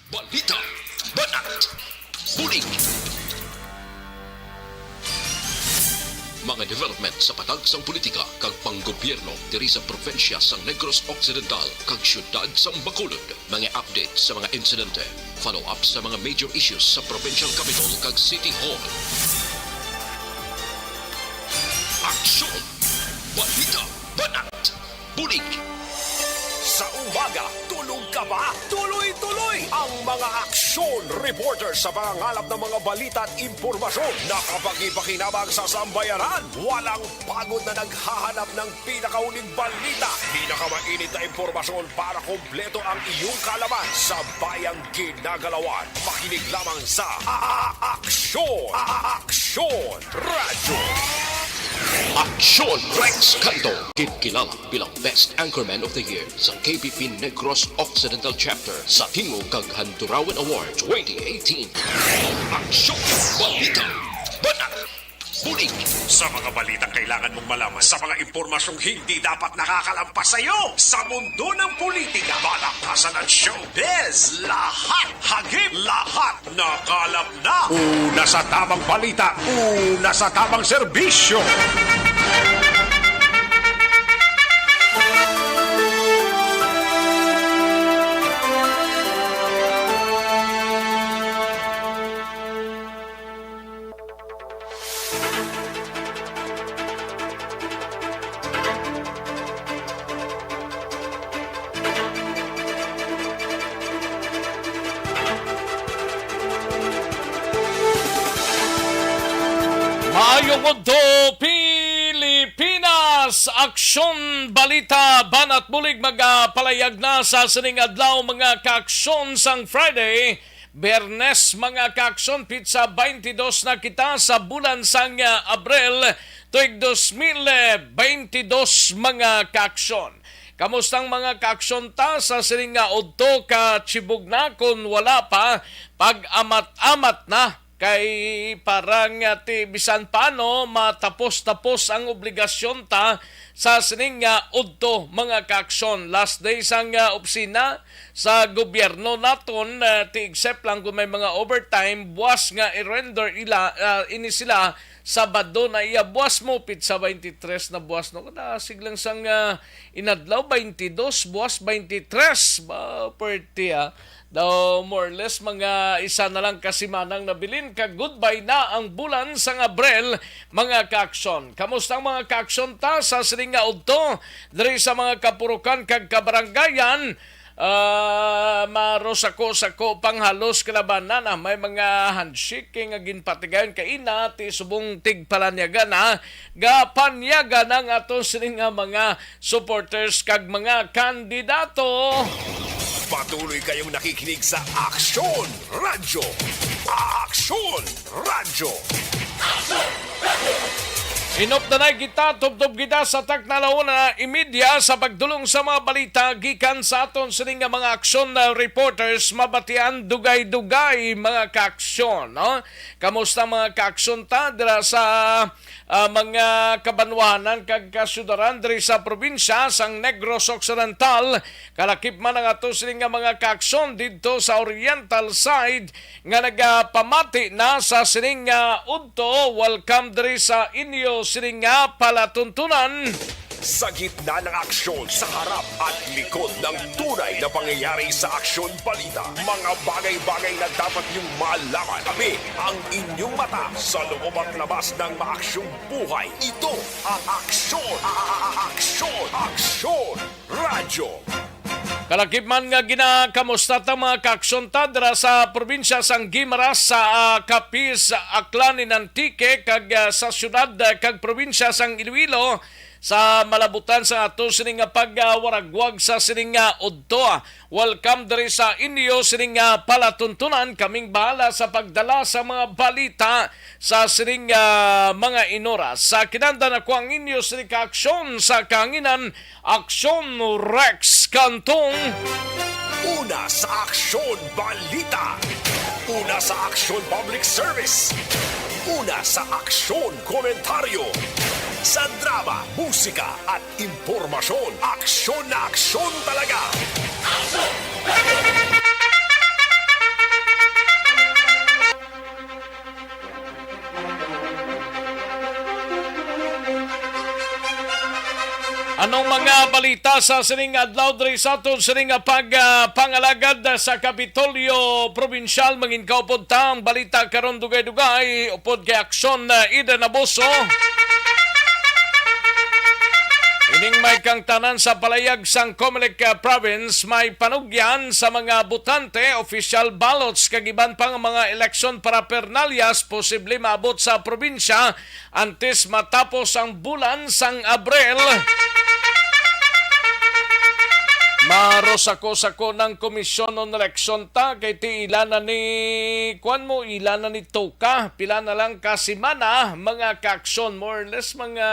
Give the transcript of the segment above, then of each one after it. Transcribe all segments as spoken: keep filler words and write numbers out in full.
Balita, banat, bulig. Mga development sa patag sang politika kag panggobyerno diri sa probinsya sang Negros Occidental kag siyudad sang Bacolod. Mga update sa mga insidente, follow-up sa mga major issues sa provincial capital kag city hall. Aksyon! Balita, banat, bulig. Sa umaga, tulog ka ba? Tuloy-tuloy ang mga aksyon reporter sa pangangalap ng mga balita at impormasyon na kapakipakinabang sa sambayanan. Walang pagod na naghahanap ng pinakahuling balita, pinakamainit na impormasyon para kompleto ang iyong kaalaman sa bayang ginagalawan. Makinig lamang sa A-, A-, Aksyon! A-, A-, Aksyon Radyo! Aksyon Rex Cantong, ginkilala bilang Best Anchorman of the Year sa K P P Negros Occidental Chapter sa Tingog kag Handurawan Award twenty eighteen. Aksyon! Balita! Banat! Bulig! Sa mga balitang kailangan mong malaman, sa mga impormasyong hindi dapat nakakalampas sa iyo, sa mundo ng politika, palakpasan at showbiz, lahat, hagip, lahat, nakalap na. Una sa tamang balita, una sa tamang serbisyo. Maayong udto, Pilipinas! Aksyon, balita, banat bulig magapalayag na sa sining adlaw, mga kaaksyon, sang Friday. Biyernes, mga kaaksyon, pitsa twenty-two na kita sa bulan sang, ah, Abril, tuig dos mil twenty-two, mga kaaksyon. Kamusta ang mga kaaksyon ta sa sining nga udto? Kachibog na, kon wala pa, pag-amat-amat na, kay parang, ah, ti bisan paano matapos-tapos ang obligasyon ta sa sining nga udto, mga kaaksyon. Last day sang, ah, opisina sa gobyerno naton, ah, ti except lang kung may mga overtime, buwas nga i-render ila, ah, ini sila Sabado na iya buwas mo, pitsa twenty-three na buwas, no? Kada siglang sang, ah, inadlaw, twenty-two, buwas, twenty-three. Ba, pwerte, ah. Daw, more or less, mga isa na lang ka semanang nabilin, kag goodbye na ang bulan sang Abril, mga kaaksyon. Kamusta ang mga kaaksyon ta sa sining nga udto? Diri sa mga kapurukan kag kabarangayan, ah, marusako-sako pang halos kalabanan, ah, may mga handshaking nga ginpatigayon kaina ti subong tigpalanyagan, ah, gapanyagan ang aton sining nga mga supporters kag mga kandidato. Patuloy kayong nakikinig sa Aksyon Radyo. Aksyon Radyo. Inop na na kita, tubtob kita sa takna la una y media sa pagdulong sa mga balita gikan sa aton sining nga mga aksyon na reporters. Mabatian dugay-dugay, mga kaaksyon, no? Kamusta, mga kaaksyon, ta dira sa, ah, mga kabanwahanan kag kasyudaran diri sa probinsya sang Negros Occidental? Kalakip man ang ato sining nga mga kaaksyon didto sa Oriental side nga nagapamati na sa sining nga udto. Welcome diri sa inyo sining nga palatuntunan. Sa gitna ng aksyon, sa harap at likod ng tunay na pangyayari sa Aksyon Balita, mga bagay-bagay na dapat niyong malaman. Kami ang inyong mata sa loob at labas ng maaksyong buhay. Ito ang Aksyon, a-, a-, a-, Aksyon, Aksyon Radyo. Kalakip man nga ginakamusta ta, mga kaaksyon, ta dira sa probinsya sang Guimaras, sa, ah, Capiz, Aklan, in Antique, kag, ah, sa siyudad, ah, kag probinsya sang Iloilo, sa malabutan sa ato sining nga pagwaragwag sa sining nga udto. Welcome diri sa inyo sining nga palatuntunan. Kaming bahala sa pagdala sa mga balita sa sining nga mga inoras. Sa kinandan ako ang inyo sining kaaksyon sa kahanginan, Aksyon Rex Cantong. Una sa Aksyon Balita. Una sa Aksyon Public Service. Una sa Aksyon Komentaryo. Sa drama, musika, at impormasyon, aksyon na aksyon talaga. Anong mga balita sa sining adlaw diri sa aton sining nga pag, ah, pangalagad sa Kapitolyo Probinsyal? Mangin kaupod ta ang balita karon dugay-dugay upod kay Aksyon, ah, Eden Abuso. Ining may kangtanan sa palayag sang Comelec, ah, Province may panugyan sa mga botante, official ballots kag iban pa nga mga eleksyon paraphernalia posible maabot sa probinsya antes matapos ang bulan sang Abril. Marosako-sako ng komisyon on eleksyon ta kay ti ila na ni kuan mo, ila na ni Toka. Pila na lang ka semana, mga kaaksyon, more or less mga,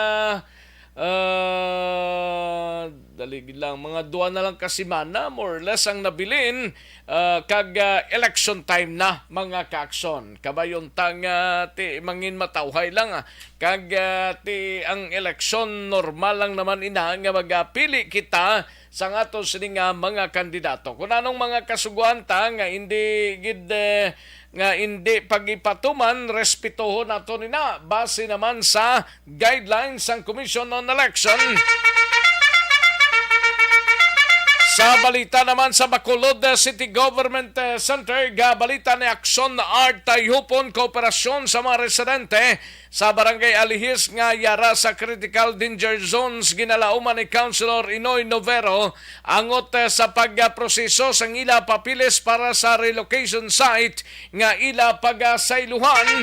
ah, dali lang, mga duha na lang ka semana, more or less, ang nabilin, ah, kag, ah, election time na, mga kaaksyon. Kabayon ta nga ti mangin matawhay lang, ah, kag, ah, ti ang eleksyon normal lang naman ina nga magapili kita sa aton sini nga mga kandidato. Kung anong mga kasuguan ta nga hindi gid, eh, nga hindi pagipatuman, respetohon nato nina base naman sa guidelines sang Commission on Election. Sa balita naman sa Bacolod, eh, City Government, eh, Center, gabalita ni Aksyon Art Tayhupon, kooperasyon sa mga residente sa Barangay Alihis nga yara sa critical danger zones ginalauman ni Councilor Inoy Novero angot, eh, sa pagproseso sang ila papeles para sa relocation site nga ila pagasaylohan.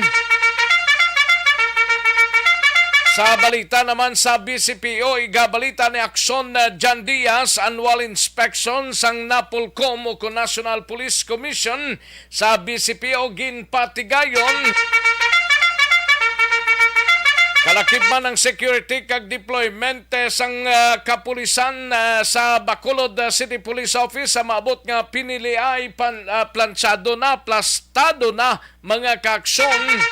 Sa balita naman sa B C P O, igabalita ni Aksyon, eh, Jan Diaz, annual inspection sang NAPOLCOM o kon National Police Commission sa B C P O ginpatigayon. Kalakip man ang security kag deployment, eh, sang, ah, kapulisan, ah, sa Bacolod, ah, City Police Office sa maabot nga piniliay pan-, ah, plansyado na, plastado na, mga kaaksyon.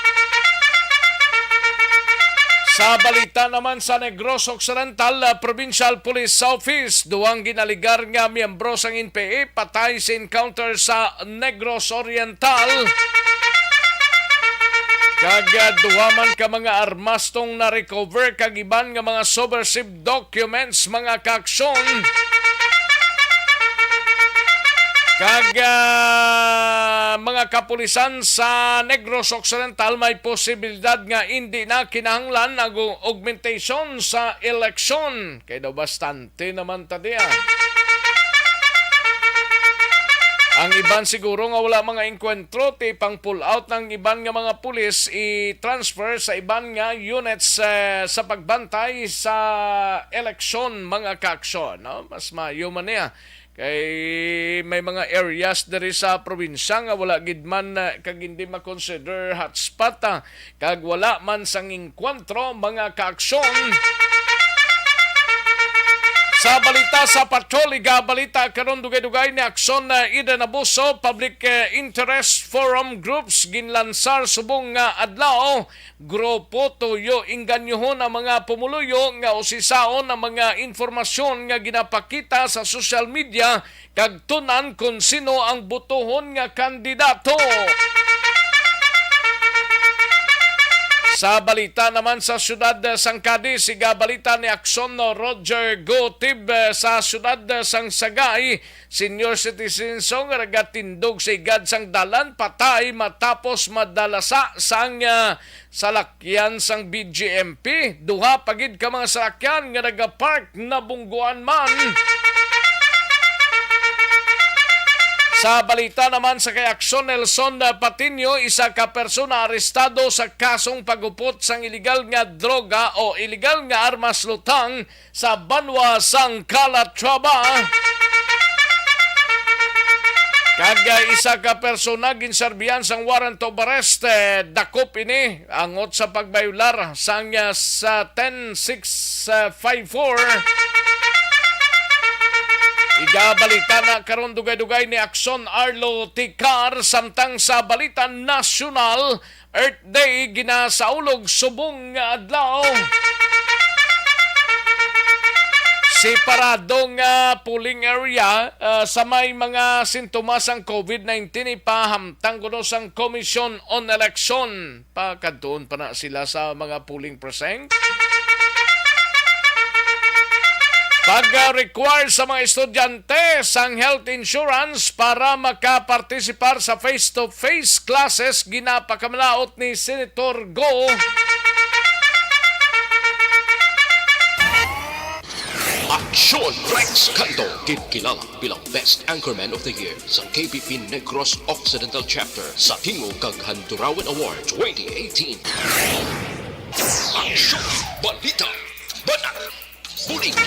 Sa balita naman sa Negros Occidental, ah, Provincial Police Office, duhang ginaligar nga miyembro sang N P A patay sa encounter sa Negros Oriental. Kag, ah, duha man ka mga armas tong na-recover kag iban nga mga subversive documents, mga kaaksyon. Kag, ah, mga kapulisan sa Negros Occidental may posibilidad nga indi na kinahanglan ang augmentation sa eleksyon. Kay daw bastante naman ta diya. Ang iban siguro nga wala mga engkwentro, ti pang pull out ng iban nga mga pulis i-transfer sa iban nga units, eh, sa pagbantay sa eleksyon, mga kaaksyon, no? Mas maayo man niya. Kay may mga areas diri sa probinsya nga wala gid man, eh, kag hindi ma-consider hotspot, ah, kag wala man sang engkwentro, mga kaaksyon. Sa balita sa patrol, igabalita karon dugay-dugay ni Aksyon, ah, Eden Abuso, Public, eh, Interest Forum Groups ginlansar subong nga adlaw. Grupo Tuyo, inganyohon ang mga pumuluyo nga usisaon ang mga informasyon nga ginapakita sa social media kag tun-an kon sino ang botohon nga kandidato. Sa balita naman sa siyudad sang Cadiz, igabalita ni Aksyon Roger Gotib, eh, sa siyudad sang Sagay, senior citizen so nga nagatindog sa igad sang dalan patay matapos madalasa sang, ah, salakyan sang B G M P. Duha pa gid ka mga salakyan nga nagapark nabungguan man. Sa balita naman sa kay Aksyon, Nelson Patiño, isa ka persona arestado sa kasong pagupot sang iligal nga droga o iligal nga armas lutang sa banwa sang Calatrava. Kag, ah, isa ka persona ginserbihan sang warrant of arrest, eh, dakop ini angot sa pagbayular sang, ah, sa ten six five four. Igabalita na karon dugay-dugay ni Aksyon Arlo Ticar, samtang sa balita nasyonal, Earth Day ginasaulog subong nga adlaw. Separado nga polling area, ah, sa may mga sintomas sang covid nineteen, ipahamtang kuno sang Commission on Election. Pakadtuon pa na sila sa mga polling precinct. Pag-require sa mga estudyante sang health insurance para makapartisipar sa face-to-face classes, ginapakamalaot ni Senator Go. Aksyon Rex Canto, kinkilala bilang Best Anchorman of the Year sa K B P Negros Occidental Chapter sa Tingog kag Handurawan Award twenty eighteen. Aksyon, balita, banat, bulig.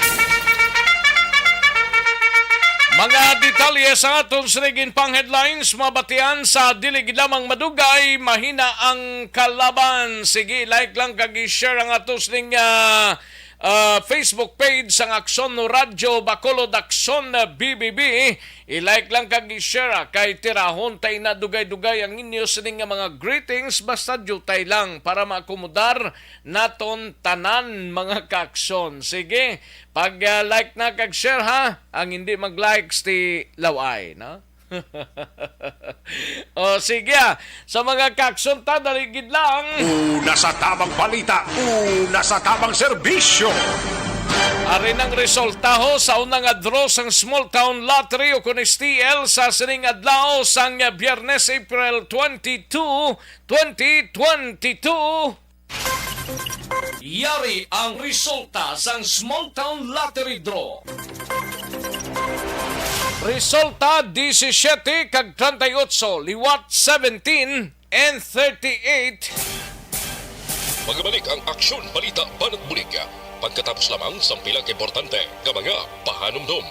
Mga detalye sa aton sining pang headlines, mabatian sa dili gid lamang madugay, mahina ang kalaban. Sige, like lang kag i-share ang ato sining, ah, ah, Facebook page sang Aksyon Radyo Bacolod, Aksyon B B B. I-like lang kag i-share, ah, kay tirahon tay na dugay-dugay ang inyo sining nga mga greetings, basta diutay lang para maakomodar naton tanan, mga kaaksyon. Sige, pag, ah, like na kag share, ha. Ang hindi mag-likes ti laway, no? O sige, ah. Sa mga kaaksyon ta, dali gid lang. Una sa tamang balita, una sa tamang serbisyo. Ari nang resulta ho sa una nga draw sang Small Town Lottery o kun S T L sa sining adlaw sang Biyernes, April twenty-two, twenty twenty-two. Yari ang resulta sang Small Town Lottery Draw. Resulta, disisiete kag treinta y ocho, liwat seventeen and thirty-eight. Magabalik ang Aksyon Balita Banat Bulig pagkatapos lamang sang pila ka importante nga mga pahanumdom.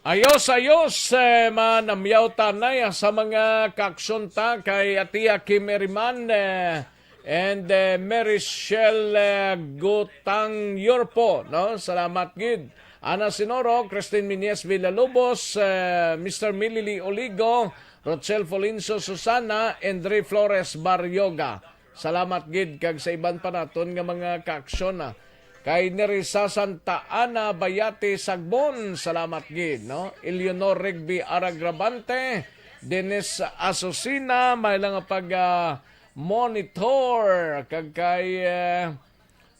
Ayos, ayos, eh, manamyaw tanay, ah, sa mga kaaksyon ta kay Atiya Kim Eriman, eh, and, eh, Mary Shell, eh, Gutang Yorpo, no? Salamat gid. Ana Sinoro, Christine Miñez Villalobos, eh, Mister Milili Oligo, Rochelle Folinso Susana, Andre Flores Barrioga. Salamat gid kag sa iban pa naton nga mga kaaksyon, ah. Kay Nerissa Santa Ana Bayati Sagbon, salamat gid, no? Eleanor Rigby Aragrabante, Dennis Asusina, may lang pag, ah, monitor kag kay, eh,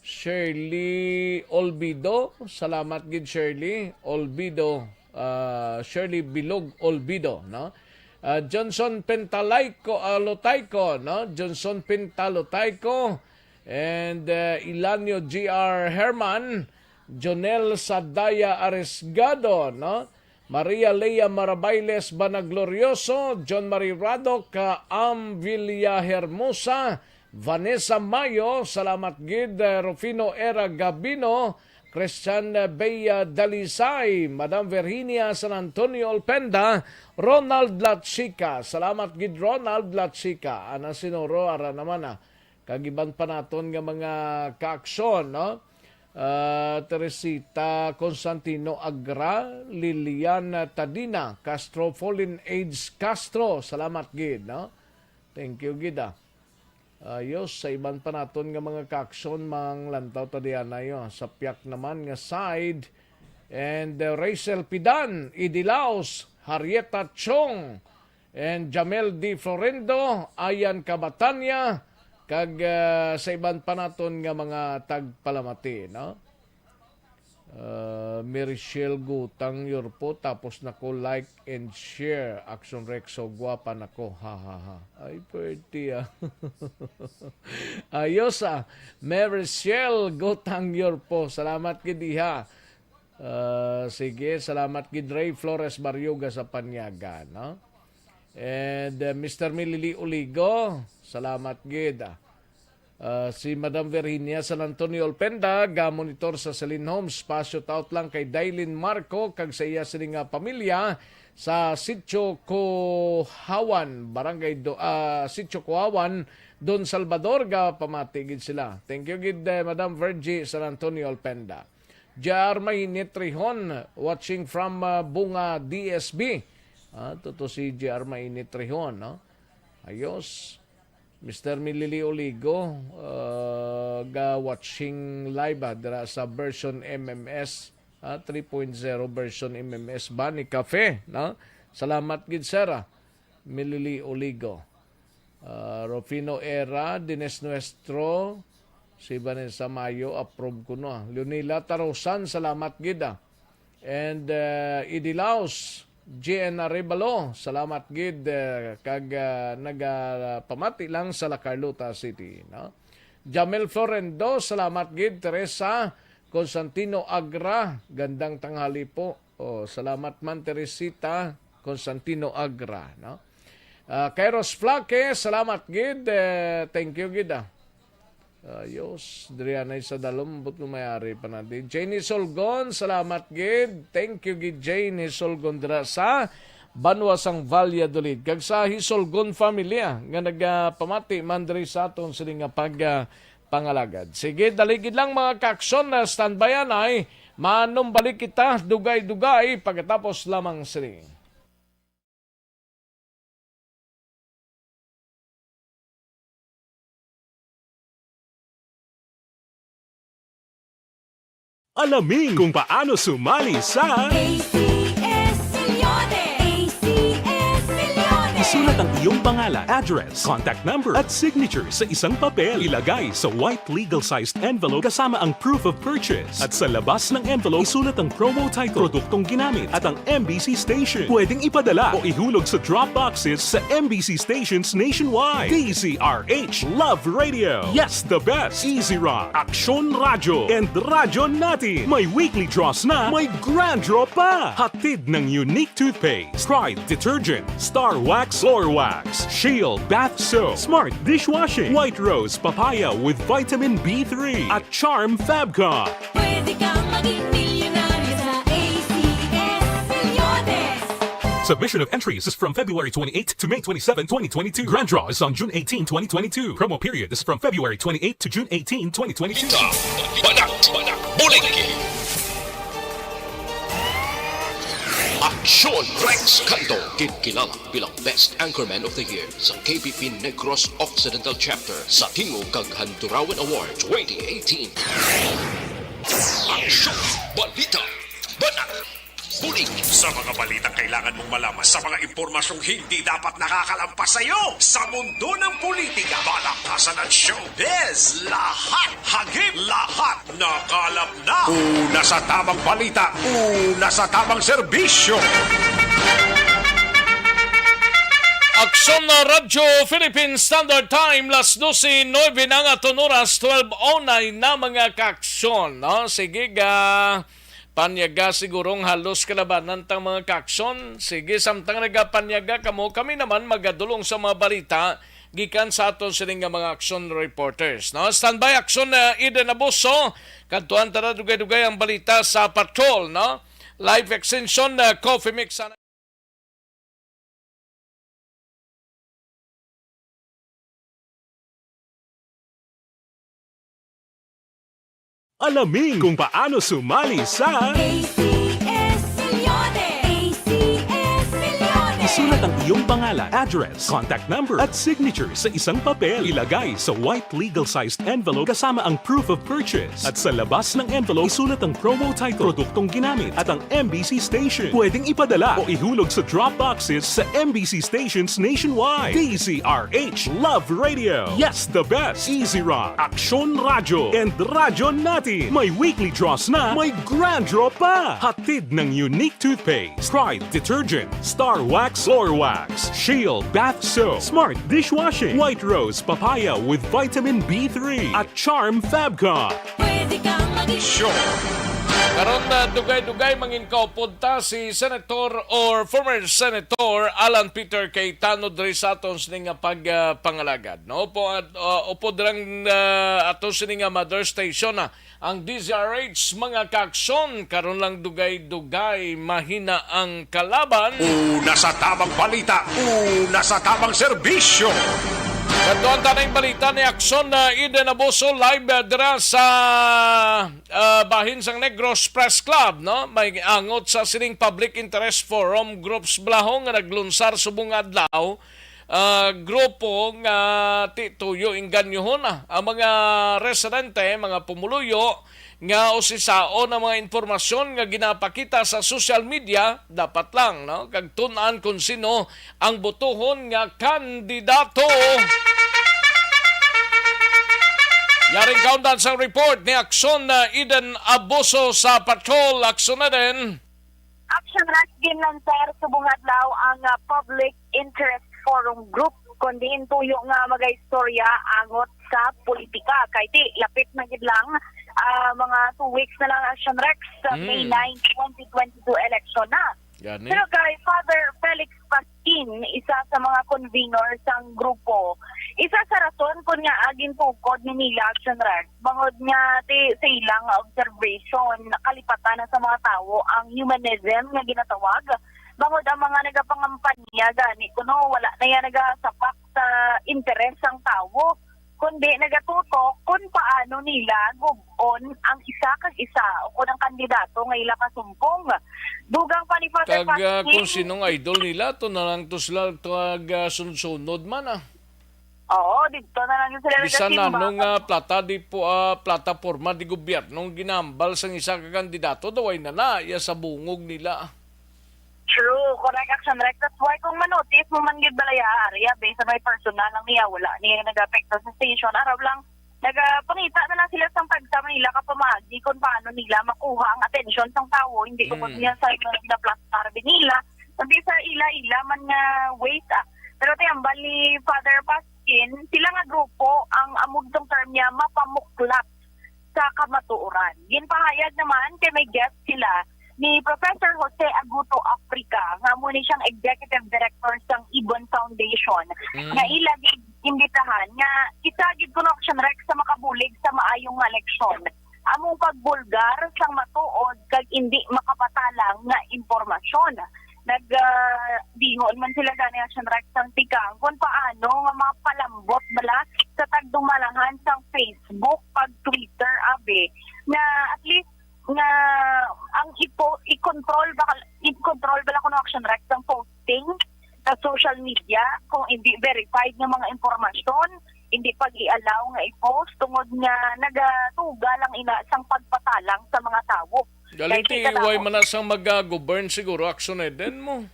Shirley Olbido, salamat gid Shirley Olbido, ah, Shirley Bilog Olbido, no? Ah, Johnson Pintalayco, ah, Lotayco, no? Johnson Pinta Lotayco, and, ah, Ilanio G R Herman, Jonel Sadaya Arisgado, no? Maria Lea Marabailes Banaglorioso, John Marie Radoc, ah, Am Villahermosa, Vanessa Mayo, salamat gid, eh, Rufino Era Gabino, Christian, eh, Bea Dalisay, Madam Virginia San Antonio Olpenda, Ronald Lachica, salamat gid Ronald Lachica, Ana Sinoro, ara naman, ah, kag iban pa naton nga mga kaaksyon, no? Ah, Teresita Constantino Agra, Lilian Tadina Castro, Folin Aids Castro, salamat gid, no? Thank you gid, ah. Ayos, sa iban pa naton nga mga kaaksyon, manglantaw ta diyan ayo. Sa piyak naman nga side, and, uh, Rachel Pidan, Idilaos, Harrieta Chong, and Jamel D Florendo, Ayan Cabatania, kag, uh, sa iban pa naton nga mga tagpalamati, no? Uh, Merichelle Gutang Yorpo, tapos nako like and share. Action Rex, so gwapa nako. Ha, ha, ha. Ay, pwerte, ah. Ayos, ah. Merichelle Gutang Yorpo. Salamat gid, iha. Uh, sige, salamat gid Ray Flores Barriuga sa panyaga, no? And, uh, Mister Milili Oligo, salamat gid, ah. Ah, si Madam Virginia San Antonio Olpenda, ga-monitor sa Celine Homes. Pa-shout out lang kay Dailin Marco kag sa iya sini nga pamilya sa Sitio Cohawan, Barangay Do-, ah, Sitio Cohawan, Don Salvador, ga pamati gid sila. Thank you gid, eh, Madam Virgie San Antonio Olpenda. J R Mainit Rihon, watching from, ah, Bunga D S B. Ah, tuto si J R Mainit Rihon, no? Ayos. Mister Milili Oligo, ah, ga watching live, ah, dira sa version M M S, ah, three point zero version M M S ba ni Cafe, no? Salamat gid, sir, ah, Milili Oligo. Ah, Rufino Era, Dines Nuestro, si Vanessa Mayo, approve ko no. Leonila Tarosan, salamat gid, ah. And, ah, Idi Laos, G N Arevalo, salamat gid, ah, kag, ah, nagapamati lang sa La Carlota City, no? Jamel Florendo, salamat gid. Teresa Constantino Agra, gandang tanghali po. Oh, salamat man, Teresita Constantino Agra, no? Ah, Kairos Flaque, salamat gid. Eh, thank you gid, ah. Ayos, diri anay sa dalom, but kung may ari pa natin. Jane Solgon, salamat gid. Thank you gid, Jane Solgon, dira sa banwa sang Valladolid. Kag sa Hisolgon family, ah, nga nagapamati man diri sa aton sini nga pag, ah, pangalagad. Sige, dali gid lang, mga kakson, na standby anay. Manumbalik kita, dugay-dugay, pagkatapos lamang sini. Alamin kung paano sumali sa A C S Millones. A C S Millones. Isulat ang iyong pangalan, address, contact number, at signature sa isang papel. Ilagay sa white legal-sized envelope kasama ang proof of purchase. At sa labas ng envelope, isulat ang promo title, produktong ginamit, at ang M B C station. Pwedeng ipadala o ihulog sa drop boxes sa M B C stations nationwide. D Z R H Love Radio. Yes, the best. Easy Rock, Aksyon Radyo, and Radyo Natin. May weekly draws na, may grand draw pa. Hatid ng Unique Toothpaste, Pride Detergent, Star Wax Floor Wax, Shield Bath Soap, Smart Dishwashing, White Rose Papaya with Vitamin B three, at Charm Fab Cup. Pwede kang maging milyonaryo sa A C S Millones. Submission of entries is from February twenty-eighth to May twenty-seven, twenty twenty-two. Grand draw is on June eighteen, twenty twenty-two. Promo period is from February twenty-eighth to June eighteen, twenty twenty-two. Banat, Banat, Buliki. Aksyon Rex Canto, ginkilala bilang Best Anchorman of the Year sa K P P Negros Occidental Chapter sa Tingog kag Handurawan Award twenty eighteen. Aksyon, balita, banat, bulig. Sa mga balitang kailangan mong malaman, sa mga impormasyong hindi dapat nakakalampas sa iyo, sa mundo ng politika, balakasan at showbiz, lahat, hagip, lahat, nakalap na. Una sa tamang balita, una sa tamang serbisyo. Aksyon na Radyo Philippine Standard Time, las dose nuebe na nga aton oras, twelve oh nine na, mga kaaksyon, no? Sige, ga, panyaga sigurong halos kalabanan tang mga kaaksyon. Sige, samtang nagapanyaga kamo, kami naman magadulong sa mga balita gikan sa aton sini nga mga aksyon reporters, no? Standby, aksyon, uh, Eden Abuso. Kadtuan ta na dugay-dugay ang balita sa patrol, no? Life Extension, uh, Coffee Mix. Alamin kung paano sumali sa A C S Millones. A C S Millones. Isulat ang iyong pangalan, address, contact number, at signature sa isang papel. Ilagay sa white legal-sized envelope kasama ang proof of purchase. At sa labas ng envelope, isulat ang promo title, produktong ginamit, at ang M B C station. Pwedeng ipadala o ihulog sa drop boxes sa M B C stations nationwide. D Z R H Love Radio. Yes, the best. Easy Rock, Aksyon Radyo, and Radyo Natin. May weekly draws na, may grand draw pa. Hatid ng Unique Toothpaste, Pride Detergent, Star Wax Floor Wax, Shield Bath Soap, Smart Dishwashing, White Rose Papaya with Vitamin B three, at Charm Fab Cup. Pwede kang maging Sure. Karon na dugay-dugay mangin kaupod ta si Senator or former Senator Alan Peter Cayetano diri sa aton sini nga pag, ah, pangalagad, no? Po, at, ah, upod rang, ah, ato sini nga mother station, ah, ang D Z R H, mga kaaksyon. Karon lang dugay-dugay mahina ang kalaban. Una sa tamang balita, una sa tamang serbisyo. Kadtuan ta na ang balita ni Aksyon na Eden Abuso live, ah, dira sa, ah, bahin sang Negros Press Club, no? May angot sa sining public interest forum groups, Blaho, nga naglunsar subong nga adlaw, ah, grupo nga ti-, tuyo engganyohon, ah, ang mga residente, mga pumuluyo, nga usisaon ang mga impormasyon nga ginapakita sa social media, dapat lang, no? Kag tun-an kung sino ang botohon nga kandidato. Yaring kaundan sang report ni Aksyon, uh, Eden Abuso sa Patrol. Aksyon na din. Action Rush, ginlansar subong adlaw ang, ah, Public Interest Forum Group, kon diin tuyo nga magaistorya angot sa politika. Kay ti, lapit na gid lang, ah, mga two weeks na lang, Action Rex, sa May Mm. nine, twenty twenty-two election na. Gani? Pero kay Father Felix Pasquin, isa sa mga conveners sang grupo, isa sa rason kon ngaa gintukod ni nila, Action Rex, bangod nga ti sa ilang observation, nakalipatan na sa mga tawo ang humanism nga ginatawag, bangod ang mga nagapangampanya gani kuno wala na yan nagasapak sa interes sang tawo, kundi nagatutok kung paano nila gub-on ang isa kag isa o kung ang kandidato nga ila kasumpong. Dugang pa ni Father Kag, ah, Pasquin, kung sinong idol nila, to na lang to sila, to, ah, sunod-sunod man, ah. Oo, dito na lang sila Bisan nagasimba. Anong, ah, plata di po, ah, plataporma di gobyerno ang ginambal sang isa ka kandidato, daway na na, iya sa bungog nila. True, correct, Action Rex. That's why kung manotis mo man gid balaya, area, based sa may personal lang niya, wala niya nag-apekto sa station. Araw lang, nagapangita na lang sila sang tagsa man nila ka pamaagi kung paano nila makuha ang atensyon sang tawo, hindi tungod Mm. niya sa mga naplastar din nila, kundi sa ila-ila man nga ways, ah. Pero ti ambal ni Father Pasquin, sila nga grupo ang amog tong term niya mapamuklat sa kamatuoran. Ginpahayag naman kay may guest sila ni Professor Jose Aguto Africa, nga amo ni siyang executive director sang Ibon Foundation, Mm. nga ila gid imbitahan nga isa gid kuno, Action Rex, sa makabulig sa maayong nga eleksyon. Among pagbulgar sang matuod kag indi makapatalang nga impormasyon. Nag, ah, dingon man sila gani, Action Rex, sang tikang kung paano nga mapalambot bala sa tagdumalahan sang Facebook, pag Twitter, abi, nga at least nga ang ipo, i-control ba, i-control bala kuno, Action Rex, ang posting sa social media kung hindi verified nga mga impormasyon, hindi pag-i-allow nga i-post tungod nga nagatuga lang ina sang pagpatalang sa mga tawo. Galing Kay ti kay kadako way man na sang mag-govern siguro, Action Eden mo.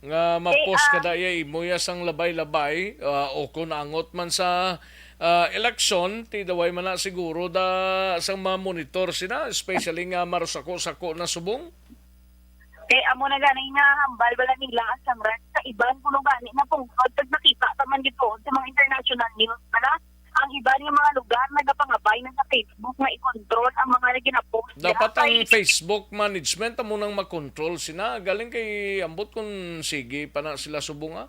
Nga ma-post Eh, ah, kada iya imo ya sang labay-labay, ah, o kun angot man sa, ah, eleksyon, ti daway man na siguro da sang ma-monitor sina, especially nga marusako-sako na subong. Kay amo na gani nga hambal bala nila, Action Rex, sa iban kuno gani nga tungkod kag nakita ta man gid sa mga international news bala, ang iban nga mga lugar nagapangabay na sa Facebook nga i-control ang mga ginapost nila. Dapat ang Kay Facebook management amo nang makontrol sina. Galing kay ambot kung sige pa na sila subong, ah.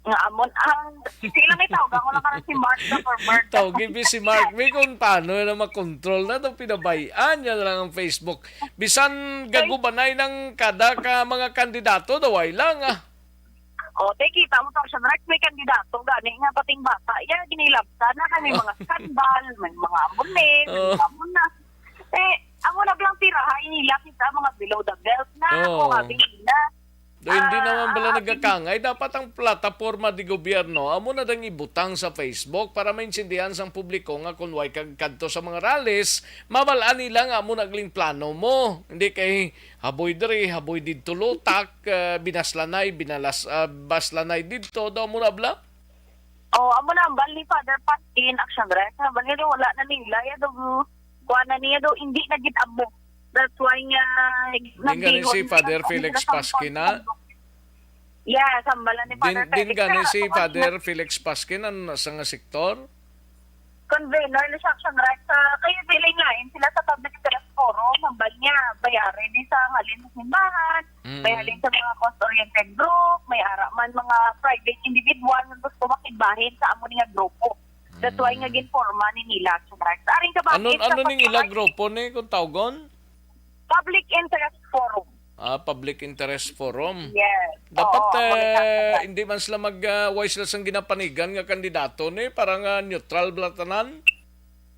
Nga amon ang sila may tawag ako lang parang si Mark Zuckerberg. Tawgi bi si Mark bi kung paano na makontrol na to, pinabayaan niya na lang ang Facebook. Bisan gagubanay ng kada ka mga kandidato, daway lang, ah. O, te, kita mo to, Action Rex, may kandidato gani nga pating bata. Ya, ginilabtan na kami mga skandal, may mga amunin, may Oo. mga amuna. Eh, amo na blang tirahay nila kita mga below the belt na, Oo. o abi nila. Do, hindi Ah, naman bala ah, nagakangay. Dapat ang plataporma di gobyerno, amo na dang ibutang sa Facebook para maintindihan sang publiko nga kung way kag kadto sa mga rallies, mabal-an nila nga amo nagling plano mo. Hindi kay haboy diri, haboy didto, lutak, ah, binaslanay, binalas-, ah, baslanay didto, daw mo na bala? Oh, amo na ang bal ni Father Pasquin, Action Rex. Ang bal niya, wala na nila, ya, do, kuha na niya, do, hindi na gid amo. That's why nga, Din gani nagdingon si Father ang Felix Pasquin, na? Yes, ang bal ni Din, Father din Felix. gani Pero si ako, Father Felix Pasquin, ano na sa nga sektor? Convener ni Section Rex, ah, kayo sila lain sila sa Public Interest Forum, ang bal niya, bayarin ni sa halin sa simbahan, Mm. may halin sa mga cost-oriented group, may ara man mga private individual nga gusto makigbahin sa amo nga grupo. That's why nga Mm. ginforma ni nila, Section Rex. Aring kabakit Ano, sa ano ning ila pagkakay- grupo ni, kung tawgon? Public Interest Forum. Ah, Public Interest Forum. Yes. Dapat, Oo, ang eh, mga hindi man sila mag, ah, way sila sang ginapanigan nga kandidato ni, para nga neutral bala tanan.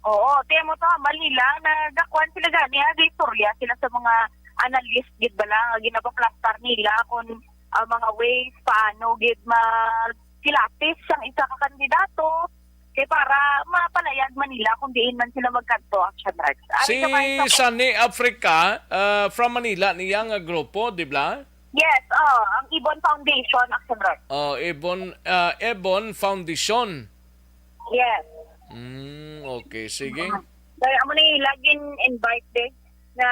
Oo, tiyan mo to, hambal nila, nagakuan sila gani, ha, istorya sila sa mga analyst, gid bala, nga ginapaplastar nila kung, ah, mga ways, paano, gid, ma-, kilapis sang isa ka kandidato, kay para mapalayag man nila kung diin man sila magkadto, Action Rex. Ari Si ka ba, isa ko? Sunny Africa, ah, from Manila, niya nga grupo, di ba? Yes, oh, ang Ibon Foundation, Action Rex. Oh, Ibon, ah, Ibon Foundation. Yes. Mm, okay, sige. Kaya amo ni laging invite, eh, na,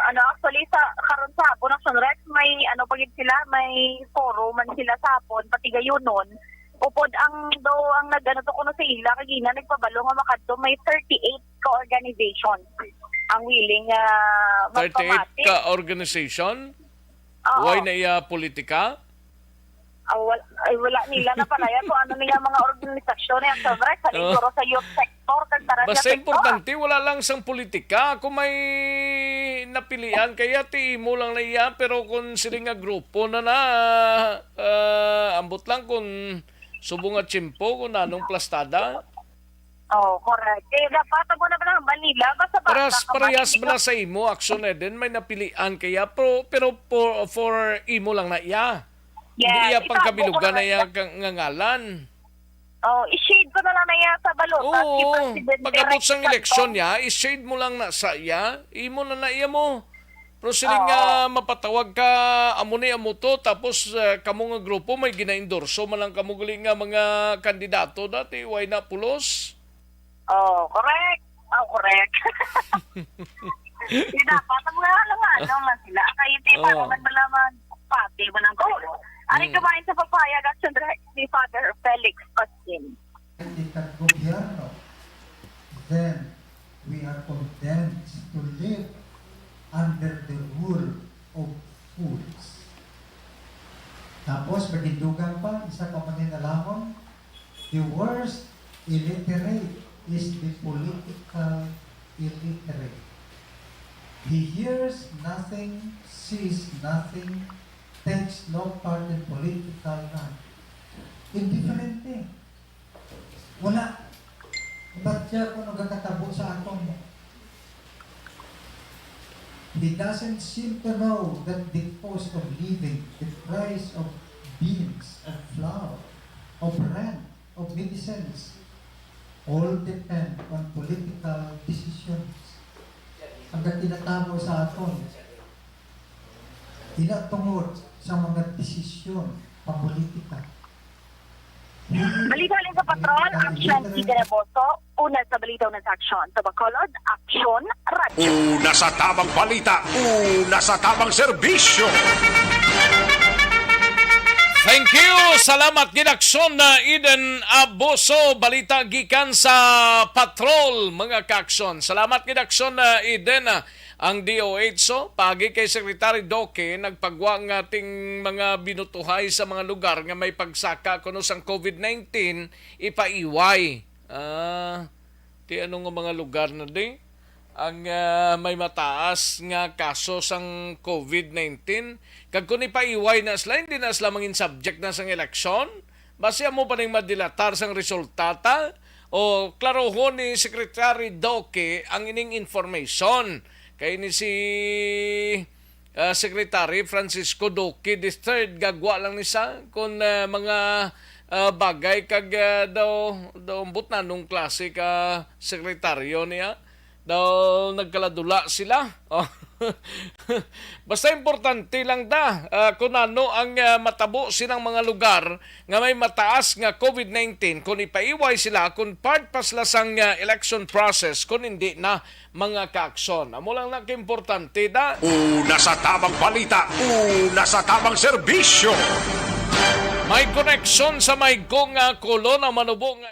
ano, actually, sa, karon sa hapon, Action Rex, may, ano, pa gid sila, may forum man sila sa hapon, pati gayunon. Upod ang, daw, ang nag-, ano to, kuno sa ila, kagina, nagpabalo nga makadto, may thirty-eight ka organization ang willing, ah, Thirty-eight magpamati. Ka organization? Oo. Wala na iya politika? Ah, wal-, ay, wala nila na palaya kung ano nila mga organisasyon, eh, ang sobra, sa Oh. Siguro sa youth sector, kag tanan nga Basta sektor. Importante, wala lang sang politika. Kung may napilian kaya, ti imo lang na iya, pero kung sila nga grupo na na, ah, ambot lang kung subong nga tiyempo, kung nanong plastada. Oh, correct. Eh, dapat amo na ba ng Manila? Basta ba Paras, parehas man na sa imo, Action Eden, may napilian kaya, pero, pero for, for imo lang na iya. Hindi Yes, iya ipang kabilugan na iya nga ngalan. Oh, i-shade ko na lang na iya sa balota, si Oo, Presidente pag-abot Rex sang eleksyon Santos. Niya, i-shade mo lang na sa iya, imo na na iya mo. Pero siling Oo. Nga mapatawag ka, amo ni amo to, tapos, eh, kamo nga grupo may ginaendorso man lang kamo gali nga mga kandidato dati, why na pulos? Oh, correct. Oh, correct. Di dapat ang mga alam-alam man sila. Kaya di Oo. Para man malaman, pati mo ng gulo. Ari Mm. Kumain sa papaya, Action Rex, ni Father Felix Pasquin. Di ka gobyerno, then we are condemned to live under the rule of fools. Tapos, magdugang pa, isa ka manginalahon, the worst illiterate is the political illiterate. He hears nothing, sees nothing, takes no part in political life. Indifferent. Wala. Ba't siya kung nagkakatabo sa aton? He doesn't seem to know that the cost of living, the price of beans, of flour, of rent, of medicines, all depend on political decisions. Ang katinatabo sa aton, ina tungod sa mga desisyon papolitika. Balita ulit sa Patrol, Action, Eden Aboso. Una sa balita, una sa aksyon. Sa Bacolod, Action, Radyo. Una sa tamang balita, una sa tamang serbisyo. Thank you. Salamat gid, Aksyon, na Eden Aboso. Balita gikan sa Patrol, mga kaaksyon. Salamat gid, Aksyon, na Eden. Ang D O H, so, paagi kay Secretary Duque, nagpagwa nga ting mga binutuhay sa mga lugar nga may pagsaka kuno sang COVID nineteen, ipaiway. Ah, ti ano nga mga lugar na di? Ang, ah, may mataas nga kaso sang COVID nineteen. Kag kung ipaiway na sila, hindi na sila mangin subject na sang eleksyon. Basi amo pa ning madilatar sang resulta ta? O klarohon ni Secretary Duque ang ining information. Kay ni si, ah, Secretary Francisco Duque the third, gagwa lang ni sa kun, ah, mga, ah, bagay kag, ah, daw, daw ambot na nung klase ka sekretaryo niya. Daw nagkaladula sila. Oh. Basta importante lang da, ah, kung ano ang, ah, matabo silang mga lugar nga may mataas nga COVID nineteen, kung ipaiway sila, kung part pa sila sang, ah, election process, kung hindi na, mga kaaksyon. Amo lang na kaimportante da. Una sa tamang balita, una sa tamang serbisyo. May koneksyon sa may kong, ah, kolona manubo nga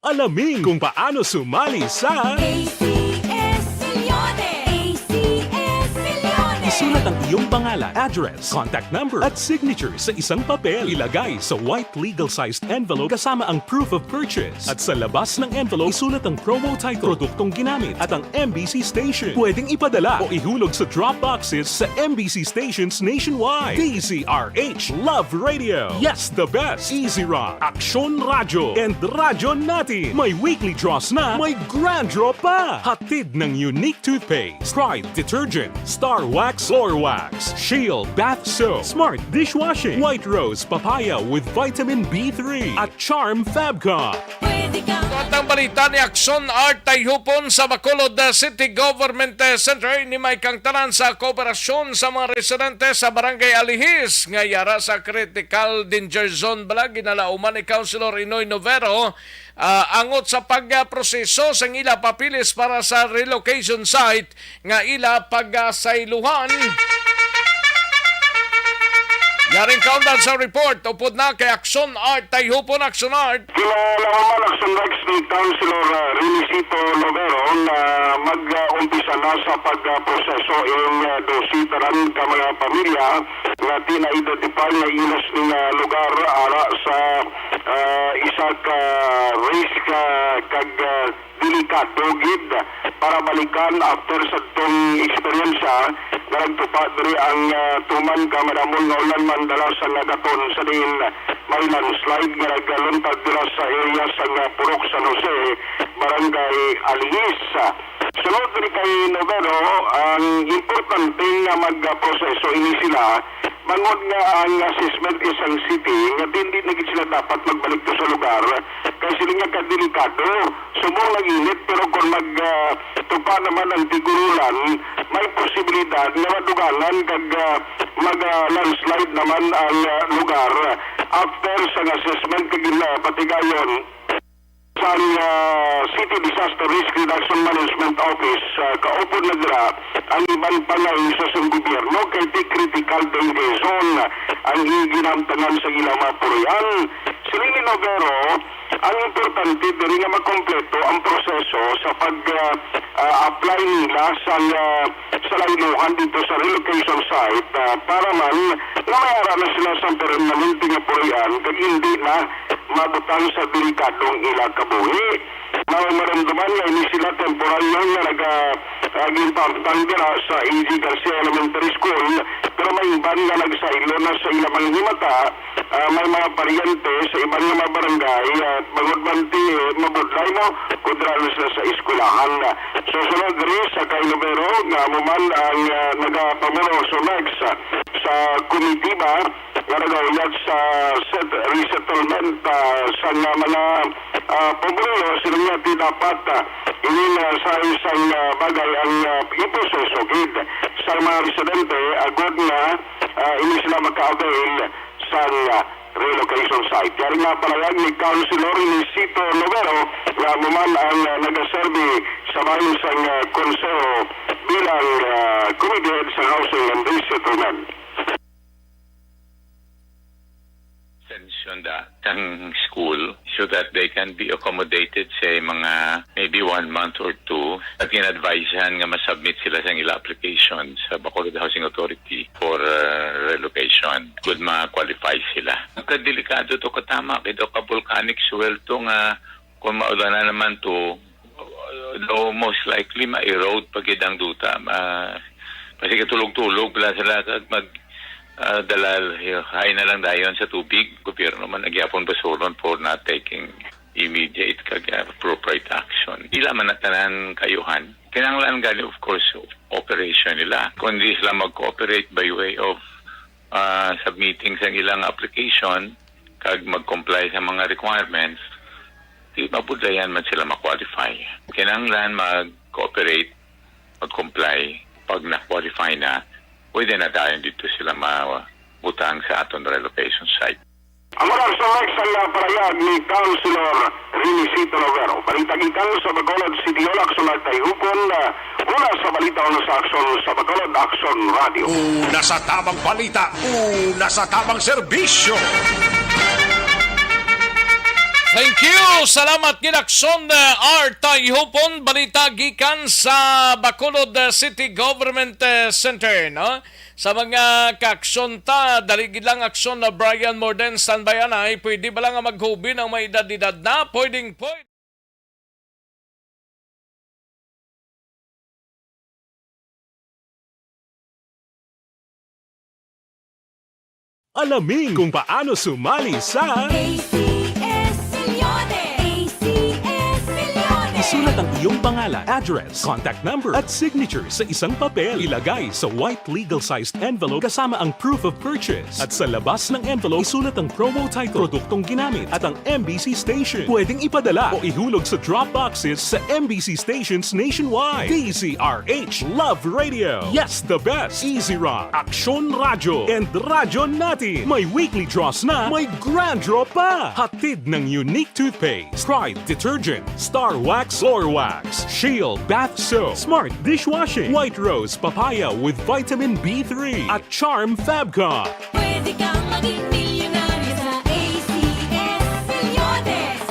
Alamin kung paano sumali sa A C S Millones! A C S Millones! Isulat ang iyong pangalan, address, contact number, at signature sa isang papel. Ilagay sa white legal-sized envelope kasama ang proof of purchase. At sa labas ng envelope, isulat ang promo title, produktong ginamit, at ang M B C station. Pwedeng ipadala o ihulog sa drop boxes sa M B C stations nationwide. D Z R H Love Radio. Yes, the best. Easy Rock, Aksyon Radyo, and Radyo Natin. May weekly draws na, may grand draw pa. Hatid ng Unique Toothpaste, Pride Detergent, Star Wax Floor Wax, Shield Bath Soap, Smart Dishwashing, White Rose Papaya with Vitamin B three, at Charm Fab Cup. Pwede ka. At ang balita ni Action Art Tayhupon sa Bacolod, uh, City Government, uh, Center, ni may kangtanan sa kooperasyon sa mga residente sa Barangay Alihis nga yara sa critical danger zone bala. Ginalauman ni Councilor Inoy Novero, uh, angot sa pagproseso sang ila papeles para sa relocation site nga ila pagasayluhan. Yaring kaundan sa report, upod na kay Action Art Tayhupon. Action Art. Kinalauman, Action Rex, ni Councilor, uh, Renisito Lovero na mag-umpisa na sa pagproseso in, uh, dose tanan ka mga pamilya nga ti na-identify nga ilas ning, uh, lugar ara sa, uh, isa ka risk, uh, kag, uh, delikado gid para balikan after sa tong eksperyensya nga nagtupa diri ang, ah, tuman ka madamol nga ulan man dala sa Nagaton, sa diin may landslide nga nagaluntad dira sa area sa nga Purok San Jose, Barangay Alihis. Sunod diri kay Novero, ang importante nga magproseso ini sila bangod nga ang assessment kay sang city nga dili na gid sila dapat magbalik to sa lugar kay sila nga kadelikado. Subong nag-init, pero kung mag, ah, tupa naman ang tigululan, may posibilidad nga madugangan kag, ah, mag, ah, landslide naman ang, ah, lugar after sa assessment kag, ah, patigayon sang, ah, City Disaster Risk Reduction Management Office, ah, kaupod na dira ang iban pa nga opisya sang gobyerno kay ti critical danger zone ang ginamtangan sa ilang mga puloy-an. Siling ni Novero, ang importante diri nga makompleto ang proseso sa pag, ah, ah, apply nila sa, ah, sa layluhan dito sa relocation site, ah, para man nga may ara na sila sa permanente nga puloy-an kag hindi na mabutang sa delikadong ila kabuhi. Mao marumduman nga ini sila temporaryo nga naga, ah, ginpamtang dira sa A G Garcia Elementary School, pero may iban nga nagsaylo na sa ila mga himata. Ah, may mga paryente sa iban nga mga barangay, ah, bangod man ti mabudlay, no, kudra na sila sa eskwelahan. So, sunod diri sa kay Novero nga amo man ang, ah, nagapamuno sa next, ah, sa komitiba nga nagahuyat sa set-, resettlement, ah, sa nga mga, ah, pumuluyo, sila nga ti dapat, ah, ini na sa isang, ah, bagay ang, ah, iproseso gid sa mga residente agod nga, ah, ini sila maka-avail sang, ah, relocation site. Yari nga pahayag ni Councilor Luisito Lovero nga amo man ang, ah, nagaserbi sa bahin sang, ah, konseho bilang, ah, committee head sa Housing and Resettlement. Extension da sang school so that they can be accommodated sa mga maybe one month or two. At in-advisehan nga ma-submit sila sa ila application sa Bacolod Housing Authority for, uh, relocation. Good, ma-qualify sila. Kadelikado to, katama kay daw ka volcanic swell to nga kung maulanan naman to, daw most likely ma-erode pa gid ang duta. Ma-, basi katulog-tulog pala sila kag mag, ah, dala, hain na lang dayon sa tubig. Gobyerno man nagyapon basulon for not taking immediate kag, ah, appropriate action. Ila man na tanan kayuhan. Kinahanglan gani, of course, operation nila. Kung di sila mag-cooperate by way of, ah, submitting sa ilang application kag mag-comply sa mga requirements, di mabudlayan man sila ma-qualify. Kinahanglan mag-cooperate, mag-comply. Pag na-qualify na, pwede na dayon dito sila mabutang sa aton relocation site. Ang mga sa next ang, ah, parayag ni Councilor Renisito Lovero. Balita gikan sa Bacolod City Hall, Action Art Tayhupon, ah, una sa balita, una sa aksyon sa Bacolod Action Radio. Una sa tamang balita, una sa tamang serbisyo. Thank you. Salamat gid, Action, ah, Art Tayhupon. Balita gikan sa Bacolod, ah, City Government, ah, Center, no? Sa mga kaaksyon ta, dali gid lang, Aksyon na Brian Morden, standby anay. Pwede ba lang nga maghubin ang may edad-edad na? Pwedeng pwede. Alamin kung paano sumali sa A C S Milyones! A C S Milyones! Sulat ang iyong pangalan, address, contact number, at signature sa isang papel. Ilagay sa white legal-sized envelope kasama ang proof of purchase. At sa labas ng envelope, isulat ang promo title, produktong ginamit, at ang M B C station. Pwedeng ipadala o ihulog sa drop boxes sa M B C stations nationwide. D Z R H Love Radio. Yes, the best. Easy Run, Aksyon Radyo, and Radyo Natin. May weekly draws na, may grand draw pa. Hatid ng Unique Toothpaste, Pride Detergent, Star Wax, Floor Wax, Shield Bath Soap, Smart Dishwashing, White Rose Papaya with Vitamin B three, at Charm Fabcon. Pwede kang maging milyonaryo sa A C S Milyones.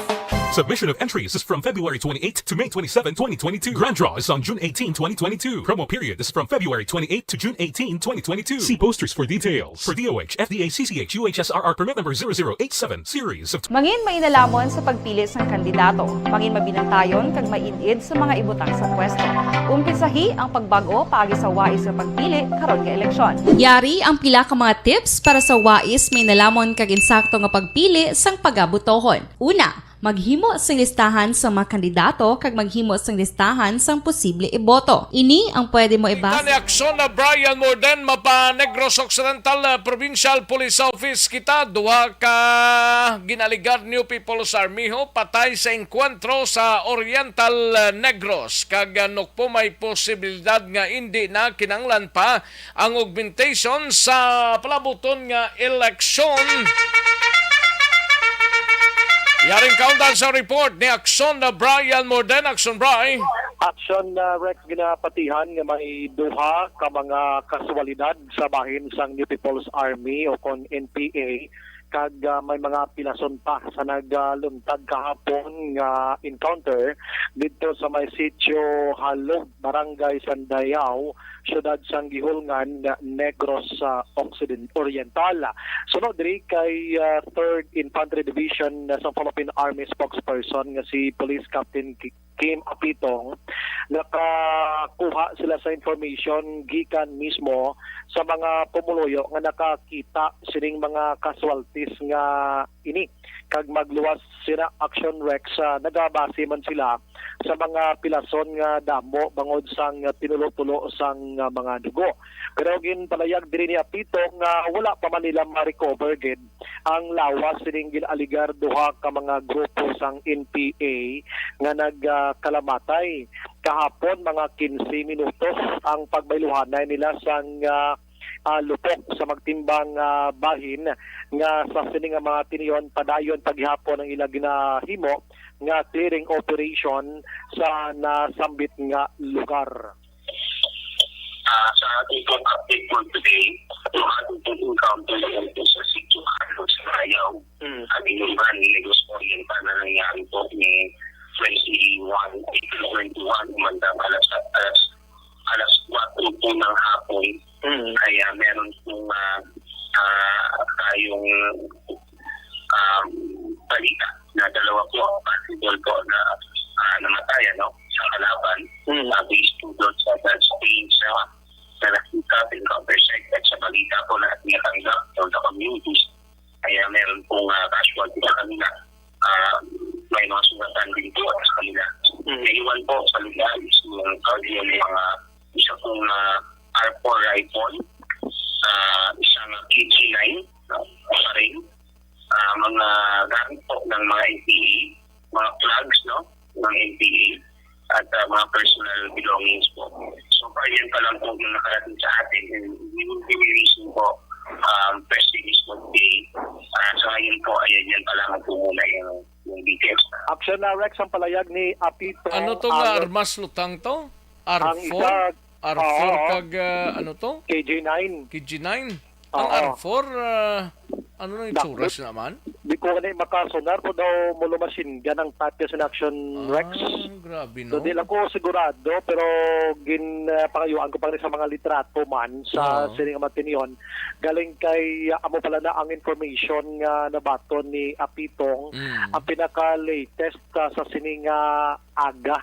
Submission of entries is from February twenty-eighth to May twenty-seven, twenty twenty-two. Grand draw is on June eighteen, twenty twenty-two. Promo period is from February twenty-eighth to June eighteen, twenty twenty-two. See posters for details. For D O H, F D A, C C H, U H S R R permit number zero zero eight seven, series of Mangin mainalamon sa pagpili sang kandidato. Mangin mabinantayon kag maid-id sa mga ibutang sa pwesto. Umpisahi ang pagbag-o paagi sa wais nga pagpili karon nga eleksyon. Yari ang pila ka mga tips para sa wais, may nalamon kag insakto nga pagpili sang pagabotohon. Una, maghimo sing listahan sa mga kandidato kag maghimo sing listahan sang posible iboto. Ini ang pwede mo Kita ibasa. Ni Aksyon na Brian Morden, mapa Negros Occidental, ah, Provincial Police Office kita, duha ka ginaligar New People's Army ho patay sa engkwentro sa Oriental, ah, Negros, kag, ah, nukpo may posibilidad nga indi na kinanglan pa ang augmentation sa palabuton nga eleksyon. Yaring kaundan sa report ni Aksyon na Brian Morden. Aksyon, Bri. Aksyon na Rex, ginapatihan nga may duha ka mga kaswalidad sa bahin sang New People's Army o kon N P A, kag, ah, may mga pilason pa sa nagluntad kahapon nga encounter didto sa may sitio Halog, Barangay Sandayao, siyudad sang Guihulngan, Negros sa Occident Oriental. Sunod diri kay, ah, Third Infantry Division, ah, sa Philippine Army spokesperson nga si Police Captain Ki-, Kim Apitong, nakakuha sila sa information gikan mismo sa mga pumuluyo nga nakakita sining mga casualties nga ini, kag magluwas sila, Action Rex, ah, nagabase man sila sa mga pilason nga damo bangod sang tinulo-tulo sang, ah, mga dugo. Pero ginpalayag diri ni Apitong nga wala pa man nila ma-recover gid ang lawas sining gin-aligar duha ka mga grupo sang N P A nga nag, ah, kalamatay. Kahapon, mga quince minutos ang pagbayluhanay nila sang, ah, ah, lupok sa magtimbang, ah, bahin nga sa sini nga mga tinion, padayon pa gihapon ang ila ginahimo nga clearing operation sa nasambit nga lugar. Ah, sa ating pong update for today, yung ating pong encounter dito sa Sitio Carlos sa Rayaw, Mm. Aguinaldo, Negros Oriental na nangyari po ni twenty-one, April twenty-one, umandang alas, alas, alas kwatro po ng hapon. Mm. Kaya meron pong, ah, ah, tayong, um, balita na dalawa po ang possible po na, ah, namatay, ano, sa kalaban. Mm. Ah, based po doon sa blood stains na, na nakita, encounter site, at sa balita po na natanggap from the communities. Kaya meron pong, ah, casualty sa kanila. Ah, may mga sugatan din po sa kanila. Mm. Naiwan po sa lugar is yung, ah, yung mga isa pong, ah, R four rifle, ah, isang K G nine, no, pa rin. Ah, mga gamit po ng mga N P A, mga flags, no, ng N P A, at, ah, mga personal belongings po. So far, yan pa lang po yung nakarating sa atin. And we will be releasing po, um, press release po today. Ah, sa ngayon po, ayan, yan pa lang po muna yung, yung details. Action na, Rex, ang palayag ni Apito. Ano to nga Ang armas lutang to? Ang R four? isa, R four oo. kag, ah, ano to? K G nine. K G nine. Ang Oo. R four, ah, ano nang itsura Dakot. siya naman? Di ko gani makasunar ko daw mulo masingan ang type sa action, Rex. Ah, grabe, So, no? di lang ko sigurado, pero gin, ah, pangayuan ko pa rin sa mga litrato man sa Oo. sining mga tinion. Galing kay, ah, amo pala na ang information nga nabaton ni Apitong, Mm. ang pinaka-latest, ah, sa sining, ah, aga,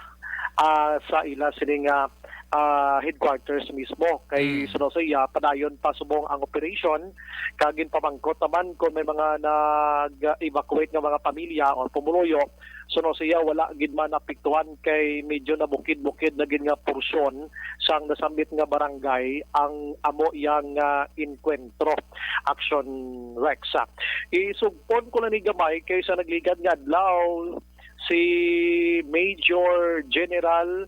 ah, sa ila sining, ah, ah, headquarters mismo. Kay Mm. suno sa iya, padayon pa subong ang operation, kag ginpamangkot naman kung may mga nag-evacuate nga mga pamilya o pumuluyo. Suno sa iya, wala gid man apektuhan kay medyo nabukid-bukid na gid nga porsyon sang nasambit nga barangay ang amo yang, ah, enkwentro. Action Rex. Isugpon ko lang ni gamay kay sa nagligad nga adlaw, si Major General,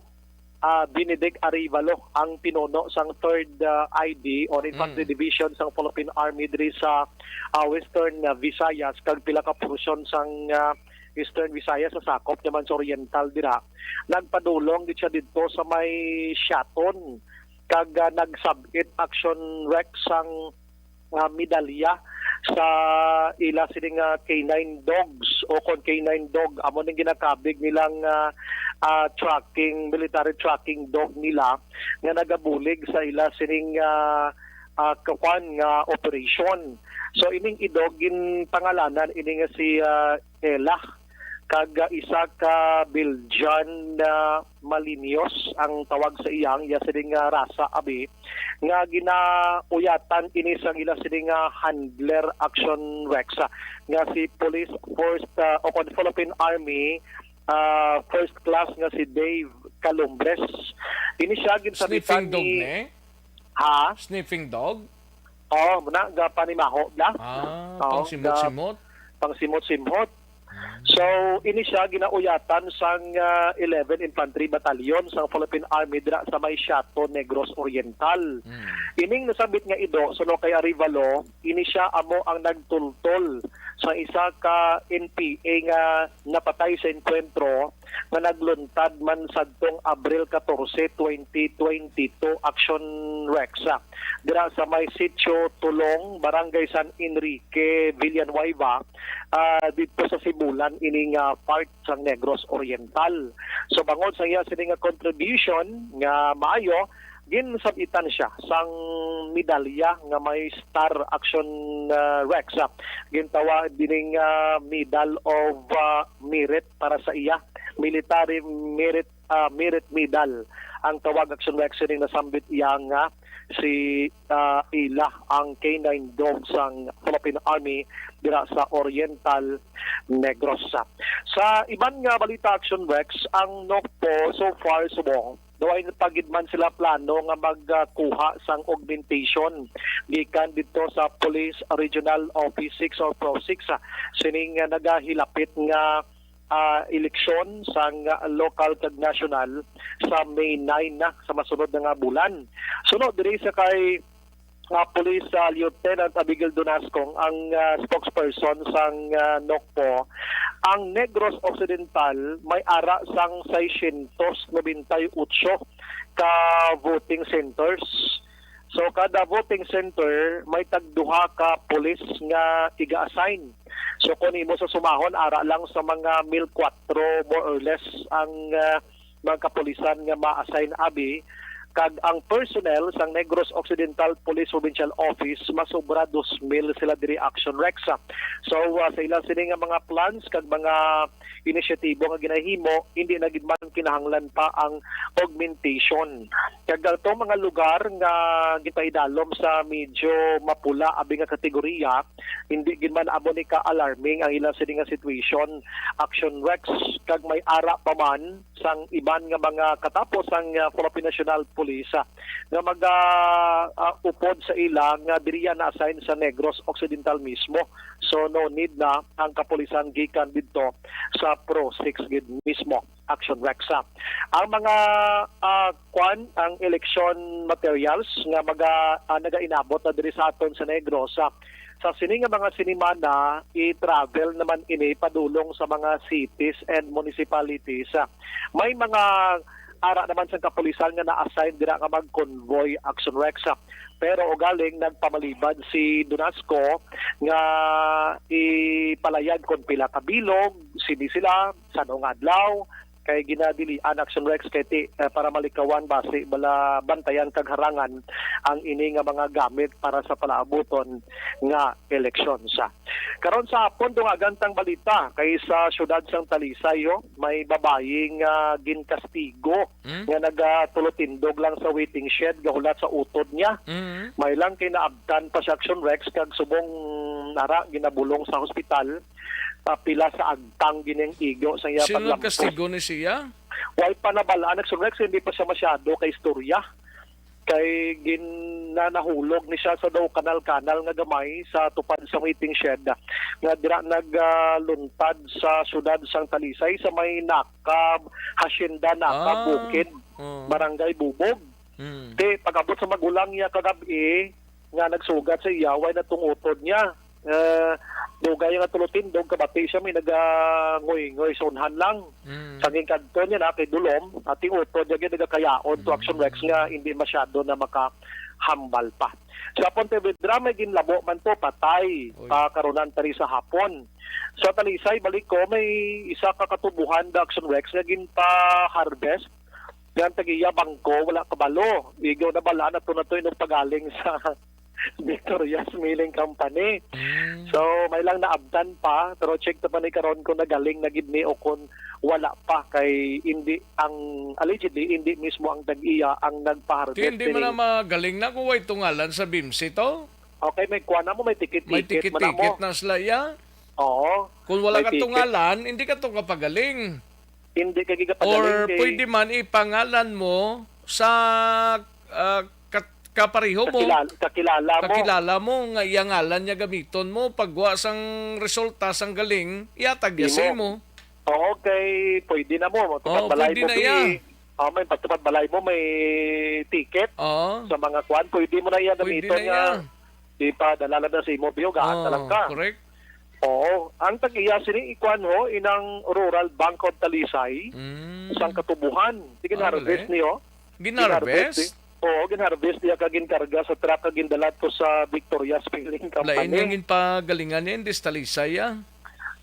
ah, Benedict Arevalo ang pinuno sang Third, ah, I D or Infantry Mm. Division sang Philippine Army diri sa, ah, Western, ah, Visayas kag pila ka porsyon sang, ah, Eastern Visayas sa sakop naman sa Oriental dira. Nagpadulong gid siya didto sa may Siaton kag, ah, nagsab-it, Action Rex, sang ah, medalya sa ila sining, ah, K nine dogs o kon K nine dog, amo ning ginakabig nilang, ah, ah, tracking, military tracking dog nila nga nagabulig sa ila sining, ah, ah, kakuan nga operation. So, ining idog ginpangalanan ini nga si, ah, Ella, kag, ah, isa ka Belgian na Malinios ang tawag sa iyang iya sining, ah, rasa, abi, nga ginauyatan ini sang ila sining, ah, handler, Action Rex, ah, nga si Police First, ah, o kon Philippine Army, ah, First Class nga si Dave Calumbres. Ini siya ginsabitan Sniffing dog ni ni? Ha? Sniffing dog? Oh, muna, ga panimaho bla. Ah, Oo, pangsimot-simot. Pangsimot-simot. So, ini siya ginauyatan sang, ah, eleven Infantry Battalion sang Philippine Army dira sa may Siaton, Negros Oriental. Mm. Ining nasambit nga ido, suno kay Arevalo, ini siya amo ang nagtultol sa isa ka N P A nga napatay sa enkwentro nga nagluntad man sadtong Abril katorse, twenty twenty-two, Action Rex, ah, dira sa may Sitio Tulong, Barangay San Enrique, Villanueva, ah, didto sa Sibulan, ining, ah, part sang Negros Oriental. So, bangod sa iya sini nga contribution nga maayo, ginsabitan siya sang medalya nga may star, Action, ah, Rex, ah. Gintawag dining, ah, Medal of, ah, Merit para sa iya. Military Merit, ah, Merit Medal ang tawag, Action Rex, sining nasambit iya nga si, ah, Ella, ang K nine dog sang Philippine Army dira sa Oriental Negros. Sa iban nga balita, Action Rex, ang NOCPO so far subong daw ay pa gid man sila plano nga magkuha sang augmentation gikan didto sa Police Regional Office six or PRO six, ah, sining, ah, nagahilapit nga, ah, eleksyon sang, ah, lokal kag nasyonal sa May nine na, sa masunod na nga bulan. Suno diri sa kay, ah, Police, ah, Lieutenant Abigail Donascong, ang, ah, spokesperson sang, ah, NOCPO, ang Negros Occidental may ara sang seiscientos noventa y ocho ka voting centers. So, kada voting center may tagduha ka pulis nga iga-assign. So, kung imo sa sumahon, ara lang sa mga mil kuwatro, more or less, ang, ah, mga kapulisan nga ma-assign, abi, kag ang personnel sang Negros Occidental Police Provincial Office, masobra dos mil sila diri, Action Rex. So, ah, sa ilang sini nga mga plans kag mga inisyatibo nga ginahimo, hindi na gid man kinahanglan pa ang augmentation. Kag atong mga lugar nga gipaidalom sa medyo mapula abi nga kategorya, hindi gid man amo ni ka-alarming ang ilang sini nga situation, Action Rex, kag may ara pa man sang iban nga mga katapos ang, ah, Philippine National Police, ah, nga maga, ah, upod sa ila nga diriya na-assign sa Negros Occidental mismo. So, no need na ang kapulisan gikan didto sa PRO six gid mismo, Action Rex, ah. Ang mga, ah, kwan, ang election materials nga maga, ah, nagainabot na diri sa aton sa Negros, ah, sa sini nga mga sinimana, i-travel naman ini padulong sa mga cities and municipalities, ah. May mga ara naman sang kapulisan nga na-assign dira nga mag-convoy, Action Rex, ah. Pero ugaling nagpamalibad si Donasco nga ipalayag kon pila ka bilog, sini sila, san-o nga adlaw, kay ginadilian, Action Rex, kay ti, eh, para malikawan basi bala bantayan kag harangan ang ini nga mga gamit para sa palaabuton nga eleksyon sa. Karon sa hapon, dungagan tang balita kay sa siyudad sang Talisay, ho, may babayi nga ginkastigo Hmm? nga nagatulotindog lang sa waiting shed gahulat sa utod niya. Hmm? May lang kay naabtan pa sa Action Rex kag subong ara ginabulong sa hospital, ah, pila sa agtang gining igo sa iya. Sino paglampos nagkastigo ni siya? Way pa nabalaan, Action Rex, hindi pa siya masyado ka istorya. Kay gin-, na-, nahulog ni siya sa daw kanal-kanal nga gamay sa tupad sa waiting shed nga dira nagluntad sa siyudad sang Talisay sa may Nakab, Hacienda Nakab, Ah. Bukid, Oh. Barangay Bubog. Hmm. Ti, pag-abot sa magulang niya kagab-i nga nagsugat sa iya, way na tong utod niya. Eh, dugay nga tulotindog, kabati siya, may nagangoy-ngoy sa unhan lang. Mm. Sa gingkadto niya na kay Dulom, at ti utod niya gid nagakayaon to Action Rex nga hindi masyado na makahambal pa. Sa Pontevedra, may ginlabo man to, patay Oy. pa karunan tani sa hapon. Sa Talisay, balik ko, may isa ka katubuhan da Action Rex nga ginpa-harvest. Nga ang tagiya bangko, wala kabalo. Igo na bala na to na to inong pagaling sa Victoria's Milling Company. Mm. So, may lang naabtan pa, pero check ta pa ni karon kung nagaling na gid ni o kung wala pa, kay hindi ang, allegedly, hindi mismo ang tag-iya ang nagpa-harvest Ti, hindi man sining na magaling na kung way tungalan sa bimsi to. Okay, may kuha na mo, may May ticket-ticket man na mo. ticket-ticket na sila, ya. Oo. Kung wala May ka ticket. tungalan, hindi ka to kapagaling. Hindi ka gigapagaling Or kay pwede man ipangalan mo sa, ah, kat-, kapareho mo. Kakilala, kakilala mo. Kakilala mo nga iya ngalan niya gamiton mo. Pagwa sang resulta sang galing, ihatag niya sa Imo. imo. Oo, kay pwede na mo. Oo, Matupad balay pwede mo, na bi. iya. Oo, may patupad balay mo, may ticket Oo. sa mga kwan. Pwede mo na iya Pwede gamiton na nga iya. ipadala lang na sa imo, bi, o gaata Oo, lang ka. correct. Oo. Ang tag-iya sini, ikuan ho, inang Rural Bank of Talisay, Mm. sang katubuhan. Di Ah, ginharvest gali. niyo? Ginharvest? Ginharvest, eh. Oo, ginharvest niya kag ginkarga sa truck kag gindala to sa Victoria's Milling Company. Lain yung ginpagalingan niya, hindi sa Talisay, ah.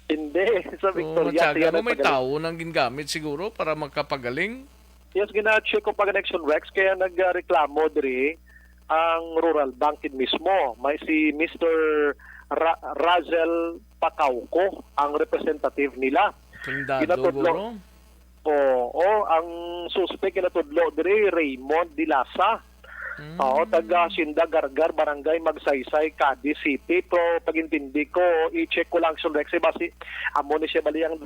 Hindi, sa So, Victoria's matyaga siya mo, may nagpagaling. tao nang gingamit siguro para makapagaling. Yes, gina-check ko pa, Connection Rex, kaya nagreklamo diri ang Rural Bank mismo. May si Mister Ra-, Razel Pacauco, ang representative nila. Kandado, Ginatudlo. guro. Oo, ang suspek ginatudlo diri, Raymond Dilasa. Mm. Oo, taga Hacienda Gargar, Barangay Magsaysay, Cadiz City. Pero pag-intindi ko, i-check ko lang, Action Rex, eh, basi amo ni siya bali ang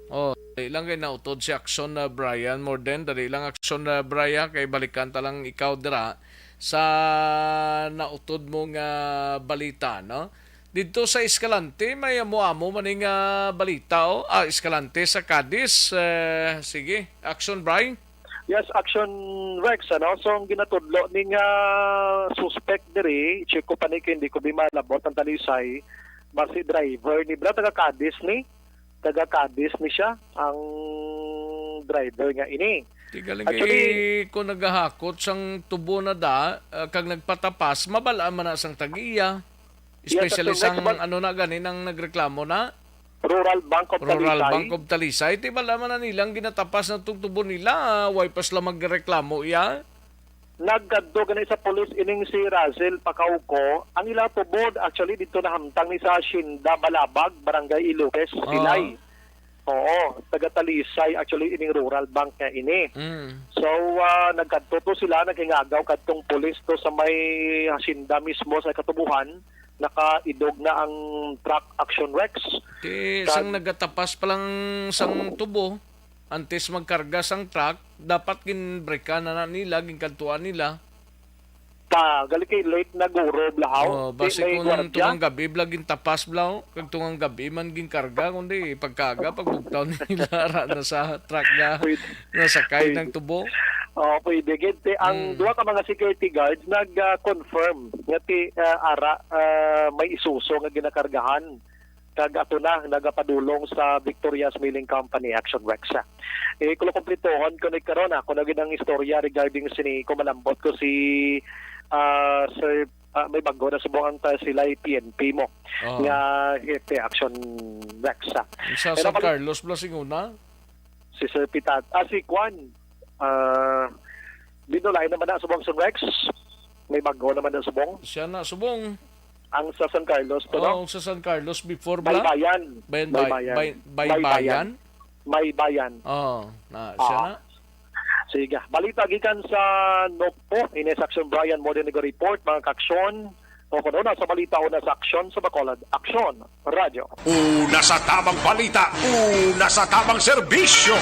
Oh, dali lang kay nautod si Action, ah, Brian. More than, dali lang, Action, ah, Brian, kay balikan ta lang ikaw dira sa nautod mo nga balita, no? Didto sa Escalante, may amo-amo man ning, ah, balita, oh. Ah, Escalante sa Cadiz. Eh, sige, Action, Bri. Yes, Action Rex, ano? So, ang ginatudlo ni nga suspect diri, check ko pa ni kay hindi ko bi malabot ang Talisay, basi driver ni, bra, taga Cadiz ni. Taga Cadiz ni siya, ang driver nga ini. Ti galing Actually, kay kung naghahakot sang tubo na da, ah, kag nagpatapas, mabal-an man na sang tag-iya. Yes, Especially Action Rex, sang, bal- ano na gani, nang nagreklamo na? Rural Bank of Rural Talisay. Bank of Talisay. Ti bala man na nilang ginatapas na tong tubo nila, ah, way pa sila magreklamo, iya? Nagkadto gani sa pulis ining si Russell Pacauco. Ang ila tubod, actually, dito nahamtang ni sa Hacienda Balabag, Barangay Ilores, Ah. Silay. Oo, taga Talisay, actually, ining Rural Bank nga ini. Mm. So, ah, nagkadto to sila, naghingagaw kadtong pulis to sa may hacienda mismo sa Katubuhan. Nakaidog na ang truck, Action Rex. Ti, Kag- sang nagatapas pa lang sang tubo, antes magkarga sang truck, dapat ginbrekan na, na nila, ginkadtuan nila. Ta, gali kay late na guro, blahaw. Oh, Di basi may kung gwardiya. Tungang gabi, bla, gintapas, blaw. Kag tungang gabi man ginkarga, kundi pagkaga, pagbugtaw nila, ra na sa truck nga Pwede. nasakay Pwede. ng tubo. Oh, pwede gid. Ti, ang Hmm. duha ka mga security guards nag-, ah, confirm nga ti, ah, ara, ah, may Isuzu nga ginakargahan. Kag ato na, nagapadulong sa Victoria's Milling Company, Action Rex. Eh, kulo kumpletohon ko ni karon, ako na gid ang istorya regarding sini, kung malambot ko si, ah, Sir, ah, may bago na subong ang ta-, sila P N P mo, Oo. nga hepe, Action Rex. Sa Pero San pag- Carlos, bla, singuna? Si Sir Pitat. Ah, si Kwan. Ah, di no, lain naman na subong, Sir Rex. May bago naman na subong. Siya na subong. Ang sa San Carlos, to, no? Oh, sa San Carlos before ba? Baybayan. Bayan, Baybayan. Bay-, Baybayan? Baybayan. Baybayan. Oh, na, siya Ah. na. Sige. Balita gikan sa Nokpo. Ini sa Aksyon Brian Morden nag-report, mga kaaksyon. O kuno na sa balita, una sa aksyon sa Bacolod. Aksyon, Radyo. Una sa tamang balita, una sa tamang serbisyo.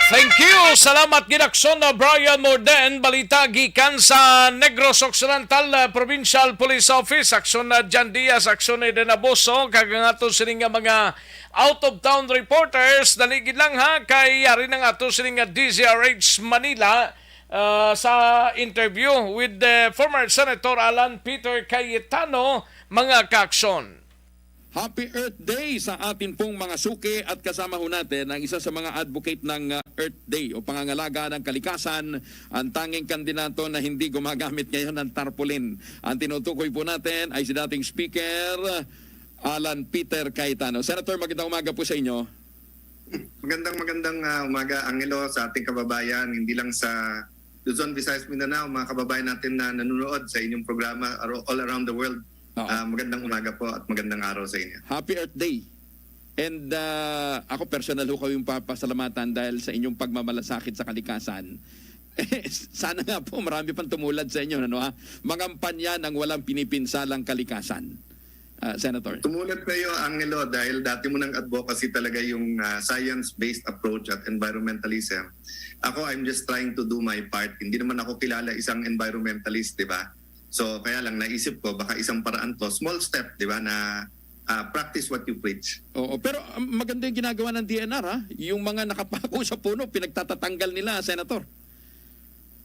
Thank you. Salamat gid, Aksyon na Brian Morden. Balita gikan sa Negros Occidental, uh, Provincial Police Office, Aksyon na Jan Diaz, Aksyon Eden Abuso, kag ang ato sini nga mga out of town reporters. Dali gid lang, ha, kay yari na nga ato sini nga D Z R H Manila, uh, sa interview with the former Senator Alan Peter Cayetano, mga kaaksyon. Happy Earth Day sa atin pong mga suki at kasama ho natin ang isa sa mga advocate ng, uh, Earth Day o pangangalaga ng kalikasan, ang tanging kandidato na hindi gumagamit ngayon ng tarpaulin. Ang tinutukoy po natin ay si dating Speaker Alan Peter Cayetano. Senator, magandang umaga po sa inyo. Magandang, magandang, ah, umaga, Angelo, sa ating kababayan, hindi lang sa Luzon, Visayas, Mindanao, mga kababayan natin na nanonood sa inyong programa aro-, all around the world. Oo. Ah, magandang umaga po at magandang araw sa inyo. Happy Earth Day. And, ah, ako personal ho kayong papasalamatan dahil sa inyong pagmamalasakit sa kalikasan. Sana nga po marami pang tumulad sa inyo, ano, ha? Mangampanya ng walang pinipinsalang kalikasan. Ah, Senator. Tumulad kayo, Angelo, dahil dati mo ng advocacy talaga yung, ah, science-based approach at environmentalism. Ako, I'm just trying to do my part. Hindi naman ako kilala isang environmentalist, di ba? So, kaya lang naisip ko, baka isang paraan to, small step, di ba, na, ah, practice what you preach. Oo, pero, um, maganda yung ginagawa ng D N R, ha? Yung mga nakapako sa puno, pinagtatatanggal nila, Senator.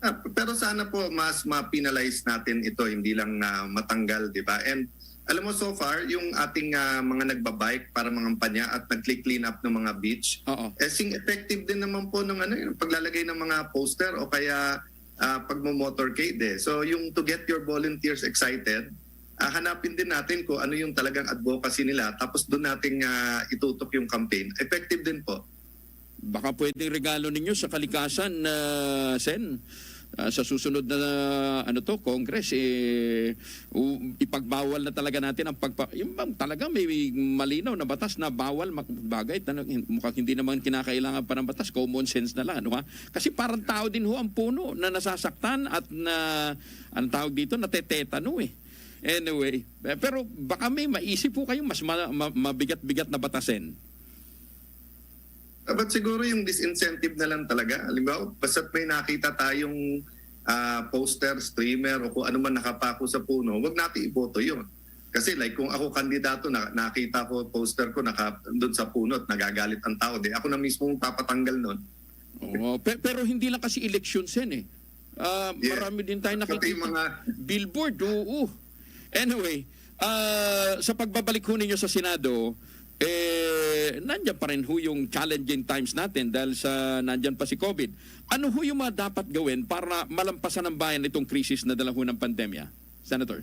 Ah, pero sana po mas ma-penalize natin ito, hindi lang na matanggal, di ba? And alam mo, so far, yung ating, ah, mga nagbabike para mangampanya at nagkli-clean up ng mga beach, Oo. eh, sing effective din naman po ng ano, yung paglalagay ng mga poster o kaya, ah, pagmo-motorcade eh. So, yung to get your volunteers excited, ah, hanapin din natin kung ano yung talagang advocacy nila, tapos doon natin, ah, itutok yung campaign. Effective din po. Baka pwedeng regalo ninyo sa kalikasan, ah, Sen. Ah, sa susunod na, ano to, Congress, eh, u-, ipagbawal na talaga natin ang pagpa-, yung bang talaga may malinaw na batas na bawal mag-, bagay, tanong, hin-, mukhang hindi naman kinakailangan pa ng batas, common sense na lang, ano ha? Kasi parang tao din ho ang puno na nasasaktan at na, anong tawag dito, natetetano eh. Anyway, eh, pero baka may maisip po kayong mas ma-, ma-, mabigat-bigat na batasin. Dapat siguro yung disincentive na lang talaga. Halimbawa, basta't may nakita tayong, ah, poster, streamer, o kung ano man nakapako sa puno, wag natin iboto yun. Kasi like kung ako kandidato, na, nakita ko poster ko naka, doon sa puno at nagagalit ang tao, di ako na mismo ang papatanggal nun. Oo, pe-, pero hindi lang kasi election, Sen, eh. Ah, Yeah. Marami din tayo Pati nakikita. Mga billboard, oo. Anyway, ah, sa pagbabalik ho ninyo sa Senado, eh, nandyan pa rin ho yung challenging times natin dahil sa nandyan pa si COVID. Ano ho yung mga dapat gawin para malampasan ng bayan itong krisis na dala ho ng pandemya, Senator?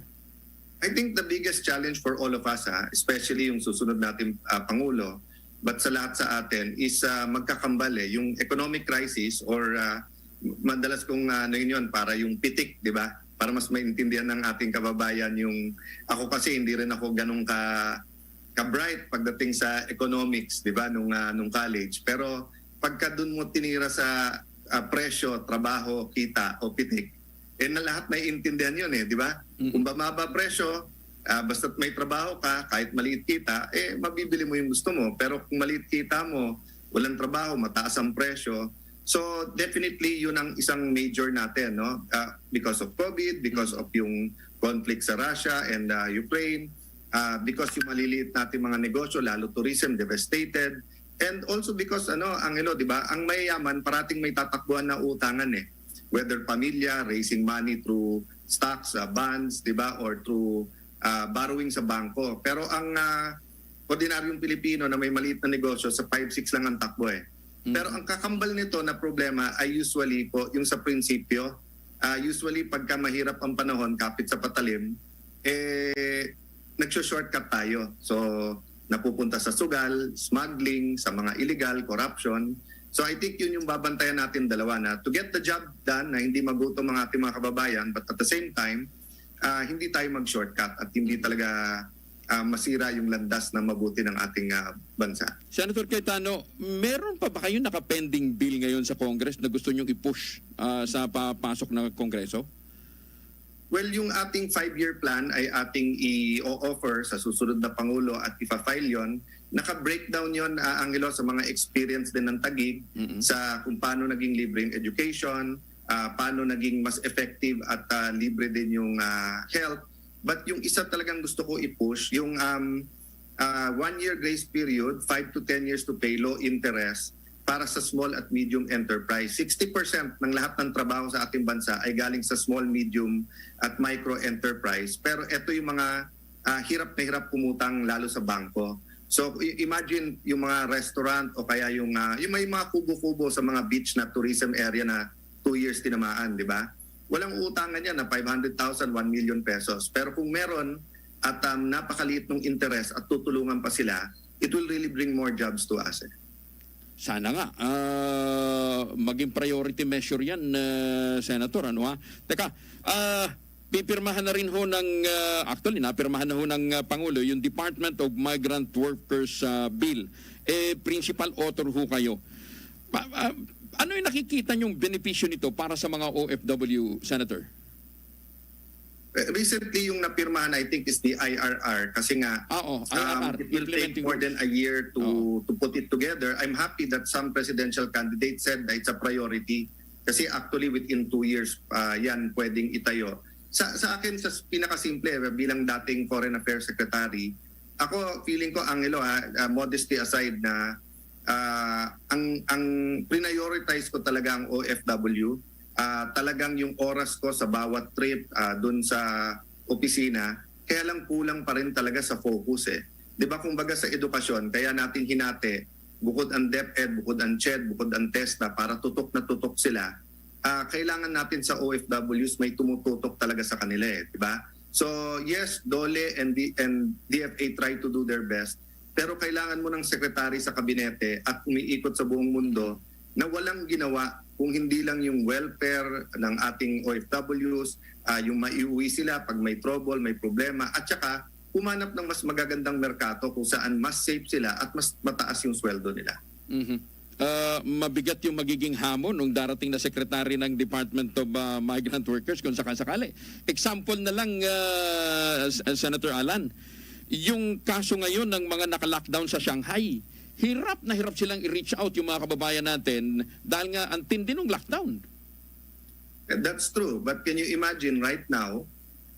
I think the biggest challenge for all of us, ah, especially yung susunod natin, ah, Pangulo, but sa lahat sa atin, is, ah, magkakambal eh. Yung economic crisis or, ah, madalas kong, ah, ano yun, yun, para yung pitik, di ba? Para mas maintindihan ng ating kababayan yung, ako kasi hindi rin ako ganun ka, ka-bright pagdating sa economics, di ba, nung, ah, nung college. Pero pagka dun mo tinira sa, ah, presyo, trabaho, kita o pitik, eh, na lahat naiintindihan yun eh, di ba? Mm. Kung bumaba presyo, ah, basta't may trabaho ka, kahit maliit kita, eh, mabibili mo yung gusto mo. Pero kung maliit kita mo, walang trabaho, mataas ang presyo. So, definitely, yun ang isang major natin, no? Ah, because of COVID, because of yung conflict sa Russia and, ah, Ukraine, ah, because yung maliliit natin mga negosyo, lalo tourism, devastated. And also because, ano, Angelo, di ba, ang mayayaman, parating may tatakbuhan na utangan eh. Whether pamilya, raising money through stocks, ah, bonds, di ba, or through, ah, borrowing sa bangko. Pero ang, ah, ordinaryong Pilipino na may maliit na negosyo, sa five six lang ang takbo eh. Mm. Pero ang kakambal nito na problema ay usually po yung sa prinsipyo. Ah, usually pagka mahirap ang panahon, kapit sa patalim, eh, nagsho-shortcut tayo. So, napupunta sa sugal, smuggling, sa mga illegal, corruption. So I think yun yung babantayan natin dalawa, na to get the job done, na hindi magutom ang ating mga kababayan, but at the same time, ah, hindi tayo mag-shortcut at hindi talaga, ah, masira yung landas na mabuti ng ating, ah, bansa. Senator Cayetano, meron pa ba kayo nakapending bill ngayon sa Congress na gusto nyong i-push, ah, sa papasok na Kongreso? Well, yung ating five-year plan ay ating i-offer sa susunod na Pangulo at ipa-file yon. Naka-breakdown yon, ah, Angelo, sa mga experience din ng Taguig Mm-mm. sa kung paano naging libre yung education, ah, paano naging mas effective at, ah, libre din yung, ah, health. But yung isa talagang gusto ko i-push, yung, um, ah, one-year grace period, five to ten years to pay, low interest, para sa small at medium enterprise. Sixty percent ng lahat ng trabaho sa ating bansa ay galing sa small, medium at micro enterprise. Pero ito yung mga, ah, hirap na hirap kumutang, lalo sa bangko. So i- imagine yung mga restaurant o kaya yung, ah, yung may mga kubo-kubo sa mga beach na tourism area na two years tinamaan, di ba? Walang uutangan yan na five hundred thousand, one million pesos. Pero kung meron at, um, napakaliit ng interest at tutulungan pa sila, it will really bring more jobs to us, eh. Sana nga, ah, maging priority measure yan, ah, Senator, ano ha? Teka, ah, pipirmahan na rin ho ng, ah, actually, napirmahan na ho ng, ah, Pangulo yung Department of Migrant Workers, ah, Bill. Eh, principal author ho kayo. Pa- ah, ano yung nakikita niyong benepisyo nito para sa mga O F W, Senator? Eh, recently, yung napirmahan, I think, is the I R R. Kasi nga, Ah, oh, um, I R R, it will take implementing more rules. than a year to Oo. to put it together. I'm happy that some presidential candidates said that it's a priority. Kasi actually, within two years, ah, yan pwedeng itayo. Sa, sa akin, sa s- pinakasimple, eh, bilang dating Foreign Affairs Secretary, ako, feeling ko, Angelo, ha, ah, modesty aside, na, ah, ang, ang prioritize ko talaga ang O F W. Ah, talagang yung oras ko sa bawat trip, ah, dun sa opisina, kaya lang kulang pa rin talaga sa focus, eh. Di ba, kumbaga sa edukasyon, kaya natin hinati, bukod ang DepEd, bukod ang CHED, bukod ang TESDA, para tutok na tutok sila, ah, kailangan natin sa O F Ws may tumututok talaga sa kanila, eh, di ba? So yes, DOLE and, D- and D F A try to do their best, pero kailangan mo ng secretary sa kabinete at umiikot sa buong mundo na walang ginawa kung hindi lang yung welfare ng ating O F Ws, ah, yung maiuwi sila pag may trouble, may problema, at saka humanap ng mas magagandang merkato kung saan mas safe sila at mas mataas yung sweldo nila. Mhm. Ah, mabigat yung magiging hamon ng darating na secretary ng Department of, ah, Migrant Workers kung sakasakali. Example na lang, ah, S- Senator Alan, yung kaso ngayon ng mga naka-lockdown sa Shanghai, hirap na hirap silang i-reach out yung mga kababayan natin dahil nga ang tindi ng lockdown. That's true. But can you imagine right now,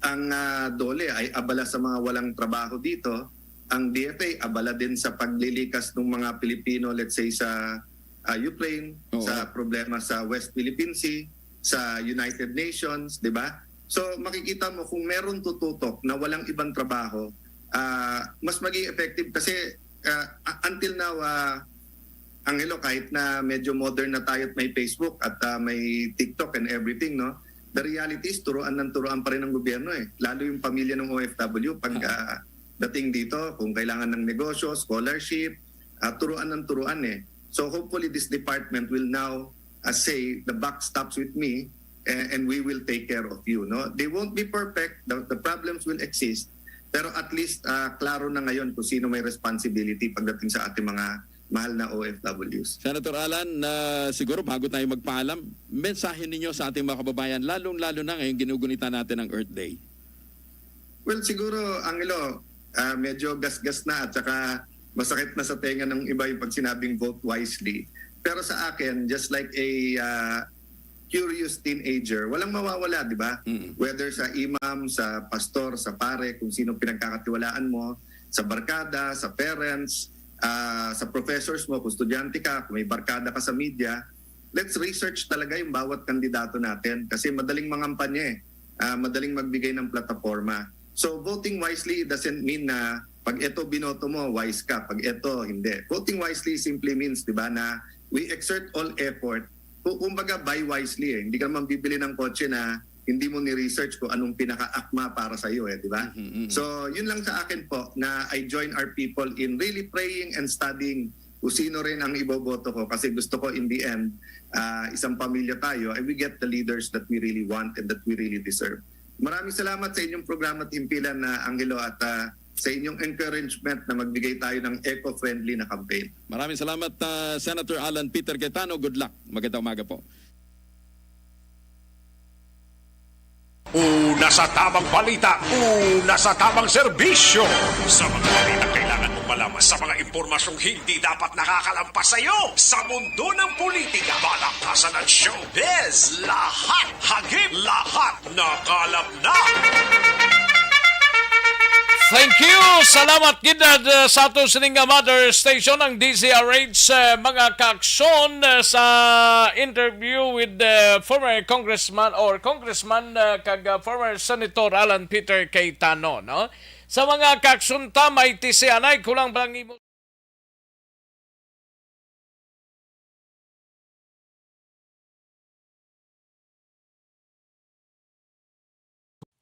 ang, ah, DOLE ay abala sa mga walang trabaho dito, ang D F A abala din sa paglilikas ng mga Pilipino, let's say, sa, ah, Ukraine, Oo. sa problema sa West Philippine Sea, sa United Nations, di ba? So makikita mo, kung meron tututok na walang ibang trabaho, ah, mas maging effective kasi, ah, a- until now, ah, Angelo, kahit na medyo modern na tayo at may Facebook at, ah, may TikTok and everything, no? The reality is, turuan ng turuan pa rin ng gobyerno, eh. Lalo yung pamilya ng O F W, pag, Ah. ah, dating dito, kung kailangan ng negosyo, scholarship, ah, turuan ng turuan, eh. So hopefully this department will now, ah, say, "The buck stops with me, and, and we will take care of you," no? They won't be perfect, the, the problems will exist, pero at least, ah, klaro na ngayon kung sino may responsibility pagdating sa ating mga mahal na O F Ws. Senator Alan, ah, siguro bago tayo magpaalam, mensahe ninyo sa ating mga kababayan, lalong-lalo na ngayong ginugunitan natin ang Earth Day. Well, siguro, Angelo, ah, medyo gasgas na at saka masakit na sa tenga ng iba yung pag sinabing "vote wisely." Pero sa akin, just like a, ah, curious teenager, walang mawawala, di ba? Mm. Whether sa imam, sa pastor, sa pare, kung sino pinagkakatiwalaan mo, sa barkada, sa parents, ah, sa professors mo, kung estudyante ka, kung may barkada ka sa media, let's research talaga yung bawat kandidato natin kasi madaling mangampanya, eh. Ah, madaling magbigay ng plataporma. So voting wisely doesn't mean na pag ito binoto mo, wise ka. Pag ito, hindi. Voting wisely simply means, di ba, na we exert all effort. Ku- Kumbaga, buy wisely, eh. Hindi ka naman bibili ng kotse na hindi mo ni-research kung anong pinaka-akma para sa iyo, eh, di ba? Mhm, mhm. So, yun lang sa akin po, na I join our people in really praying and studying kung sino rin ang iboboto ko, kasi gusto ko in the end, ah, isang pamilya tayo and we get the leaders that we really want and that we really deserve. Maraming salamat sa inyong programa, Himpilan, na Angelo, at, ah, sa inyong encouragement na magbigay tayo ng eco-friendly na campaign. Maraming salamat, ah, Senator Alan Peter Cayetano. Good luck. Magandang umaga po. Una sa tamang balita, una sa tamang serbisyo. Sa mga balitang kailangan mong malaman, sa mga impormasyong hindi dapat nakakalampas sa iyo, sa mundo ng politika, balakasan at showbiz, lahat hagip, lahat nakalap na. Thank you. Salamat gid, uh, sa aton sining nga mother station, ang D Z R H, uh, mga kaaksyon, uh, sa interview with the former congressman or congressman, uh, kag, uh, former Senator Alan Peter Cayetano, no? Sa mga kaaksyon ta, may tisianay, kulang ba lang imo?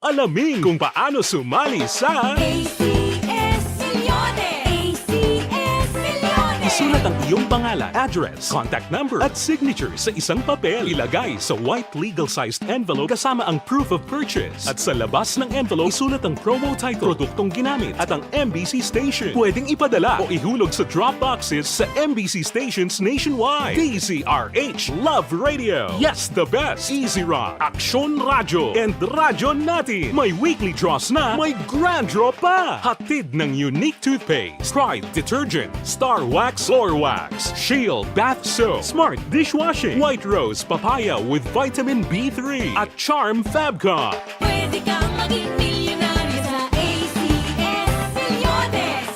Alamin kung paano sumali sa A C S Millones. A C S Millones. Isulat ang iyong pangalan, address, contact number, at signature sa isang papel. Ilagay sa white legal-sized envelope kasama ang proof of purchase. At sa labas ng envelope, isulat ang promo title, produktong ginamit, at ang M B C station. Pwedeng ipadala o ihulog sa drop boxes sa M B C stations nationwide. D Z R H Love Radio. Yes, the best. Easy Rock, Aksyon Radyo, and Radyo Natin. May weekly draws na, may grand draw pa. Hatid ng Unique Toothpaste, Pride Detergent, Star Wax Floor Wax, Shield Bath Soap, Smart Dishwashing, White Rose Papaya with Vitamin B three, at Charm Fabcon. Pwede kang maging milyonaryo sa A C S Millones.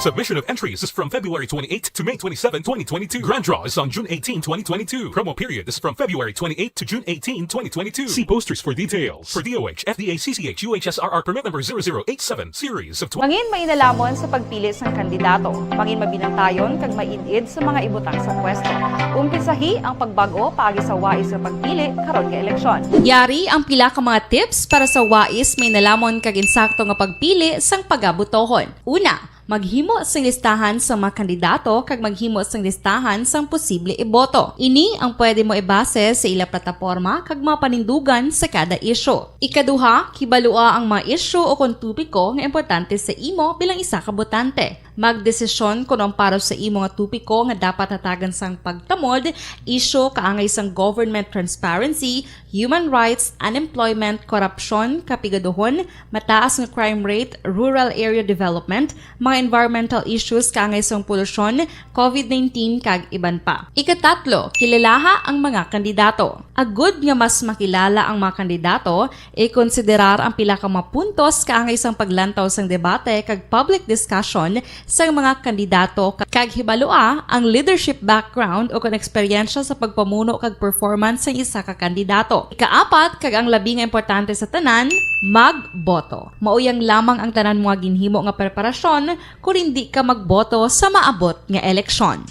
Submission of entries is from February twenty-eighth to May twenty-seven, twenty twenty-two. Grand draw is on June eighteen, twenty twenty-two. Promo period is from February twenty-eighth to June eighteen, twenty twenty-two. See posters for details. For D O H, F D A, C C H, U H S R R permit number zero zero eight seven, series of twenty. Mangin mainalamon sa pagpili sang kandidato. Mangin mabinantayon kag maid-id sa mga ibutang sa pwesto. Umpisahi ang pagbag-o paagi sa wais nga pagpili karon nga eleksyon. Yari ang pila ka mga tips para sa wais, mainelamon kag insakto nga pagpili sang pagabotohon. Una, maghimo sing listahan sang mga kandidato kag maghimo sing listahan sang posible iboto. Ini ang pwede mo ibase sa ila plataporma kag mga panindugan sa kada isyu. Ikaduha, kibalua ang mga isyu o kon topiko nga importante sa imo bilang isa ka botante. Magdesisyon kon ang para sa imo nga topiko nga dapat hatagan sang pagtamod, isyu kaangay sang government transparency, human rights, unemployment, korupsyon, kapigaduhon, mataas nga crime rate, rural area development, mga environmental issues kaangay sang polusyon, covid nineteen, kag iban pa. Ikatatlo, kilalaha ang mga kandidato. Agud nga mas makilala ang mga kandidato, ikonsiderar ang pila ka mga puntos kaangay sang paglantaw sang debate kag public discussion sang mga kandidato, kag hibalua ang leadership background o kon eksperyensya sa pagpamuno kag performance sang isa ka kandidato. Ikaapat, kag ang labi nga importante sa tanan, magboto. Mauyang lamang ang tanan mo nga ginhimo nga preparasyon kon indi ka magboto sa maabot nga eleksyon.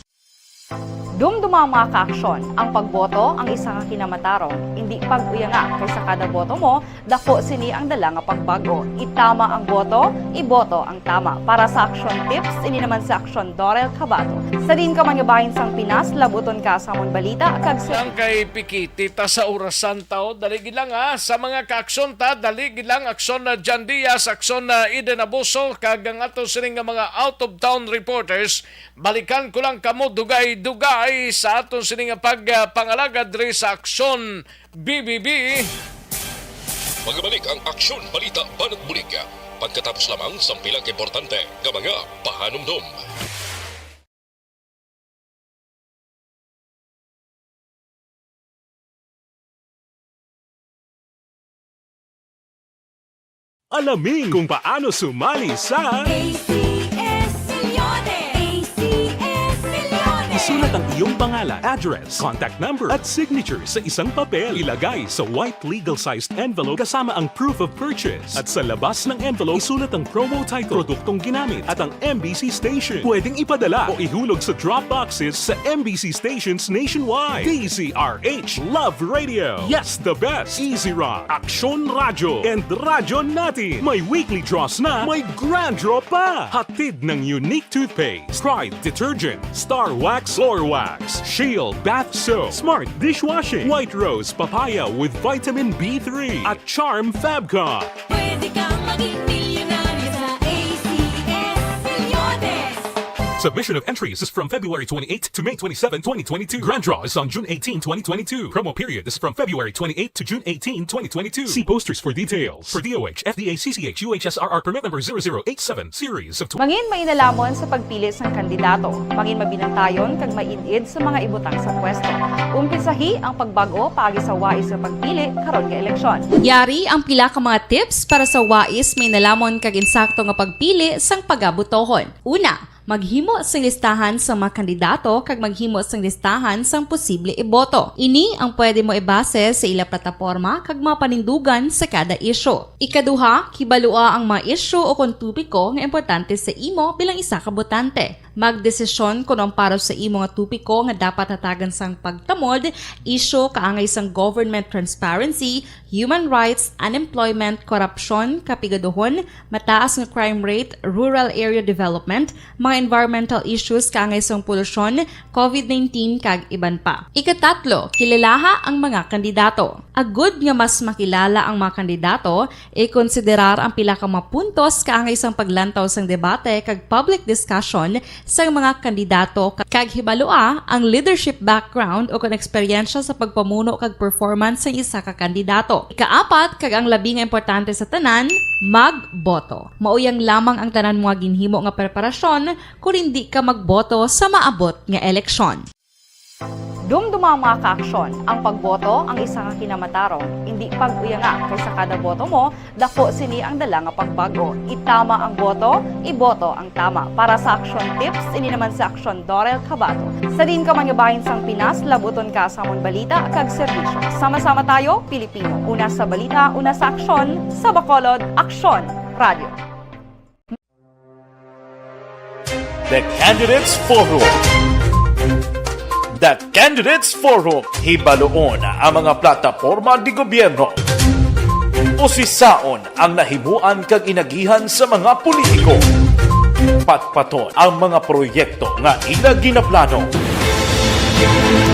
Dumduma ang mga kaaksyon, ang pagboto ang isa ka kinamatarong, indi pag-uyanga, kay sa kada boto mo, dako sini ang dala nga pagbago. Itama ang boto, iboto ang tama. Para sa Aksyon Tips, ini naman si Aksyon Dorel Cabato. Sa diin ka man nga bahin sang Pinas, labuton ka sa amon balita kag sa Ang kay pikiti ta sa orasan ta, o. Dali gid lang, ha. Sa mga kaaksyon ta, dali gid lang, Aksyon na Jan Diaz, Aksyon na Eden Abuso, kag ang ato sining nga mga out of town reporters. Balikan ko lang kamo dugay-dugay sa aton sini nga pagpangalagad diri sa Aksyon B B B. Magabalik ang Aksyon Balita Banat Bulig pagkatapos lamang sang pila ka importante nga mga pahanumdom. Alamin kung paano sumali sa A C S Millones. A C S Millones. Sulat ang iyong pangalan, address, contact number, at signature sa isang papel. Ilagay sa white legal-sized envelope kasama ang proof of purchase. At sa labas ng envelope, isulat ang promo title, produktong ginamit, at ang M B C station. Pwedeng ipadala o ihulog sa drop boxes sa M B C stations nationwide. D Z R H Love Radio. Yes, the best. Easy Rock, Aksyon Radyo, and Radyo Natin. May weekly draws na, may grand draw pa. Hatid ng Unique Toothpaste, Pride Detergent, Star Wax, Floor Wax, Shield Bath Soap, Smart Dishwashing, White Rose Papaya with Vitamin B three, at Charm Fabcon. Pwede kang maging milyonaryo sa A C S Milyones. Submission of entries is from February twenty-eighth to May twenty-seven, twenty twenty-two. Grand draw is on June eighteen, twenty twenty-two. Promo period is from February twenty-eighth to June eighteen, twenty twenty-two. See posters for details. For D O H, F D A C C H U H S R R permit number zero zero eight seven, series of tw- Mangin mainalhamon sa pagpili sang kandidato. Mangin mabinantayon kag maid-id sa mga ibutang sa pwesto. Umpisahi ang pagbag-o paagi sa wais nga pagpili karon nga eleksyon. Yari ang pila ka mga tips para sa wais, mainalhamon kag insakto nga pagpili sang pagabotohon. Una, maghimo sing listahan sang mga kandidato kag maghimo sing listahan sang posible iboto. Ini ang pwede mo ibase sa ila plataporma kag mga panindugan sa kada isyu. Ikaduha, kibalua ang mga isyu o kon topiko nga importante sa imo bilang isa ka botante. Magdesisyon kon ang para sa imo nga topiko nga dapat hatagan sang pagtamod, isyu kaangay sang government transparency, human rights, unemployment, korupsyon, kapigaduhon, mataas nga crime rate, rural area development, mga environmental issues kaangay sang polusyon, covid nineteen, kag iban pa. Ikatatlo, kilalaha ang mga kandidato. Agud nga mas makilala ang mga kandidato, ikonsiderar ang pila ka mga puntos kaangay sang paglantaw sang debate kag public discussion sang mga kandidato, kag hibalua ang leadership background o kon eksperyensya sa pagpamuno kag performance sang isa ka kandidato. Ikaapat, kag ang labi nga importante sa tanan, magboto. Mauyang lamang ang tanan mo nga ginhimo nga preparasyon kon indi ka magboto sa maabot nga eleksyon. Dumduma ang mga kaaksyon, ang pagboto ang isa ka kinamatarong, indi pag-uyanga, kay sa kada boto mo, dako sini ang dala nga pagbag-o. Itama ang boto, iboto ang tama. Para sa Aksyon Tips, ini naman si Aksyon Dorel Cabato. Sa diin ka man nga bahin sang Pinas, labuton ka sa amon balita kag serbisyo. Sama-sama tayo, Pilipino. Una sa balita, una sa aksyon, sa Bacolod, Aksyon Radio. The Candidates Forum. The Candidates Forum, hibaluon ang mga plataporma de gobyerno. Usisaon ang nahimuan kag inagihan sa mga politiko. Patpaton ang mga proyekto nga ila ginaplano.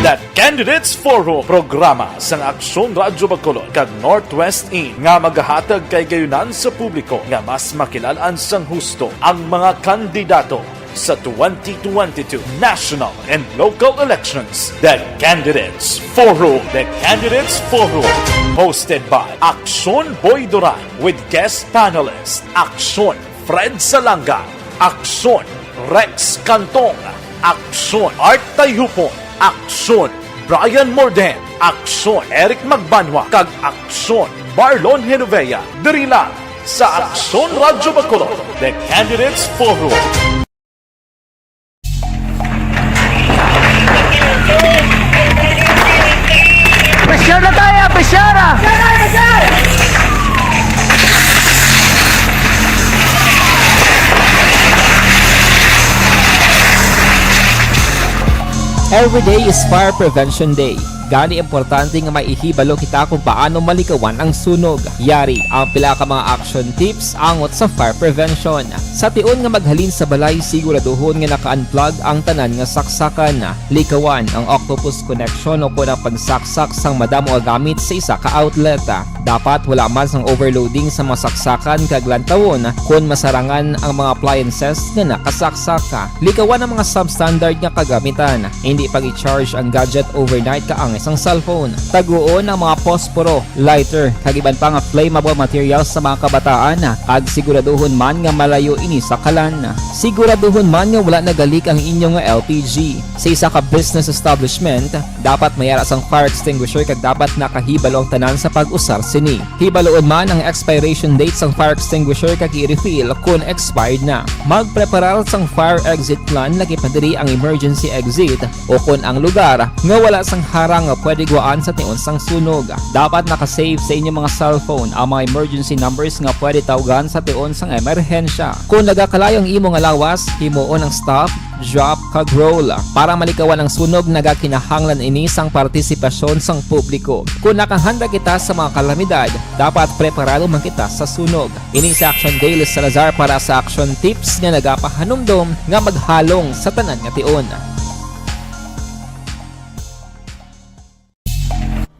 The Candidates Forum, programa sang Aksyon Radyo Bacolod kag Northwest In nga magahatag kahigayonan sa publiko nga mas makilalan sang husto ang mga kandidato sa twenty twenty-two national and local elections. The Candidates Forum. The Candidates Forum, hosted by Aksyon Boy Duran with guest panelist Aksyon Fred Salanga, Aksyon Rex Cantong, Aksyon Art Tayupon, Aksyon Brian Morden, Aksyon Eric Magbanwa, kag Aksyon Marlon Genovea, diri lang sa Aksyon Radyo Bacolod, The Candidates Forum. Pressure na tayo, pressure! Every day is Fire Prevention Day. Gani, importante nga maihibalo kita kung paano malikawan ang sunog. Yari ang pila ka mga action tips angot sa fire prevention. Sa tion nga maghalin sa balay, siguraduhon nga naka-unplug ang tanan nga saksakan. Likawan ang octopus connection o kon ang pagsaksak sang madamo nga gamit sa isa ka outlet. Dapat wala man sang overloading sa mga saksakan kag lantawon kon masarangan ang mga appliances nga nakasaksak. Likawan ang mga substandard nga kagamitan. Indi pag-i-charge ang gadget overnight kaangay sang cellphone. Taguon ang mga posporo, lighter, kag iban pa nga flammable materials sa mga kabataan, kag siguraduhon man nga malayo ini sa kalan. Siguraduhon man nga wala nagalik ang inyo nga L P G. Sa isa ka business establishment, dapat may ara sang fire extinguisher kag dapat nakahibalo ang tanan sa pag-usar Sini, hibaluon man ang expiration date sang fire extinguisher kag i-refill kon expired na. Magpreparar sang fire exit plan, lagi pa diri ang emergency exit, o kon ang lugar nga wala sang harang nga pwede guwaan sa tion sang sunog. Dapat naka-save sa inyong mga cellphone ang mga emergency numbers nga pwede tawgan sa tion sang emerhensya. Kon nagakalayo ang imo nga lawas, himuon ang stop, drop, kag roll. Para malikawan ang sunog, nagakinahanglan ini sang partisipasyon sang publiko. Kon nakahanda kita sa mga kalamidad, dapat preparado man kita sa sunog. Ini si Action Dale Salazar para sa Action Tips nga nagapahanumdom nga maghalong sa tanan nga tion.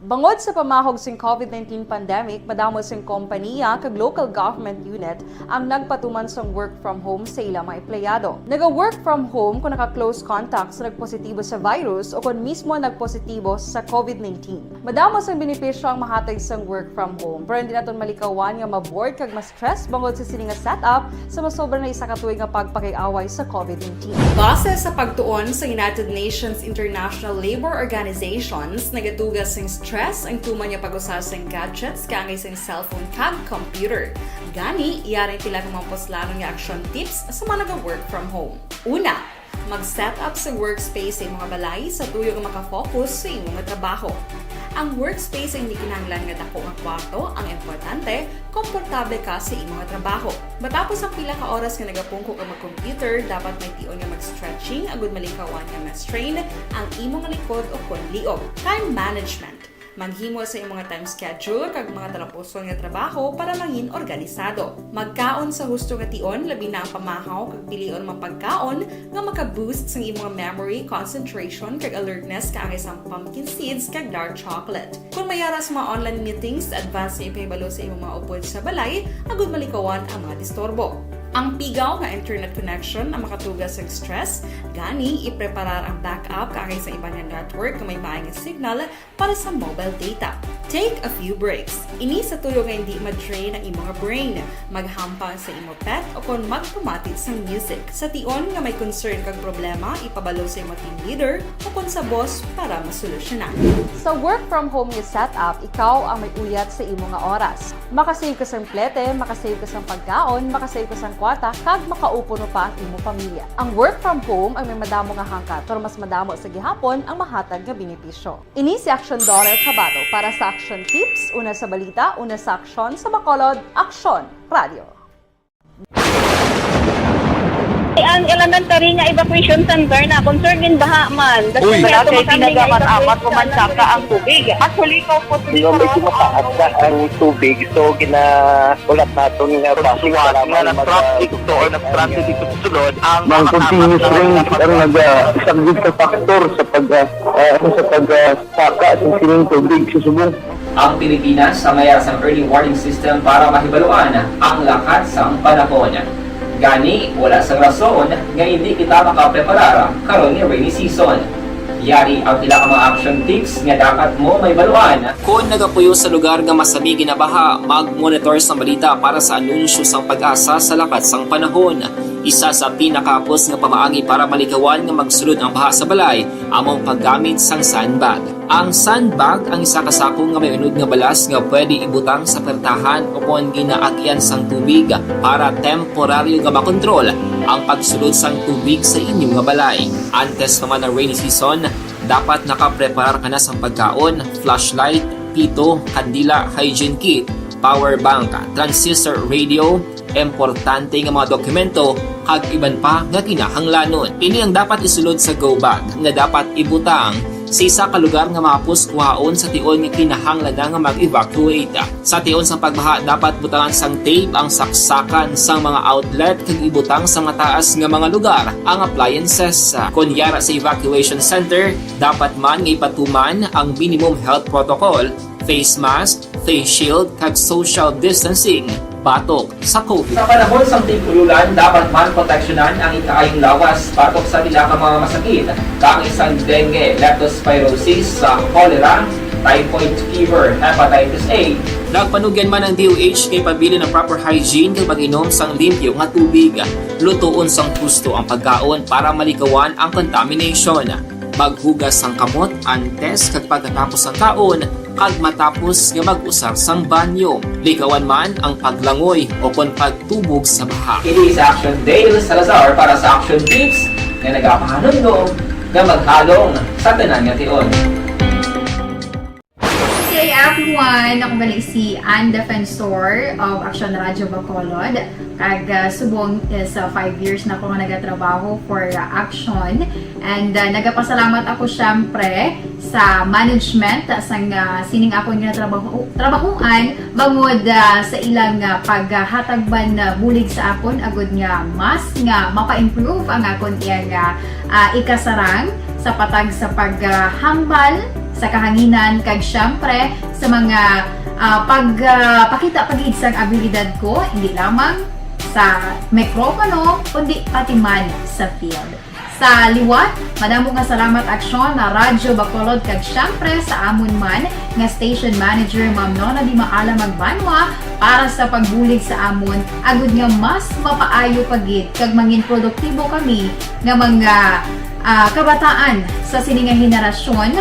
Bangod sa pamahog sing COVID nineteen pandemic, madamo sing kompaniya kag local government unit ang nagpatuman sang work from home sa ila mga empleyado. Naga-work from home kung naka-close contact sa nagpositibo sa virus o kon mismo nagpositibo sa COVID nineteen. Madamo sang benepisyo ang mahatag sang work from home, pero hindi naton malikawan nga ma-bored kag ma-stress bangod sa sini nga setup sa masobra na isa ka tuig nga pagpakig-away sa COVID nineteen. Base sa pagtuon sa United Nations International Labor Organizations, nagatuga sing stress ang tuman nga pag-usa sing gadgets kaangay sing cellphone kag computer. Gani, yari ang pila ka mga puslanon nga action tips sa mga naga-work from home. Una, mag-set up sa workspace sa imong balay sa tuyo nga maka-focus sa imong trabaho. Ang workspace ay hindi kinahanglan nga dako nga kwarto, ang importante, komportable ka sa imong trabaho. Matapos ang pila ka oras nga nagapungko ka mag-computer, dapat may tion nga mag-stretching agud malikawan nga ma-strain ang imong likod o kon liog. Time management. Maghimo sa imong time schedule kag mga talapuson nga trabaho para mangin organisado. Magkaon sa husto nga tion, labi na ang pamahaw kag pilion mga pagkaon nga maka-boost sang imong memory, concentration, kag alertness kaangay sang pumpkin seeds kag dark chocolate. Kon may ara sa mga online meetings, advance nga ipahibalo sa imong mga upod sa balay agud malikawan ang mga disturbo. Ang pigaw nga internet connection ang makatuga sa stress, gani ipreparar ang backup kaangay sa iban nga network nga may maayong signal para sa mobile data. Take a few breaks. Ini sa tuyo nga hindi ma-drain ang imong brain. Maghampang sa imo pet o kon magpamati sang music. Sa tion nga may concern kag problema, ipabalo sa imo team leader o kon sa boss para masolusyonan. Sa work from home nga setup, ikaw ang may uyat sa imo nga oras. Makasave ka sang plete, makasave ka sang pagkaon, makasave ka sang kwarta, kag makaupo pa ang imo pamilya. Ang work from home ang may madamo nga hangkat, pero mas madamo sa gihapon ang mahatag nga benepisyo. Ini si Action Daughter Kabato para sa Action Tips, una sa balita, una sa aksyon, sa Bacolod, Aksyon Radio. Ang elementary nga evacuation center na concerned in baha man. Uy. Wala kay ginagamit-amat ko man saka ang tubig. Actually, ko po. Medyo mataas na ang tubig, so gina-, ulat naton nga traffic, nga mag-, nag-traffic to or nag-traffic dito sa sulod, ang mga continuous rain ang nag-, ah, isang big factor sa pag, ah, ah, ano, sa pag, ah, saka sa sining tubig sa subong. Ang Pilipinas ang may sang early warning system para mahibaluan ang lakat sang panahon. Gani, wala sang rason nga hindi kita makapreparar karon ni rainy season. Yari ang pila ka mga action tips nga dapat mo mahibaluan. Kon nagapuyo sa lugar nga masami ginabaha, mag-monitor sa balita para sa anunsyo sang PAGASA sa lakat sang panahon. Isa sa pinakahapos nga pamaagi para malikawan nga magsulod ang baha sa balay amo ang paggamit sang sandbag. Ang sandbag ang isa ka sako nga may unod nga balas nga pwede ibutang sa pertahan o kon ginaagian sang tubig para temporaryo nga makontrol ang pagsulod sang tubig sa inyo nga balay. Antes pa man ang rainy season, dapat nakapreparar ka na sang pagkaon, flashlight, pito, kandila, hygiene kit, power bank, transistor radio, importante nga mga dokumento, kag iban pa nga kinahanglanon. Ini ang dapat isulod sa go bag nga dapat ibutang sa isa ka lugar nga mahapos kuhaon sa tion nga kinahanglan na nga mag-evacuate. Sa tion sang pagbaha, dapat butangan sang tape ang saksakan sang mga outlet kag ibutang sa mataas nga mga lugar ang appliances. Kon yara sa evacuation center, dapat man nga ipatuman ang minimum health protocol, face mask, face shield, kag social distancing batok sa COVID. Sa panahon sang tig-ululan, dapat man proteksyonan ang ikaayong lawas batok sa pila ka mga masakit, kaangay sang dengue, leptospirosis, sa cholera, typhoid fever, hepatitis A. Nagpanugyan man ang D O H nga ipabilin ang proper hygiene kag pag-inom sang limpyo nga tubig. Lutoon sang husto ang pagkaon para malikawan ang contamination. Maghugas sang kamot antes kag pagkatapos sang kaon, kag matapos nga mag-usar sang banyo, likawan man ang paglangoy o kon pagtubog sa baha. Kini si Action Dale Salazar para sa Action Tips nga nagapahanumdom nga maghalong sa tanan nga tion. Hey everyone! Ako gali si Ann Defensor of Action Radyo Bacolod. Kag, ah, subong is, ah, five years na ako nga nagatrabaho for, ah, Action. And, ah, nagapasalamat ako, syempre, sa management, ah, sang, ah, sining akon nga trabaho, trabahuan, bangod, ah, sa ilang, ah, paghatag man, ah, bulig sa akon, agud nga mas nga mapa-improve ang akon iyang, ah, ah, ikasarang sa patag sa paghambal sa kahanginan, kag, syempre, sa mga, ah, pag, ah, pakita pa gid sang abilidad ko, hindi lamang sa mikropono, kundi pati man sa field. Sa liwat, madamo nga salamat, Aksyon na Radyo Bacolod, kag syempre sa amon man nga station manager, Ma'am Nona Di Maala Magbanwa, para sa pagbulig sa amon, agud nga mas mapaayo pa gid kag mangin produktibo kami nga mga, ah, kabataan sa sini nga henerasyon.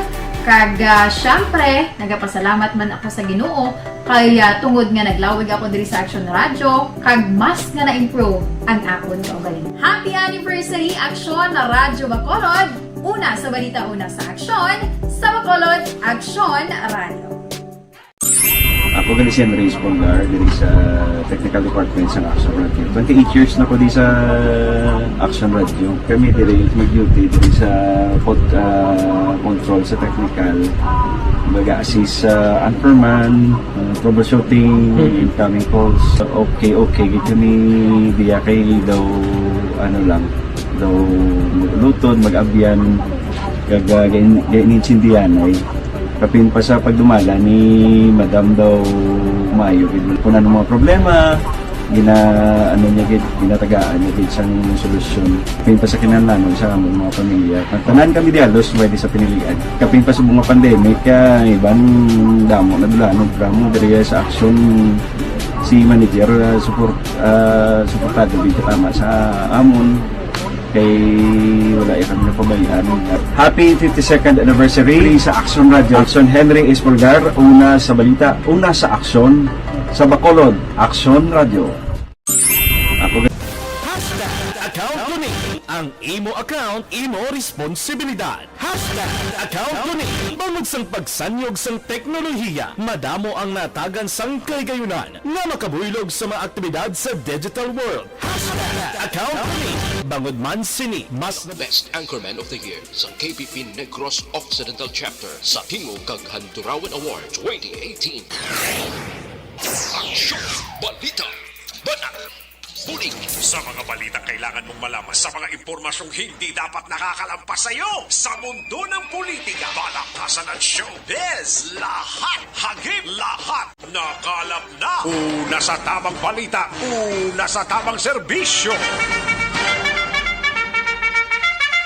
Kag, ah, syempre, nagapasalamat man ako sa Ginoo kay, ah, tungod nga naglawig ako diri sa Action Radyo, kag mas nga na-improve ang akon kaugalingon. Happy anniversary, Action Radyo Bacolod! Una sa balita, una sa aksyon, sa Bacolod, Action Radyo. Ako gali si Henry Espolgar, diri sa Technical Department sa Action Radio. Twenty-eight years na ko di sa Action Radio. Kami diri mag-duty diri sa pod-, ah, control sa technical. Mag-assist sa anchorman, ah, troubleshooting, Mhm. incoming calls. Okay, okay, gid kami diya kay daw, ano lang, daw mag-uluton, mag-abyan, kag, ah, gain-, gain-, insindihan ay. Kapin pa sa pagdumala ni Madam daw maayo gid. Kung ano mga problema, gina-, ano niya gid, ginatagaan niya gid sang solusyon. Kapin pa sa kinahanglanon sa among mga pamilya. Ang tanan kami di halos pwede sa pinilian. Kapin pa sa mga pandemic, ah, iban damo na dulanon, drama diri sa aksyon si manager, ah, support, ah, suportado gid tama sa amon. Kay wala ya kami napabayaan. Happy fifty-second anniversary sa Action Radio. Action Henry Espolgar, una sa balita, una sa aksyon, sa Bacolod, Action Radio. Ako ga- Hashtag account ko ni. Ang imo account, imo responsibilidad. Hashtag account ko ni. Bangod sang pagsanyog sang teknolohiya, madamo ang natagan sang kahigayunan nga makabuylog sa mga aktibidad sa digital world. Hashtag account ko ni. Bangod man sini, mas The Best Anchorman of the Year sa K P P Negros Occidental Chapter sa Tingog kag Handurawan Award twenty eighteen. Aksyon! Balita! Banat! Bulig! Sa mga balitang kailangan mong malaman, sa mga impormasyong hindi dapat nakakalampas sa iyo, sa mundo ng politika, palakasan at showbiz, lahat, hagip, lahat, nakalap na. Una sa tamang balita, una sa tamang serbisyo.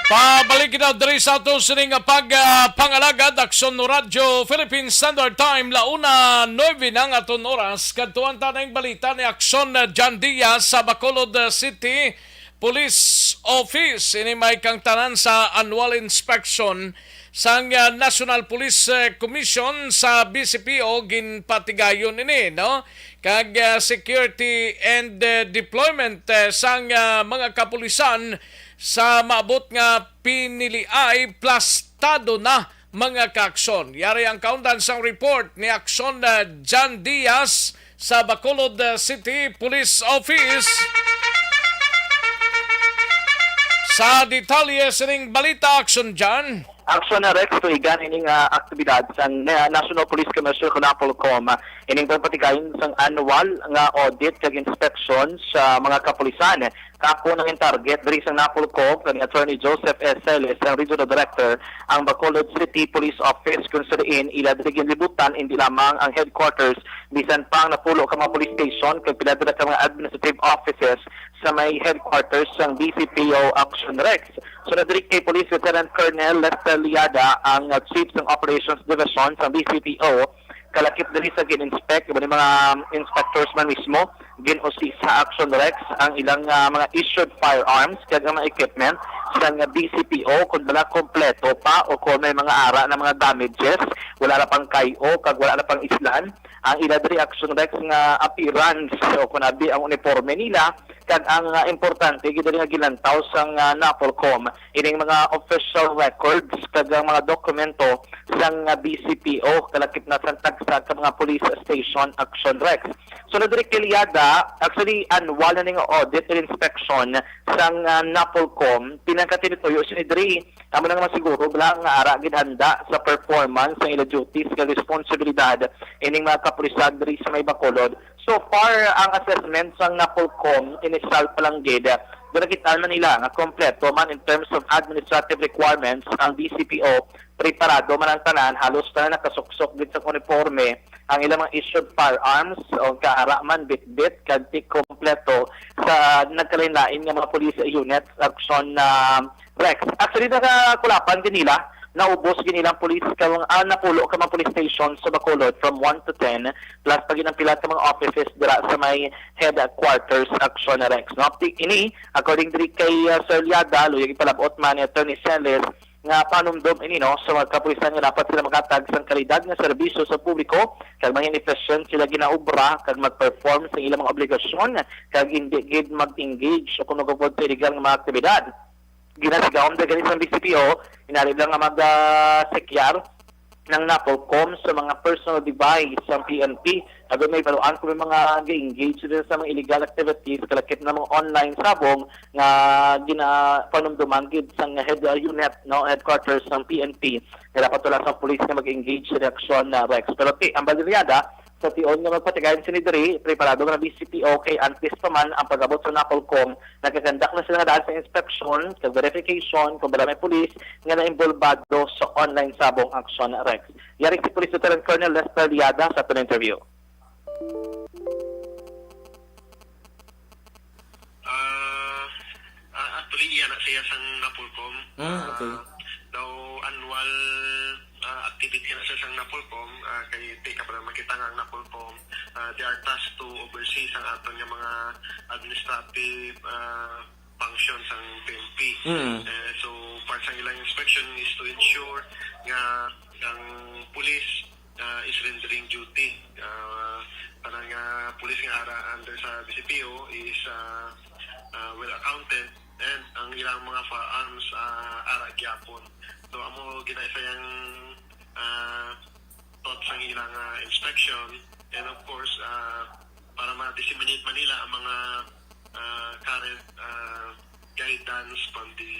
Pabalik kita diri sa ato sining pag, ah, pangalagad, Aksyon Radyo Philippine Standard Time, la una nuebe na ang aton oras. Kadtuan ta ning balita ni Aksyon, ah, John Diaz sa Bacolod, ah, City Police Office. Ini may kangtanan sa annual inspection sang, ah, National Police, ah, Commission sa B C P O ginpatigayon ini, no? Kag, ah, security and, ah, deployment, ah, sang, ah, mga kapulisan sa maabot nga piniliay plastado na mga kaaksyon. Yari ang kaundan sang report ni Aksyon, ah, John Diaz sa Bacolod, ah, City Police Office. Sa detalye sining balita, Aksyon John. Aksyon na Rex, tuigan ining, ah, aktibidad sang, ah, National Police Commissioner kon Napolcom, ah, ining pagpatigayon sang annual nga audit kag inspection sa mga kapulisan. Kapo nang in-target diri sang Napolcom kag ni Attorney Joseph S. Celes, ang Regional Director, ang Bacolod City Police Office, kung sa diin ila diri ginlibutan indi lamang ang headquarters, bisan pa ang napulo ka mga police station kag pila dira ka mga administrative offices sa may headquarters sang D C P O Action Rex. Sunod diri kay Police Lieutenant Colonel Lester Liada, ang, uh, Chief sang Operations Division sang D C P O, kalakip diri sa gin-inspect, iban mga inspectors man mismo gin-usisa, Action Rex, ang ilang, ah, mga issued firearms kag ang mga equipment sang B C P O, kung bala kompleto pa o kung may mga ara na mga damages, wala na pang kay-o kag wala na pang islan ang ila diri, Action Rex, nga appearance o kung abi ang uniforme nila, kag ang, ah, importante gid diri nga gilantaw sang, ah, NAPOLCOM ining mga official records kag ang mga dokumento sang, ah, B C P O, kalakip na sang tagsa ka mga police station, Action Rex. Sunod diri kay Liada, actually, annual na ning audit and inspection sang, ah, NAPOLCOM. Pinakatinutuyo sini diri, amo na nga masiguro bala nga ara gid handa sa performance sang ila duties kag responsibilidad ining mga kapulisan diri sa may Bacolod. So far, ang assessment sang NAPOLCOM, inisal pa lang gid, nakit-an man nila nga kompleto man in terms of administrative requirements ang B C P O. Preparado man ang tanan, halos tanan nakasuksok gid sa uniforme, ang ilang mga issued firearms o kaara man, bitbit, kag ti kompleto sa nagkalain-lain nga mga police units, Action, ah, Rex. Actually, nakakulapan din nila, naubos gid nilang police ka, ah, napulo ka mga police station sa Bacolod, from one to ten, plus pa gid ang pila ka mga offices dira sa may headquarters, Action Rex, no? Ti-, ini, according diri kay, ah, Sir Liada, luyag ipalabot man ni Attorney Celis nga panumdom ini, no, sa mga kapulisan nga dapat sila maghatag sang kalidad nga serbisyo sa publiko kag maging efficient sila ginaobra kag mag-perform sa ilang mga obligasyon kag hindi gid mag-engage o kung mag-upod sa illegal nga mga aktibidad. Ginasigawom da gani sang B C P O, inali lang nga mag, ah, sekyar ng NAPOLCOM sa mga personal device sang P N P. Agod may baluan kung may mga ga-engage din sa mga illegal activities, kalakip na mga online sabong nga ginapanumduman gid sang head, uh, unit, no, headquarters sang P N P. Nga dapat wala sang police nga mag-engage sa reaksyon na, Rex. Pero ti, ang Balinyada, sa tion nga magpatigayon sini diri, preparado na B C P O kay antes pa man ang pag-abot sa NAPOLCOM, nagakandak na sila nga daan sa inspeksyon kag verification kung wala may pulis nga naimbolbado sa online sabong aksyon, Rex. Yari si Police Lieutenant Colonel Lester Liada sa aton interview. Ah, ah, actually, iya na siya sang NAPOLCOM. Mm, okay. Ah, daw annual, ah, activity na siya sang NAPOLCOM, ah, kay di ka pa na makita nga ang NAPOLCOM, ah, they are tasked to oversee sang aton nga mga administrative, ah, function sang P N P. Mm. Eh, so, part sang ilang inspection is to ensure nga ang police, ah, is rendering duty. Ah, tanan nga police nga ara under sa B C P O is, ah, ah, well accounted, and ang ilang mga firearms, ah, ara gyapon. So, amo gina isa yang, ah, thought sang ilang, ah, inspection, and of course, ah, para ma-disseminate man nila ang mga, ah, current, ah, guidance from the,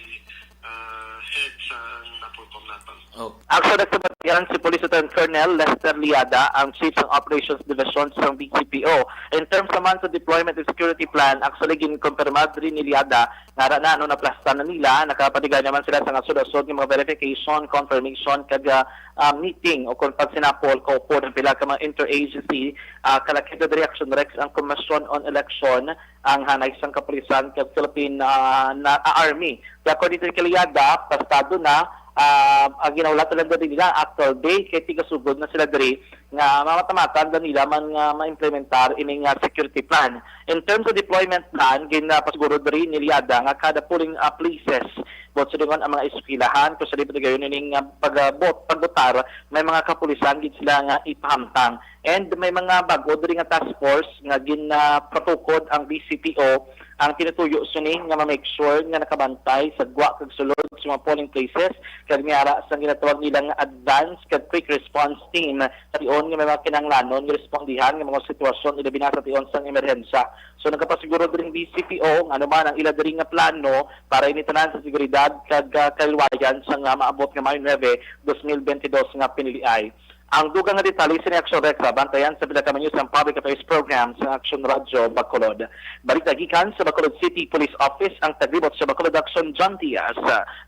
ah, head sang NAPOLCOM naton. Oh. Actually, nagpabatian si Police Lieutenant Colonel Lester Liada, ang Chief sang Operations Division sang B C P O. In terms naman sa deployment and security plan, actually, ginkonfirmar diri ni Liada nga ara na, ano, naplasta na nila, nakapatigayon naman sila sa asod-asod nga mga verification, confirmation, kag, ah, ah, meeting o kung pagsinapol, kaupod ang pila ka mga interagency, ah, kalakip na diri, Action Rex, ang Commission on Election, ang hanay sang kapulisan kag Philippine, ah, na, ah, Army. Kaya according to kay Liada, plastado na, ah, ang ginahulat lang diri nila, actual date, kay tigasugod na sila diri nga mamatamatan lang nila man nga ma-implementar ining, ah, security plan. In terms of deployment plan, ginapasiguro diri ni Liada nga kada polling, ah, places, buot silingon ang mga eskwelahan, kung sa di pa gayon ining, ah, pag-, ah, bot-, pagbotar, may mga kapulisan gid sila nga ipahamtang. And may mga bag-o diri nga task force nga ginapatukod ang B C P O, ang tinutuyo sini nga ma-make sure nga nakabantay sa gwa kag sulod sa mga polling places, kag may ara sang ginatawag nila nga advance kag quick response team sa tion nga may mga kinahanglanon nga respondihan nga mga sitwasyon, ilabi na sa tion sang emerhensya. So, nagapasiguro diri ang B C P O nga ano man ang ila diri nga plano para ini tanan sa seguridad kag, ah, kaliwayan sa nga maabot nga Mayo nuebe, dos mil bente dos nga piniliay. Ang dugang nga detalye sini, Action Rex, bantayan sa pila ka mga news ang public affairs program sa Action Radyo Bacolod. Balita gikan sa Bacolod City Police Office, ang taglibot sa Bacolod Action, John Diaz.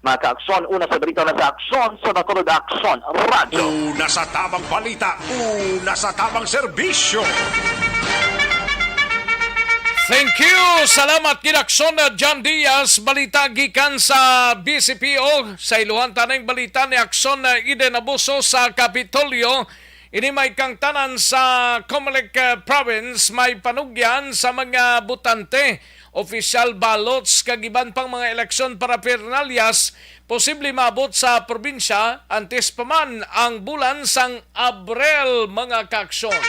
Mga ka-aksyon, una sa balita na sa Aksyon sa Bacolod Action Radyo. Una sa tabang balita, una sa tabang serbisyo. Thank you. Salamat gid, Aksyon, John Diaz. Balita gikan sa B C P O. Sa iluhan ta ning balita ni Aksyon Eden Abuso sa Kapitolyo. Ini may kangtanan sa Comelec, eh, Province, may panugyan sa mga botante, official ballots, kag iban pang mga eleksyon paraphernalias posible maabot sa probinsya antes pa man ang bulan sang Abril, mga kaaksyon.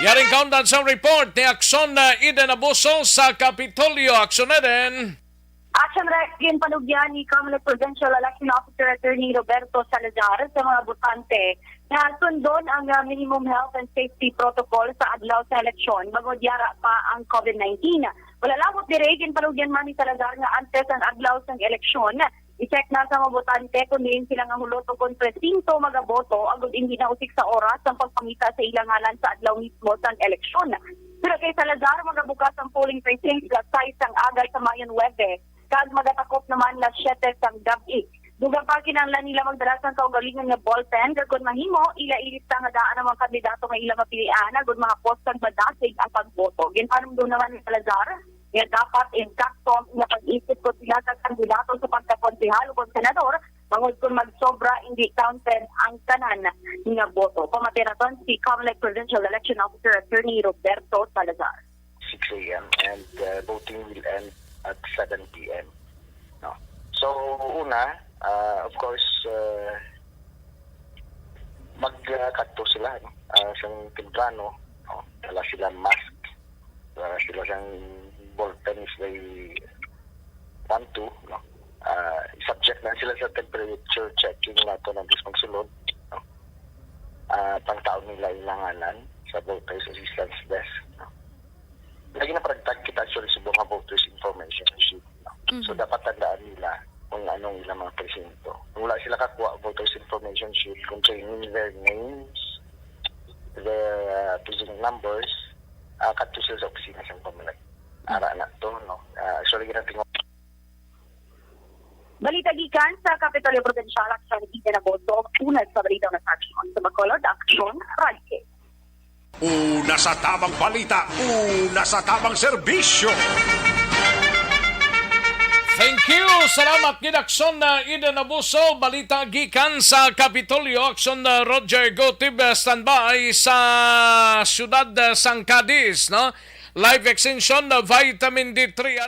Yaring kaundan sa report ni Aksyon, uh, Eden Abuso sa Kapitolyo. Aksyon, Eden. Action Rex, ginpanugyan ni Comelec Provincial Election Officer Attorney Roberto Salazar sa mga botante nga sundon ang, ah, minimum health and safety protocol sa adlaw sa eleksyon bangod yara pa ang COVID nineteen. Wala labot diri, ginpanugyan man ni Salazar nga antes ang adlaw sang eleksyon, i-check na sa mga botante kung diin sila nga hulot o kung presinto magaboto agud hindi na usik sa oras ang pagpangita sa ilang ngalan sa adlaw mismo sang eleksyon. Pero kay Salazar, magabukas ang polling precinct alas sais sang aga sa Mayon Nuebe, kag magatakop naman alas siyete sang gab-i. Dugang pa, kinahanglan nila magdala sang kaugalingon nga ballpen, kag kon mahimo, ila ilista nga daan ang mga kandidato nga ila mapilian, agud mahapos kag madasig ang pagboto. Ginpanumdom naman ni Salazar nga dapat insakto ang ila pag-isip kon sila ka kandidato sa pagkakonsehal o kon senador, bangod kon magsobra, hindi counted ang tanan nga boto. Pamati naton si Comelec Provincial Election Officer Attorney Roberto Salazar. Six a m and, uh, voting will end at seven p m, no? So, una, uh, of course, uh, mag, uh, kadto sila, no? Uh, sang temprano, no? Dala sila mask, dala sila sang ballpen if they want to, no? Uh, subject lang sila sa temperature checking nato na magsulod, no? Uh, pangtaon nila ilang ngalan sa voters assistance desk, no? Lagi na paragtag kita actually subong nga voters information sheet, no? So, Mhm. dapat tandaan nila kung anong ilang mga presinto. Kung wala sila kakuha voters information sheet, kung changing their names, their, uh, precinct numbers, uh, kadto sila sa opisina sa Comelec. Ara na to, no? Uh, actually, ginatingog. Balita gikan sa Kapitolyo Provincial, Aksyon, Eden Abuso, una sa balita na sa aksyon. Sa Bacolod, Aksyon, Radke. Una sa tamang balita, una sa tamang serbisyo. Thank you. Salamat gid, Aksyon, uh, Eden Abuso. Balita gikan sa Kapitolyo. Aksyon, uh, Roger Gotib, uh, standby sa siyudad, uh, sang Cadiz, no? Live extension, uh, vitamin D three.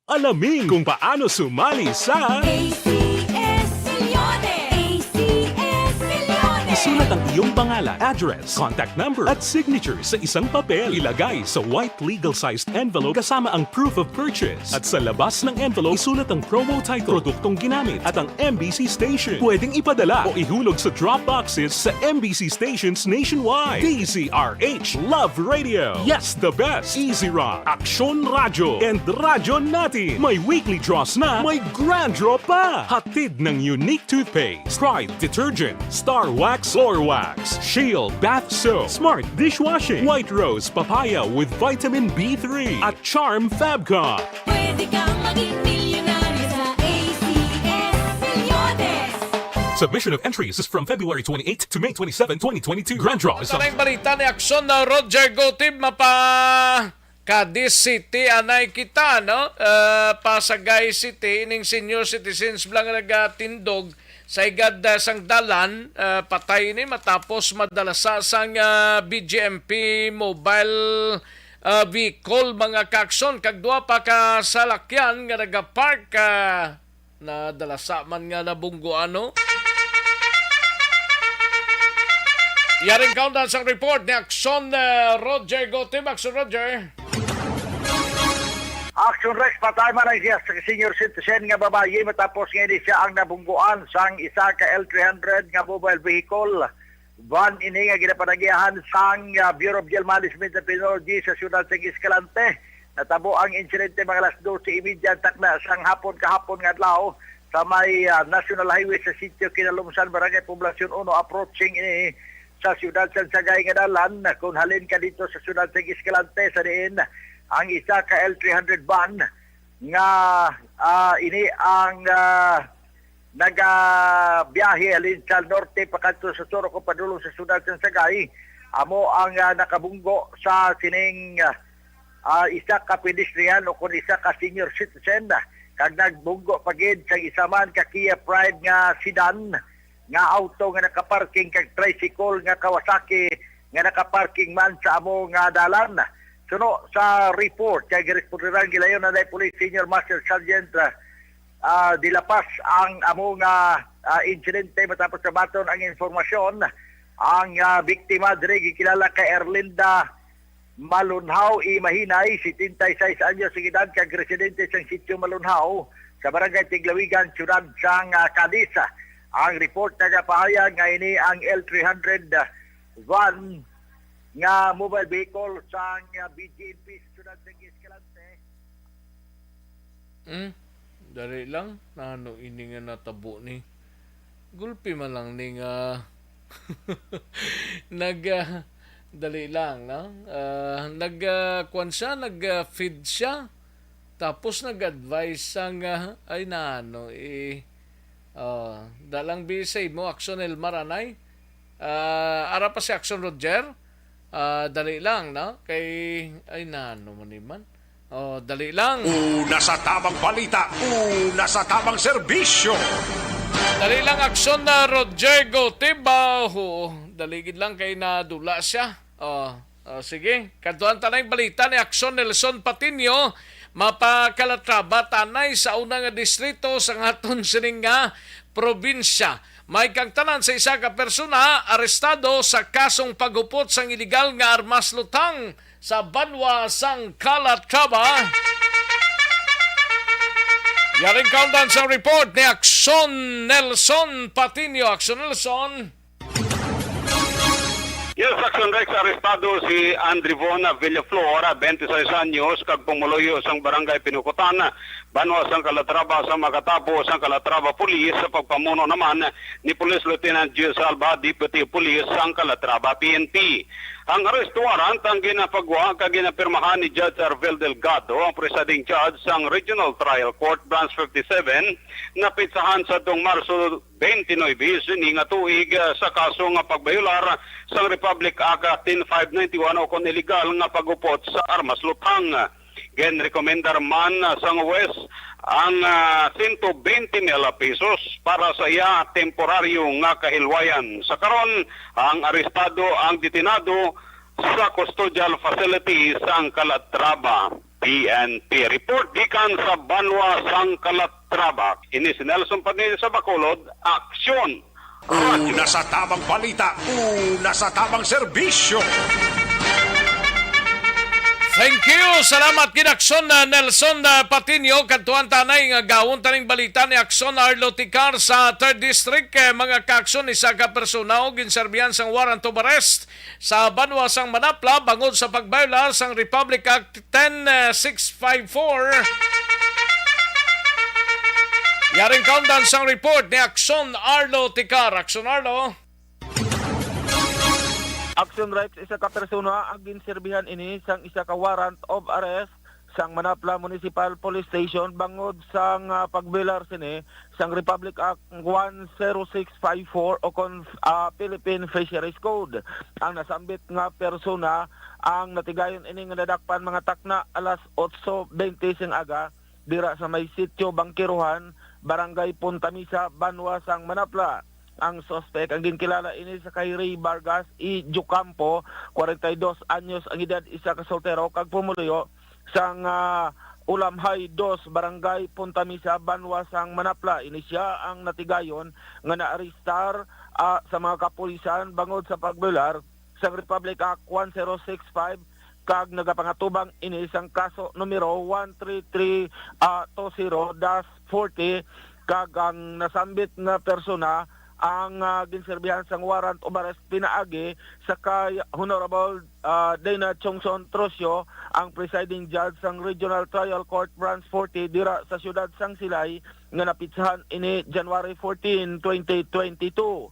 Alamin kung paano sumali sa A C S Millones! A C S Millones! Isulat ang iyong pangalan, address, contact number, at signature sa isang papel. Ilagay sa white legal-sized envelope kasama ang proof of purchase. At sa labas ng envelope, isulat ang promo title, produktong ginamit, at ang M B C station. Pwedeng ipadala o ihulog sa drop boxes sa M B C stations nationwide. D Z R H Love Radio. Yes, the best. Easy Rock, Aksyon Radyo, and Radyo Natin. May weekly draws na, may grand draw pa. Hatid ng Unique Toothpaste, Pride Detergent, Star Wax Floor Wax, Shield Bath Soap, Smart Dishwashing, White Rose Papaya with Vitamin B three, at Charm Fabcon. Pwede kang maging milyonaryo sa A C S Millones. Submission of entries is from February twenty-eight to May twenty-seven, twenty twenty-two. Grand draw is on. Ang balita ni Aksyon na Roger Gotib, mapa Cadiz City, anay kita, no? Ah, Pasagay City, ining senior citizens bala nga nagatindog sa higad, ah, sang dalan, ah, patay ini matapos madalasa sang, ah, B J M P mobile, ah, vehicle, mga kaaksyon, kag duha pa ka salakyan nga nagapark, ah, nadalasa man nga nabungguan, no? Yaring kaundan sang report ni Aksyon, ah, Roger Gotib. Aksyon, Roger. Action Rex, patay man ang siya sa senior citizen nga babayi matapos nga ini siya ang nabungguan sang isa ka L three hundred nga mobile vehicle. Van ini nga ginapanagiahan sang, ah, Bureau of Jail Management and Penology sa siyudad sang Escalante. Natabo ang insidente mga alas dose y media ang takna sang hapon kahapon nga adlaw sa may, ah, National Highway sa Sitio Kinalumsan, Barangay Poblacion Uno, approaching ini sa siyudad sang Sagay nga dalan, kung halin ka dito sa siyudad sa Escalante, sa diin ang isa ka L three hundred van nga, ah, ini ang, ah, nagabiyahe halin sa norte pakadto sa sur o padulong sa siyudad sa Sagay. amo ang, ah, nakabunggo sa sining, ah, ah, isa ka pedestrian o kon isa ka senior citizen, ah, kag nagbunggo pa gid sa isa man ka Kia Pride nga sedan nga auto nga nakaparking kag tricycle nga Kawasaki nga nakaparking man sa amo nga dalan. Suno sa report kay giresponderan gilayon na Police Senior Master Sergeant, ah, ah, De La Paz ang amo nga, ah, insidente. Matapos sa baton ang informasyon, ang, ah, biktima diri gikilala kay Erlinda Malunhaw Imahinay, setenta y seis anyos ang edad, kag residente sang Sitio Malunhaw sa Barangay Tiglawigan, Siyudad sang, ah, Cadiz. Ang report nagapahayag nga ini ang L three hundred van nga mobile vehicle sang, ah, B G M P sa Siyudad sang Escalante. Hmm? Dali lang. Nano ini nga natabo ni? Gulpi man lang ni nga nag ah, dali lang, no? Ah, nag ah, kwan siya, nag ah, feed siya. Tapos nag-advise sang ah, ay nano eh oh, dalang bisay mo action El Maranay. Ah, ara pa si action Roger. Ah, dali lang, no? Kay, ay, nano man ni man. Oh, dali lang. Una sa tamang balita, una sa tamang serbisyo. Dali lang, aksyon na Rodrigo Tibaho. Dali gid lang kay nadula siya. Oh, oh, sige. Kadtuan ta na yung balita ni Aksyon Nelson Patiño. Mapakalatraba tanay sa una nga distrito sa aton sining nga probinsya. May kagtanan sa isa ka persona arestado sa kasong paghupot sang iligal nga armas lutang sa banwa sang Calatrava. Yaring kaundan sang report ni Akson Nelson Patiño. Akson Nelson. Yes, Action Rex, arestado si Andrivon Villaflor, twenty-six anyos, kag pumuluyo sang Barangay Pinukutan, banwa sang Calatrava, sa makatapo sang Calatrava Police sa pagpamuno naman ni Police Lieutenant Gio Salva, Deputy Police sang Calatrava P N P. Ang arrest warrant ang ginapagwa kag ginapirmahan ni Judge Arvel Delgado, ang presiding judge sang Regional Trial Court Branch fifty-seven, napitsahan sa tong Marso twenty-nine sini nga tuig, ah, sa kaso nga pagbayolar sang Republic Act ten five ninety-one o kon iligal nga pag-upot sa armas lutang. Ginrekomendar man, ah, sang huwes ang, ah, sento bente mil pesos para sa iya temporaryo nga kahilwayan. Sa karon, ang arestado ang detenado sa custodial facility sang Calatrava P N P. Report gikan sa banwa sang Calatrava. Ini si Nelson Padilla sa Bacolod, Aksyon! Una sa tamang balita, una sa tamang serbisyo. Thank you. Salamat gid Akson, ah, Nelson, ah, Patiño. Kadtuan tanay nga gawon taning balita ni Akson Arlo Ticar sa Third District. Eh, mga kaakson, isa ka persona o ginserbihan sang warrant of arrest sa banwa sang Manapla bangod sa pagbayolar sang Republic Act ten six five four. Yaring kaundan sang report ni Akson Arlo Ticar. Akson Arlo. Action Rights, isa ka persona ang ginserbihan ini sang isa ka warrant of arrest sang Manapla Municipal Police Station bangod sang, ah, pagbilar sini sang Republic Act one zero six five four o kon, ah, Philippine Fisheries Code. Ang nasambit nga persona ang natigayon ini nga nadakpan mga takna alas otso bente sing aga dira sa may Sitio Bangkiruhan, Barangay Punta Mesa, banwa sang Manapla. Ang suspek ang ginkilala ini sa kay Ray Vargas E. Jocampo, kwarenta y dos anyos ang edad, isa ka soltero kag pumuluyo sang, ah, Ulamhay dos, Barangay Punta Mesa, banwa sang Manapla. Ini sia ang natigayon nga naarestar, ah, sa mga kapulisan bangod sa pagbilar sang Republic Act one zero six five kag nagapangatubang ini sang kaso numero one three three, ah, two zero dash forty, kag ang nasambit nga persona ang, ah, ginserbihan sang warrant of arrest pinaagi sa kay Honorable, ah, Dana Chongson Trocio, ang presiding judge sang Regional Trial Court Branch forty dira sa siyudad sang Silay, nga napitsahan ini January fourteen, twenty twenty-two.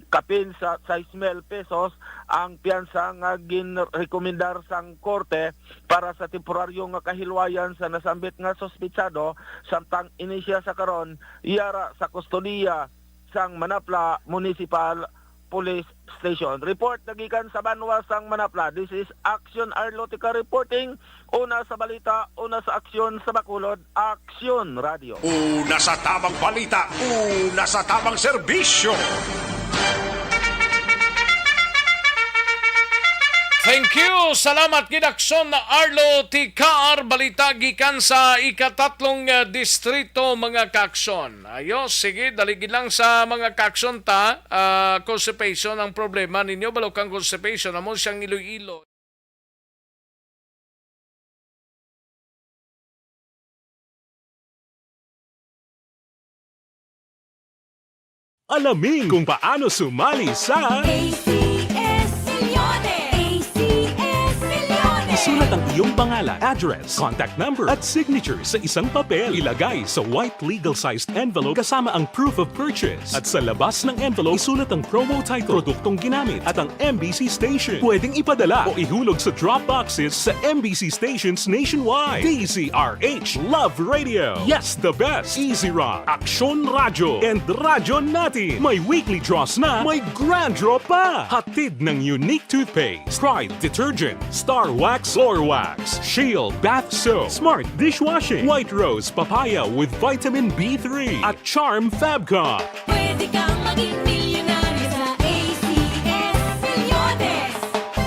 Kapin sa sais mil pesos ang piyansa nga ginrekomendar sang korte para sa temporaryo nga kahilwayan sa nasambit nga suspitsado, samtang ini sia sa karon yara sa kustodiya sang Manapla Municipal Police Station. Report na gikan sa banwa sang Manapla. This is Action Arlotica reporting. Una sa balita, una sa aksyon sa Bacolod, Aksyon Radio. Una sa tamang balita, una sa tamang serbisyo. Thank you. Salamat gid, Aksyon Arlo Ticar. Balita gikan sa ikatatlong, ah, distrito, mga kaaksyon. Ayo, sige, dali gid lang sa mga kaaksyon ta. Ah, constipation ang problema ninyo, balukang constipation, amo siyang Iloilo. Alamin kung paano sumali sa A C S Millones. A C S Millones. Isulat ang iyong pangalan, address, contact number, at signature sa isang papel. Ilagay sa white legal-sized envelope kasama ang proof of purchase. At sa labas ng envelope, isulat ang promo title, produktong ginamit, at ang M B C station. Pwedeng ipadala o ihulog sa drop boxes sa M B C stations nationwide. D Z R H Love Radio. Yes, the best. Easy Rock, Aksyon Radyo, and Radyo Natin. May weekly draws na, may grand draw pa. Hatid ng Unique Toothpaste, Pride Detergent, Star Wax, Floor Wax, Shield Bath Soap, Smart Dishwashing, White Rose Papaya with Vitamin B three, at Charm Fabcon. Pwede kang maging milyonaryo sa A C S Millones.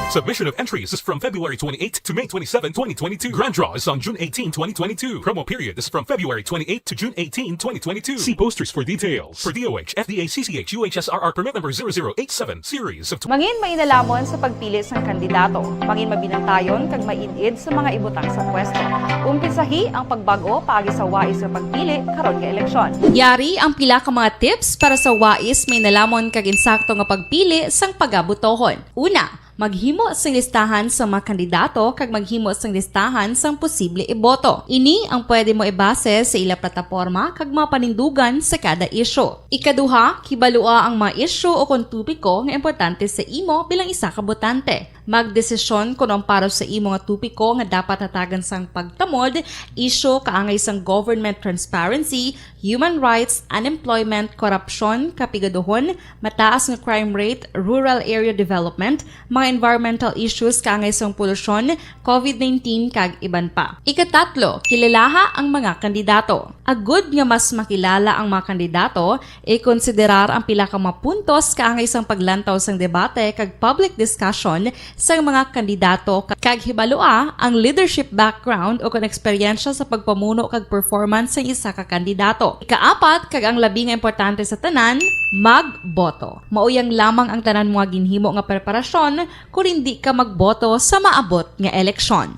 Submission of entries is from February twenty-eighth to May twenty-seven, twenty twenty-two. Grand draw is on June eighteen, twenty twenty-two. Promo period is from February twenty-eighth to June eighteen, twenty twenty-two. See posters for details. For D O H, F D A, C C H, U H S R R permit number zero zero eight seven, series of Mangin mainalhamon sa pagpili sang kandidato. Mangin mabinantayon kag maid-id sa mga ibutang sa pwesto. Umpisahi ang pagbag-o paagi sa wais nga pagpili karon nga eleksyon. Yari ang pila ka mga tips para sa wais, mainalhamon kag insakto nga pagpili sang pagabotohon. Una, maghimo sing listahan sa mga kandidato kag maghimo sing listahan sang posible iboto. Ini ang pwede mo ibase sa ila plataporma kag mga panindugan sa kada isyu. Ikaduha, kibalua ang mga isyu o kon topiko nga importante sa imo bilang isa ka botante. Magdesisyon kon ang para sa imo nga topiko nga dapat hatagan sang pagtamod, isyu kaangay sang government transparency, human rights, unemployment, korupsyon, kapigaduhon, mataas nga crime rate, rural area development, mga environmental issues kaangay sang polusyon, covid nineteen, kag iban pa. Ikatatlo, kilalaha ang mga kandidato. Agud nga mas makilala ang mga kandidato, ikonsiderar ang pila ka mga puntos kaangay sang paglantaw sang debate kag public discussion sang mga kandidato, kag hibalua ang leadership background o kon eksperyensya sa pagpamuno kag performance sang isa ka kandidato. Ikaapat, kag ang labi nga importante sa tanan, magboto. Mao yang lamang ang tanan mo nga ginhimo nga preparasyon kon indi ka magboto sa maabot nga eleksyon.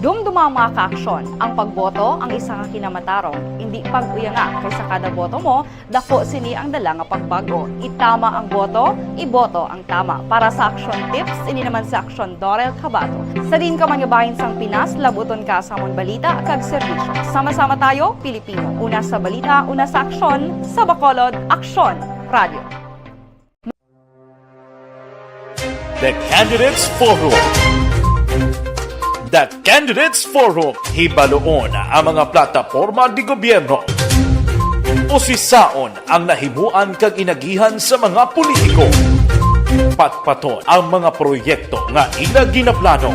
Dumduma, mga kaaksyon, ang pagboto ang isa ka kinamatarong, indi pag-uyanga, kay sa kada boto mo, dako sini ang dala nga pagbag-o. Itama ang boto, iboto ang tama. Para sa Aksyon Tips, ini naman si Aksyon Dorel Cabato. Sa diin ka man nga bahin sang Pinas, labuton ka sa amon balita kag serbisyo. Sama-sama tayo, Pilipino. Una sa balita, una sa aksyon, sa Bacolod, Aksyon Radio. The Candidates Forum. The Candidates Forum. Hibaluon ang mga plataporma di gobyerno. Usisaon ang nahimuan kag inagihan sa mga politiko. Patpaton ang mga proyekto nga ila ginaplano.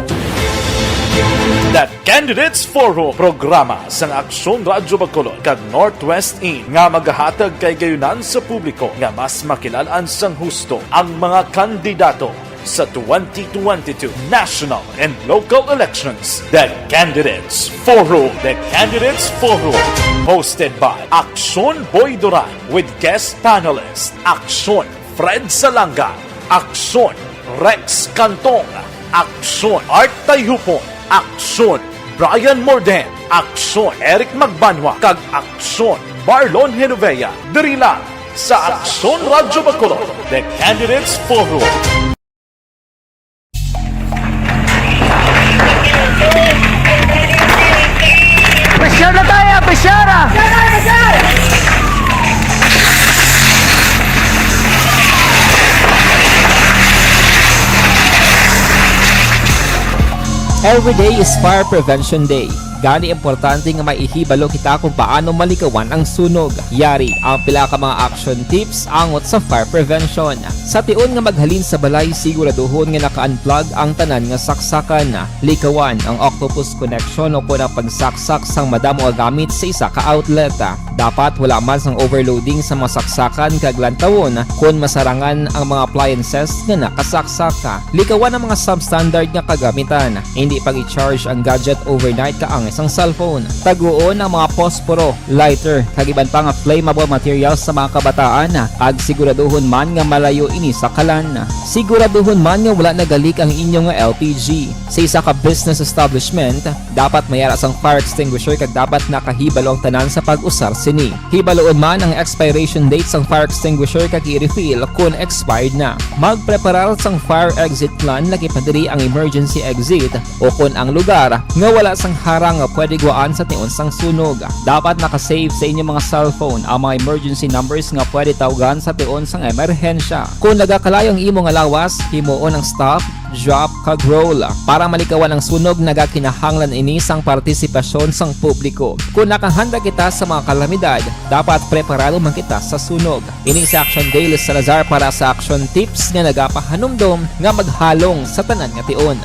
The Candidates Forum, programa sang Aksyon Radyo Bacolod kag Northwest In nga magahatag kahigayonan sa publiko nga mas makilal-an sang husto ang mga kandidato sa twenty twenty-two national and local elections. The Candidates Forum. The Candidates Forum, hosted by Aksyon Boy Duran with guest panelist Aksyon Fred Salanga, Aksyon Rex Cantong, Aksyon Art Tayhupon, Aksyon Brian Morden, Aksyon Eric Magbanwa, kag Aksyon Marlon Genovea. Diri lang sa Aksyon Radyo Bacolod, The Candidates Forum. Pressure na tayo, pressure ah! Every day is Fire Prevention Day. Gani, importante nga may ihibalo kita kung paano malikawan ang sunog. Yari ang pila ka mga action tips angot sa fire prevention. Sa tion nga maghalin sa balay, siguraduhon nga naka-unplug ang tanan nga saksakan. Likawan ang octopus connection o kon ang pagsaksak sang madamo nga gamit sa isa ka outlet. Dapat wala man sang overloading sa mga saksakan kag lantawon kon masarangan ang mga appliances nga nakasaksak. Likawan ang mga substandard nga kagamitan. Hindi pag-i-charge ang gadget overnight kaangay sang cellphone. Taguon ang mga posporo, lighter, kag iban pa nga flammable materials sa mga kabataan, kag siguraduhon man nga malayo ini sa kalan. Siguraduhon man nga wala nagalik ang inyo nga L P G. Sa isa ka business establishment, dapat may ara sang fire extinguisher kag dapat nakahibalo ang tanan sa pag-usar sini. Hibaluon man ang expiration date sang fire extinguisher kag i-refill kon expired na. Magpreparar sang fire exit plan, lakip na diri ang emergency exit o kon ang lugar nga wala sang harang nga pwede guwaan sa tion sang sunog. Dapat naka-save sa inyo mga cellphone ang mga emergency numbers nga pwede tawgan sa tion sang emerhensya. Kon nagakalayo ang imo nga lawas, himuon ang stop, drop, kag roll. Para malikawan ang sunog, nagakinahanglan ini sang partisipasyon sang publiko. Kon nakahanda kita sa mga kalamidad, dapat preparado man kita sa sunog. Ini si Action Dale Salazar para sa Action Tips nga nagapahanumdom nga maghalong sa tanan nga tion.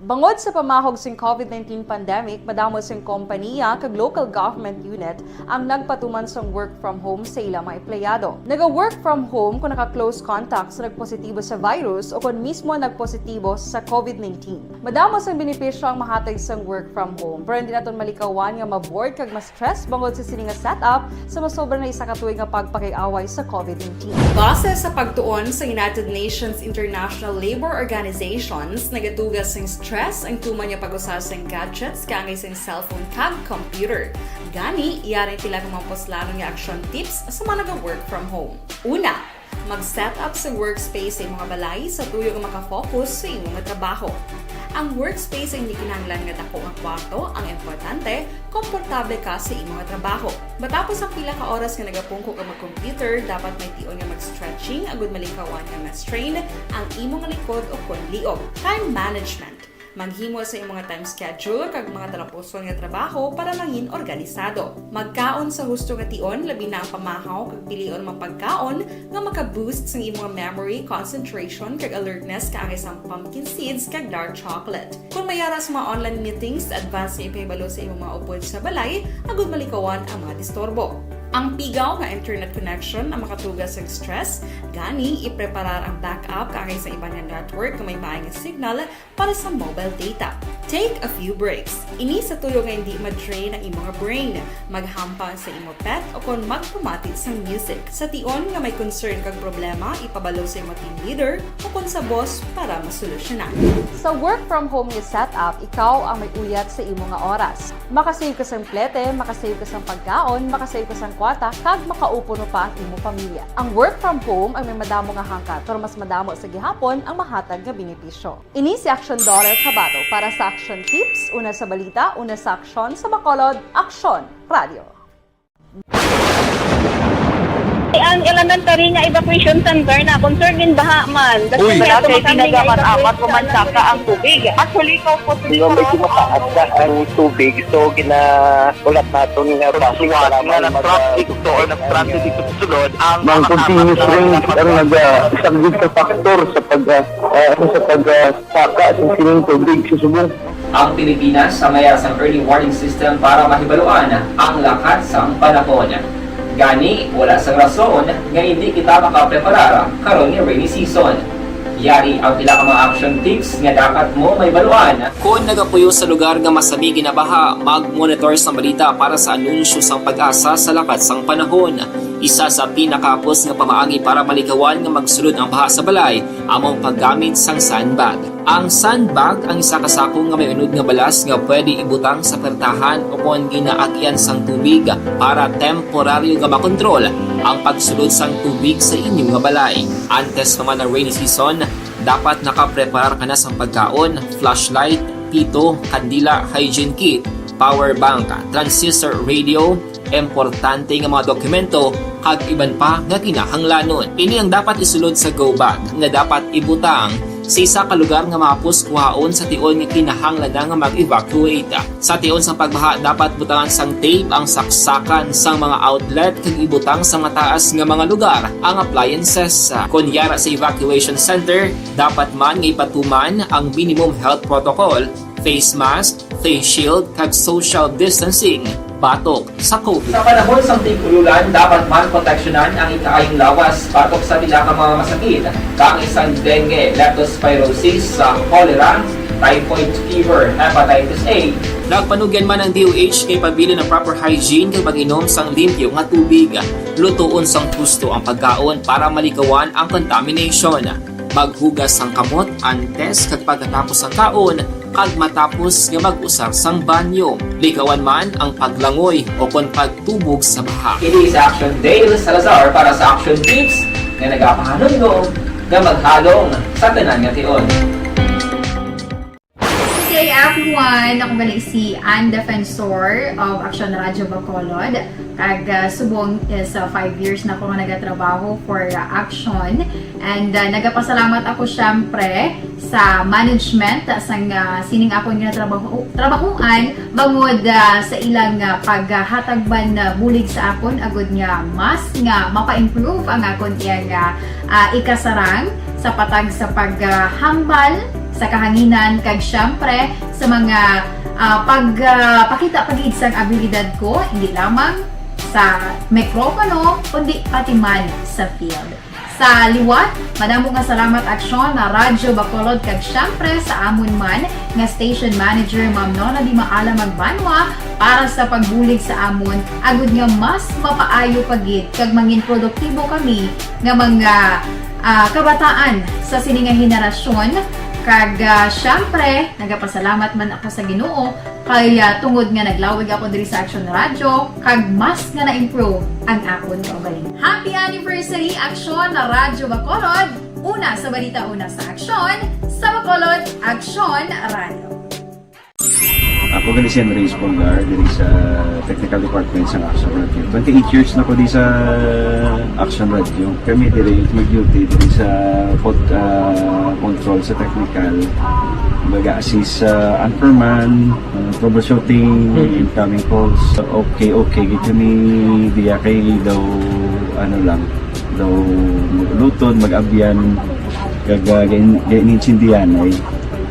Bangod sa pamahog sing covid nineteen pandemic, madamo sing kompaniya kag local government unit ang nagpatuman sang work from home sa ila mga empleyado. Naga-work from home kon naka-close contact sa nagpositibo sa virus o kon mismo nagpositibo sa covid nineteen. Madamo sang benepisyo ang mahatag sang work from home, pero hindi naton malikawan nga ma-bored kag ma-stress bangod sa sini nga setup sa masobra na isa ka tuig nga pagpakig-away sa covid nineteen. Base sa pagtuon sa United Nations International Labour Organizations, nagatuga sing stress ang tuman nga pag-usa sing gadgets kaangay sing cellphone kag computer. Gani, yari pila ka mga puslanon nga action tips sa mga naga-work from home. Una, mag-set up sa workspace sa imong balay sa tuyo nga maka-focus sa imong trabaho. Ang workspace ay hindi kinahanglan nga dako nga kwarto, ang importante, komportable ka sa imong trabaho. Matapos ang pila ka oras nga nagapungko ka mag-computer, dapat may tion nga mag-stretching agud malikawan nga ma-strain ang imong likod o kon liog. Time management. Maghimo sa imong time schedule kag mga talapuson nga trabaho para mangin organisado. Magkaon sa husto nga tion, labi na ang pamahaw, kag pilion ang mga pagkaon nga maka-boost sang imong memory, concentration, kag alertness kaangay sang pumpkin seeds kag dark chocolate. Kon may ara sa mga online meetings, advance nga ipahibalo sa imong mga upod sa balay agud malikawan ang mga disturbo. Ang pigaw nga internet connection ang makatuga sa stress, gani ipreparar ang backup kaangay sa iban nga network nga may maay nga signal para sa mobile data. Take a few breaks. Ini sa tuyo nga hindi ma-drain ang imong brain. Maghampang sa imo pet o kon magpamati sang music. Sa tion nga may concern kag problema, ipabalo sa imo team leader o kon sa boss para masolusyonan. Sa work from home nga setup, ikaw ang may uyat sa imo nga oras. Makasave ka sang plete, makasave ka sang pagkaon, makasave ka sang kwarta, kag makaupo no pa ang imo pamilya. Ang work from home ang may madamo nga hangkat, pero mas madamo sa gihapon ang mahatag nga benepisyo. Ini si Action Daughter Kabato para sa Action Tips, una sa balita, una sa aksyon, sa Bacolod, Aksyon Radio. Ang elementary nga evacuation center na concern din baha man. Uy. Wala kay ginagamat-amat, pumansaka ang tubig. Actually, ikaw po, medyo mataas na ang tubig, so ginahulat naton nga traffic, para nga mag-, traffic to or nag-transit dito sa sulod ang mga continuous rain ang nag-, ah, isang big factor sa pag, ah, ah, sa pag, ah, saka sa sining tubig sa subong. Ang Pilipinas ang may sang early warning system para mahibaluan ang lakat sang panahon. Gani, wala sang rason nga hindi kita makapreparar karon nga rainy season. Yari ang pila ka mga action tips nga dapat mo mahibaluan. Kon nagapuyo sa lugar nga masami ginabaha, mag-monitor sa balita para sa anunsyo sang PAGASA sa lakat sang panahon. Isa sa pinakahapos nga pamaagi para malikawan nga magsulod ang baha sa balay amo ang paggamit sang sandbag. Ang sandbag ang isa ka sako nga may unod nga balas nga pwede ibutang sa pertahan o kon ginaagian sang tubig para temporaryo nga makontrol ang pagsulod sang tubig sa inyo nga balay. Antes pa man ang rainy season, dapat nakapreparar ka na sang pagkaon, flashlight, pito, kandila, hygiene kit, power bank, transistor radio, importante nga mga dokumento, kag iban pa nga kinahanglanon. Ini ang dapat isulod sa go bag nga dapat ibutang Sa isa ka lugar nga mahapos kuhaon sa tion nga kinahanglan na nga mag-evacuate. Sa tion sang pagbaha, dapat butangan sang tape ang saksakan sang mga outlet kag ibutang sa mataas nga mga lugar ang appliances. Kon yara sa evacuation center, dapat man nga ipatuman ang minimum health protocol, face mask, face shield, kag social distancing batok sa COVID. Sa panahon sang tig-ululan, dapat man proteksyonan ang ikaayong lawas batok sa pila ka mga masakit, kaangay sang dengue, leptospirosis, sa cholera, typhoid fever, hepatitis A. Nagpanugyan man ang D O H kay pabilin ang proper hygiene kag pag-inom sang limpyo nga tubig. Lutoon sang husto ang pagkaon para malikawan ang contamination. Maghugas sang kamot antes kag pagkatapos sang kaon, kag matapos nga mag-usar sang banyo. Likawan man ang paglangoy o kon pagtubog sa baha. Ini si Action Dale Salazar para sa Action Tips nga nagapahanumdom nga maghalong sa tanan nga tion. Good day, everyone. Ako gali si Ann Defensor of Action Radio Bacolod. Kag, ah, subong is, ah, five years na ko nga nagatrabaho for, ah, Action. And, ah, nagapasalamat ako, syempre, sa management, ah, sang, ah, sining akon nga trabaho, trabahuan, bangod, ah, sa ilang, ah, paghatag man, ah, bulig sa akon, agud nga mas nga mapa-improve ang akon iyang, ah, ah, ikasarang sa patag sa paghambal sa kahanginan, kag, syempre, sa mga, ah, pag, ah, pakita pa gid sang abilidad ko, hindi lamang sa mikropono, kundi pati man sa field. Sa liwat, madamo nga salamat, Aksyon, na Radyo Bacolod, kag, syempre, sa amon man nga station manager, Ma'am Nona Di Maala Magbanwa, para sa pagbulig sa amon, agud nga mas mapaayo pa gid kag mangin produktibo kami nga mga, ah, kabataan sa sini nga henerasyon. Kag, ah, syempre, nagapasalamat man ako sa Ginoo kay, ah, tungod nga naglawig ako diri sa Action Radio, kag mas nga na-improve ang akon kaugalingon. Happy anniversary, Aksyon na Radyo Bacolod! Una sa balita, una sa aksyon, sa Bacolod, Aksyon Radio. Ako gali si Henry Espolgar, diri sa Technical Department sa Action Radio. Twenty-eight years na ko di sa Action Radio. Kami diri mag-duty diri sa pod-, ah, control sa technical. Baga assist sa anchorman, ah, troubleshooting, Mhm. incoming calls. Okay, okay, gid kami diya kay daw, ano lang, daw mag-ulutod, mag-abyan, kag, ah, gain-, gain-, intindihan ay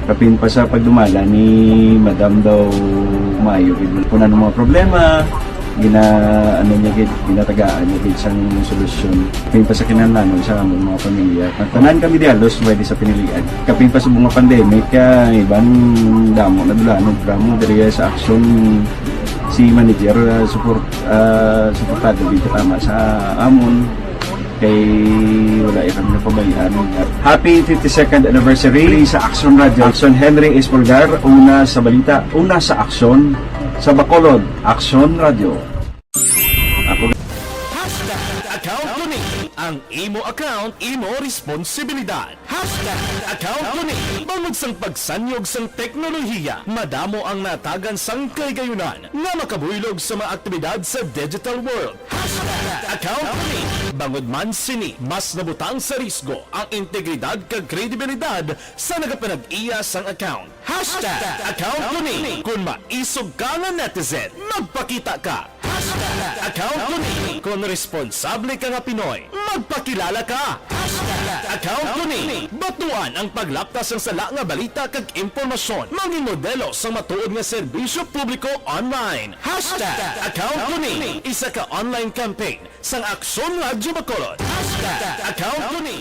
kapin pa sa pagdumala ni Madam daw maayo gid. Kung ano mga problema, gina-, ano niya gid, ginatagaan niya gid sang solusyon. Kapin pa sa kinahanglanon sa among mga pamilya. Ang tanan kami di halos may di sa pinilian. Kapin pa sa mga pandemic, ah, iban damo na dulanon, damo diri sa aksyon si manager, ah, support, ah, suportado gid tama sa amon. Kay wala ya kami napabayaan. Happy fifty-second anniversary sa Action Radio. Action Henry Espolgar, una sa balita, una sa aksyon, sa Bacolod, Action Radio. Ako Hashtag account ko ni. Ang imo account, imo responsibilidad. Hashtag account ko ni. Bangod sang pagsanyog sang teknolohiya, madamo ang natagan sang kahigayunan nga makabuylog sa mga aktibidad sa digital world. Hashtag account ko ni. Bangod man sini, mas nabutang sa risgo ang integridad kag kredibilidad sa nagapanag-iya sang account. Hashtag account ko ni. Kon maisog ka nga netizen, magpakita ka. Hashtag account ko ni. Kon responsable ka nga Pinoy, magpakilala ka. Hashtag account ko ni. Batuan ang paglapta sang sala nga balita kag impormasyon. Mangin modelo sang matuod nga serbisyo publiko online. Hashtag account ko ni. Isa ka online campaign sang Aksyon Radyo Bacolod. Hashtag account ko ni.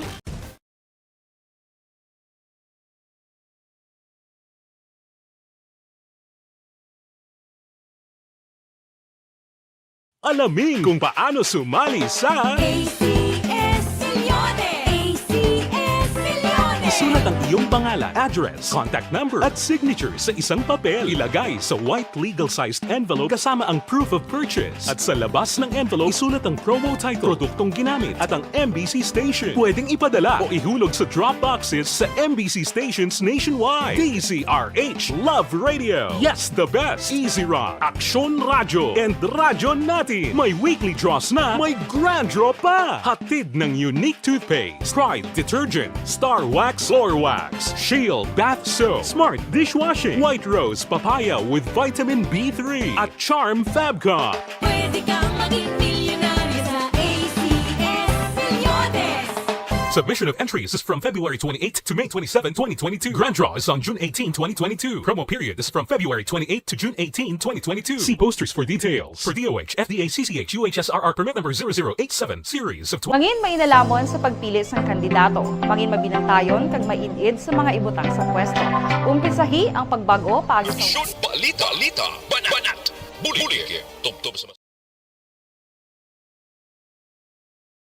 Alamin kung paano sumali sa A C S Millones! A C S Millones! Isulat ang iyong pangalan, address, contact number, at signature sa isang papel. Ilagay sa white legal-sized envelope kasama ang proof of purchase. At sa labas ng envelope, isulat ang promo title, produktong ginamit, at ang M B C station. Pwedeng ipadala o ihulog sa drop boxes sa M B C stations nationwide. D Z R H Love Radio. Yes, the best. Easy Rock, Aksyon Radyo, and Radyo Natin. May weekly draws na, may grand draw pa. Hatid ng Unique Toothpaste, Pride Detergent, Star Wax, Flor Wax, Shield Bath Soap, Smart Dishwashing, White Rose Papaya with Vitamin B three, at Charm Fabcon. Pwede kang maging milyonaryo sa A C S Milyones. Submission of entries is from February twenty-eighth to May twenty-seven, twenty twenty-two. Grand draw is on June eighteen, twenty twenty-two. Promo period is from February twenty-eighth to June eighteen, twenty twenty-two. See posters for details. For D O H, F D A C C H U H S R R permit number zero zero eight seven, series of twenty. Mangin mainalamon sa pagpili sang kandidato. Mangin mabinantayon kag maid-id sa mga ibutang sa pwesto. Umpisahi ang pagbag-o paagi sa Balita, balita, banat, banat. Bulig, tubtob sa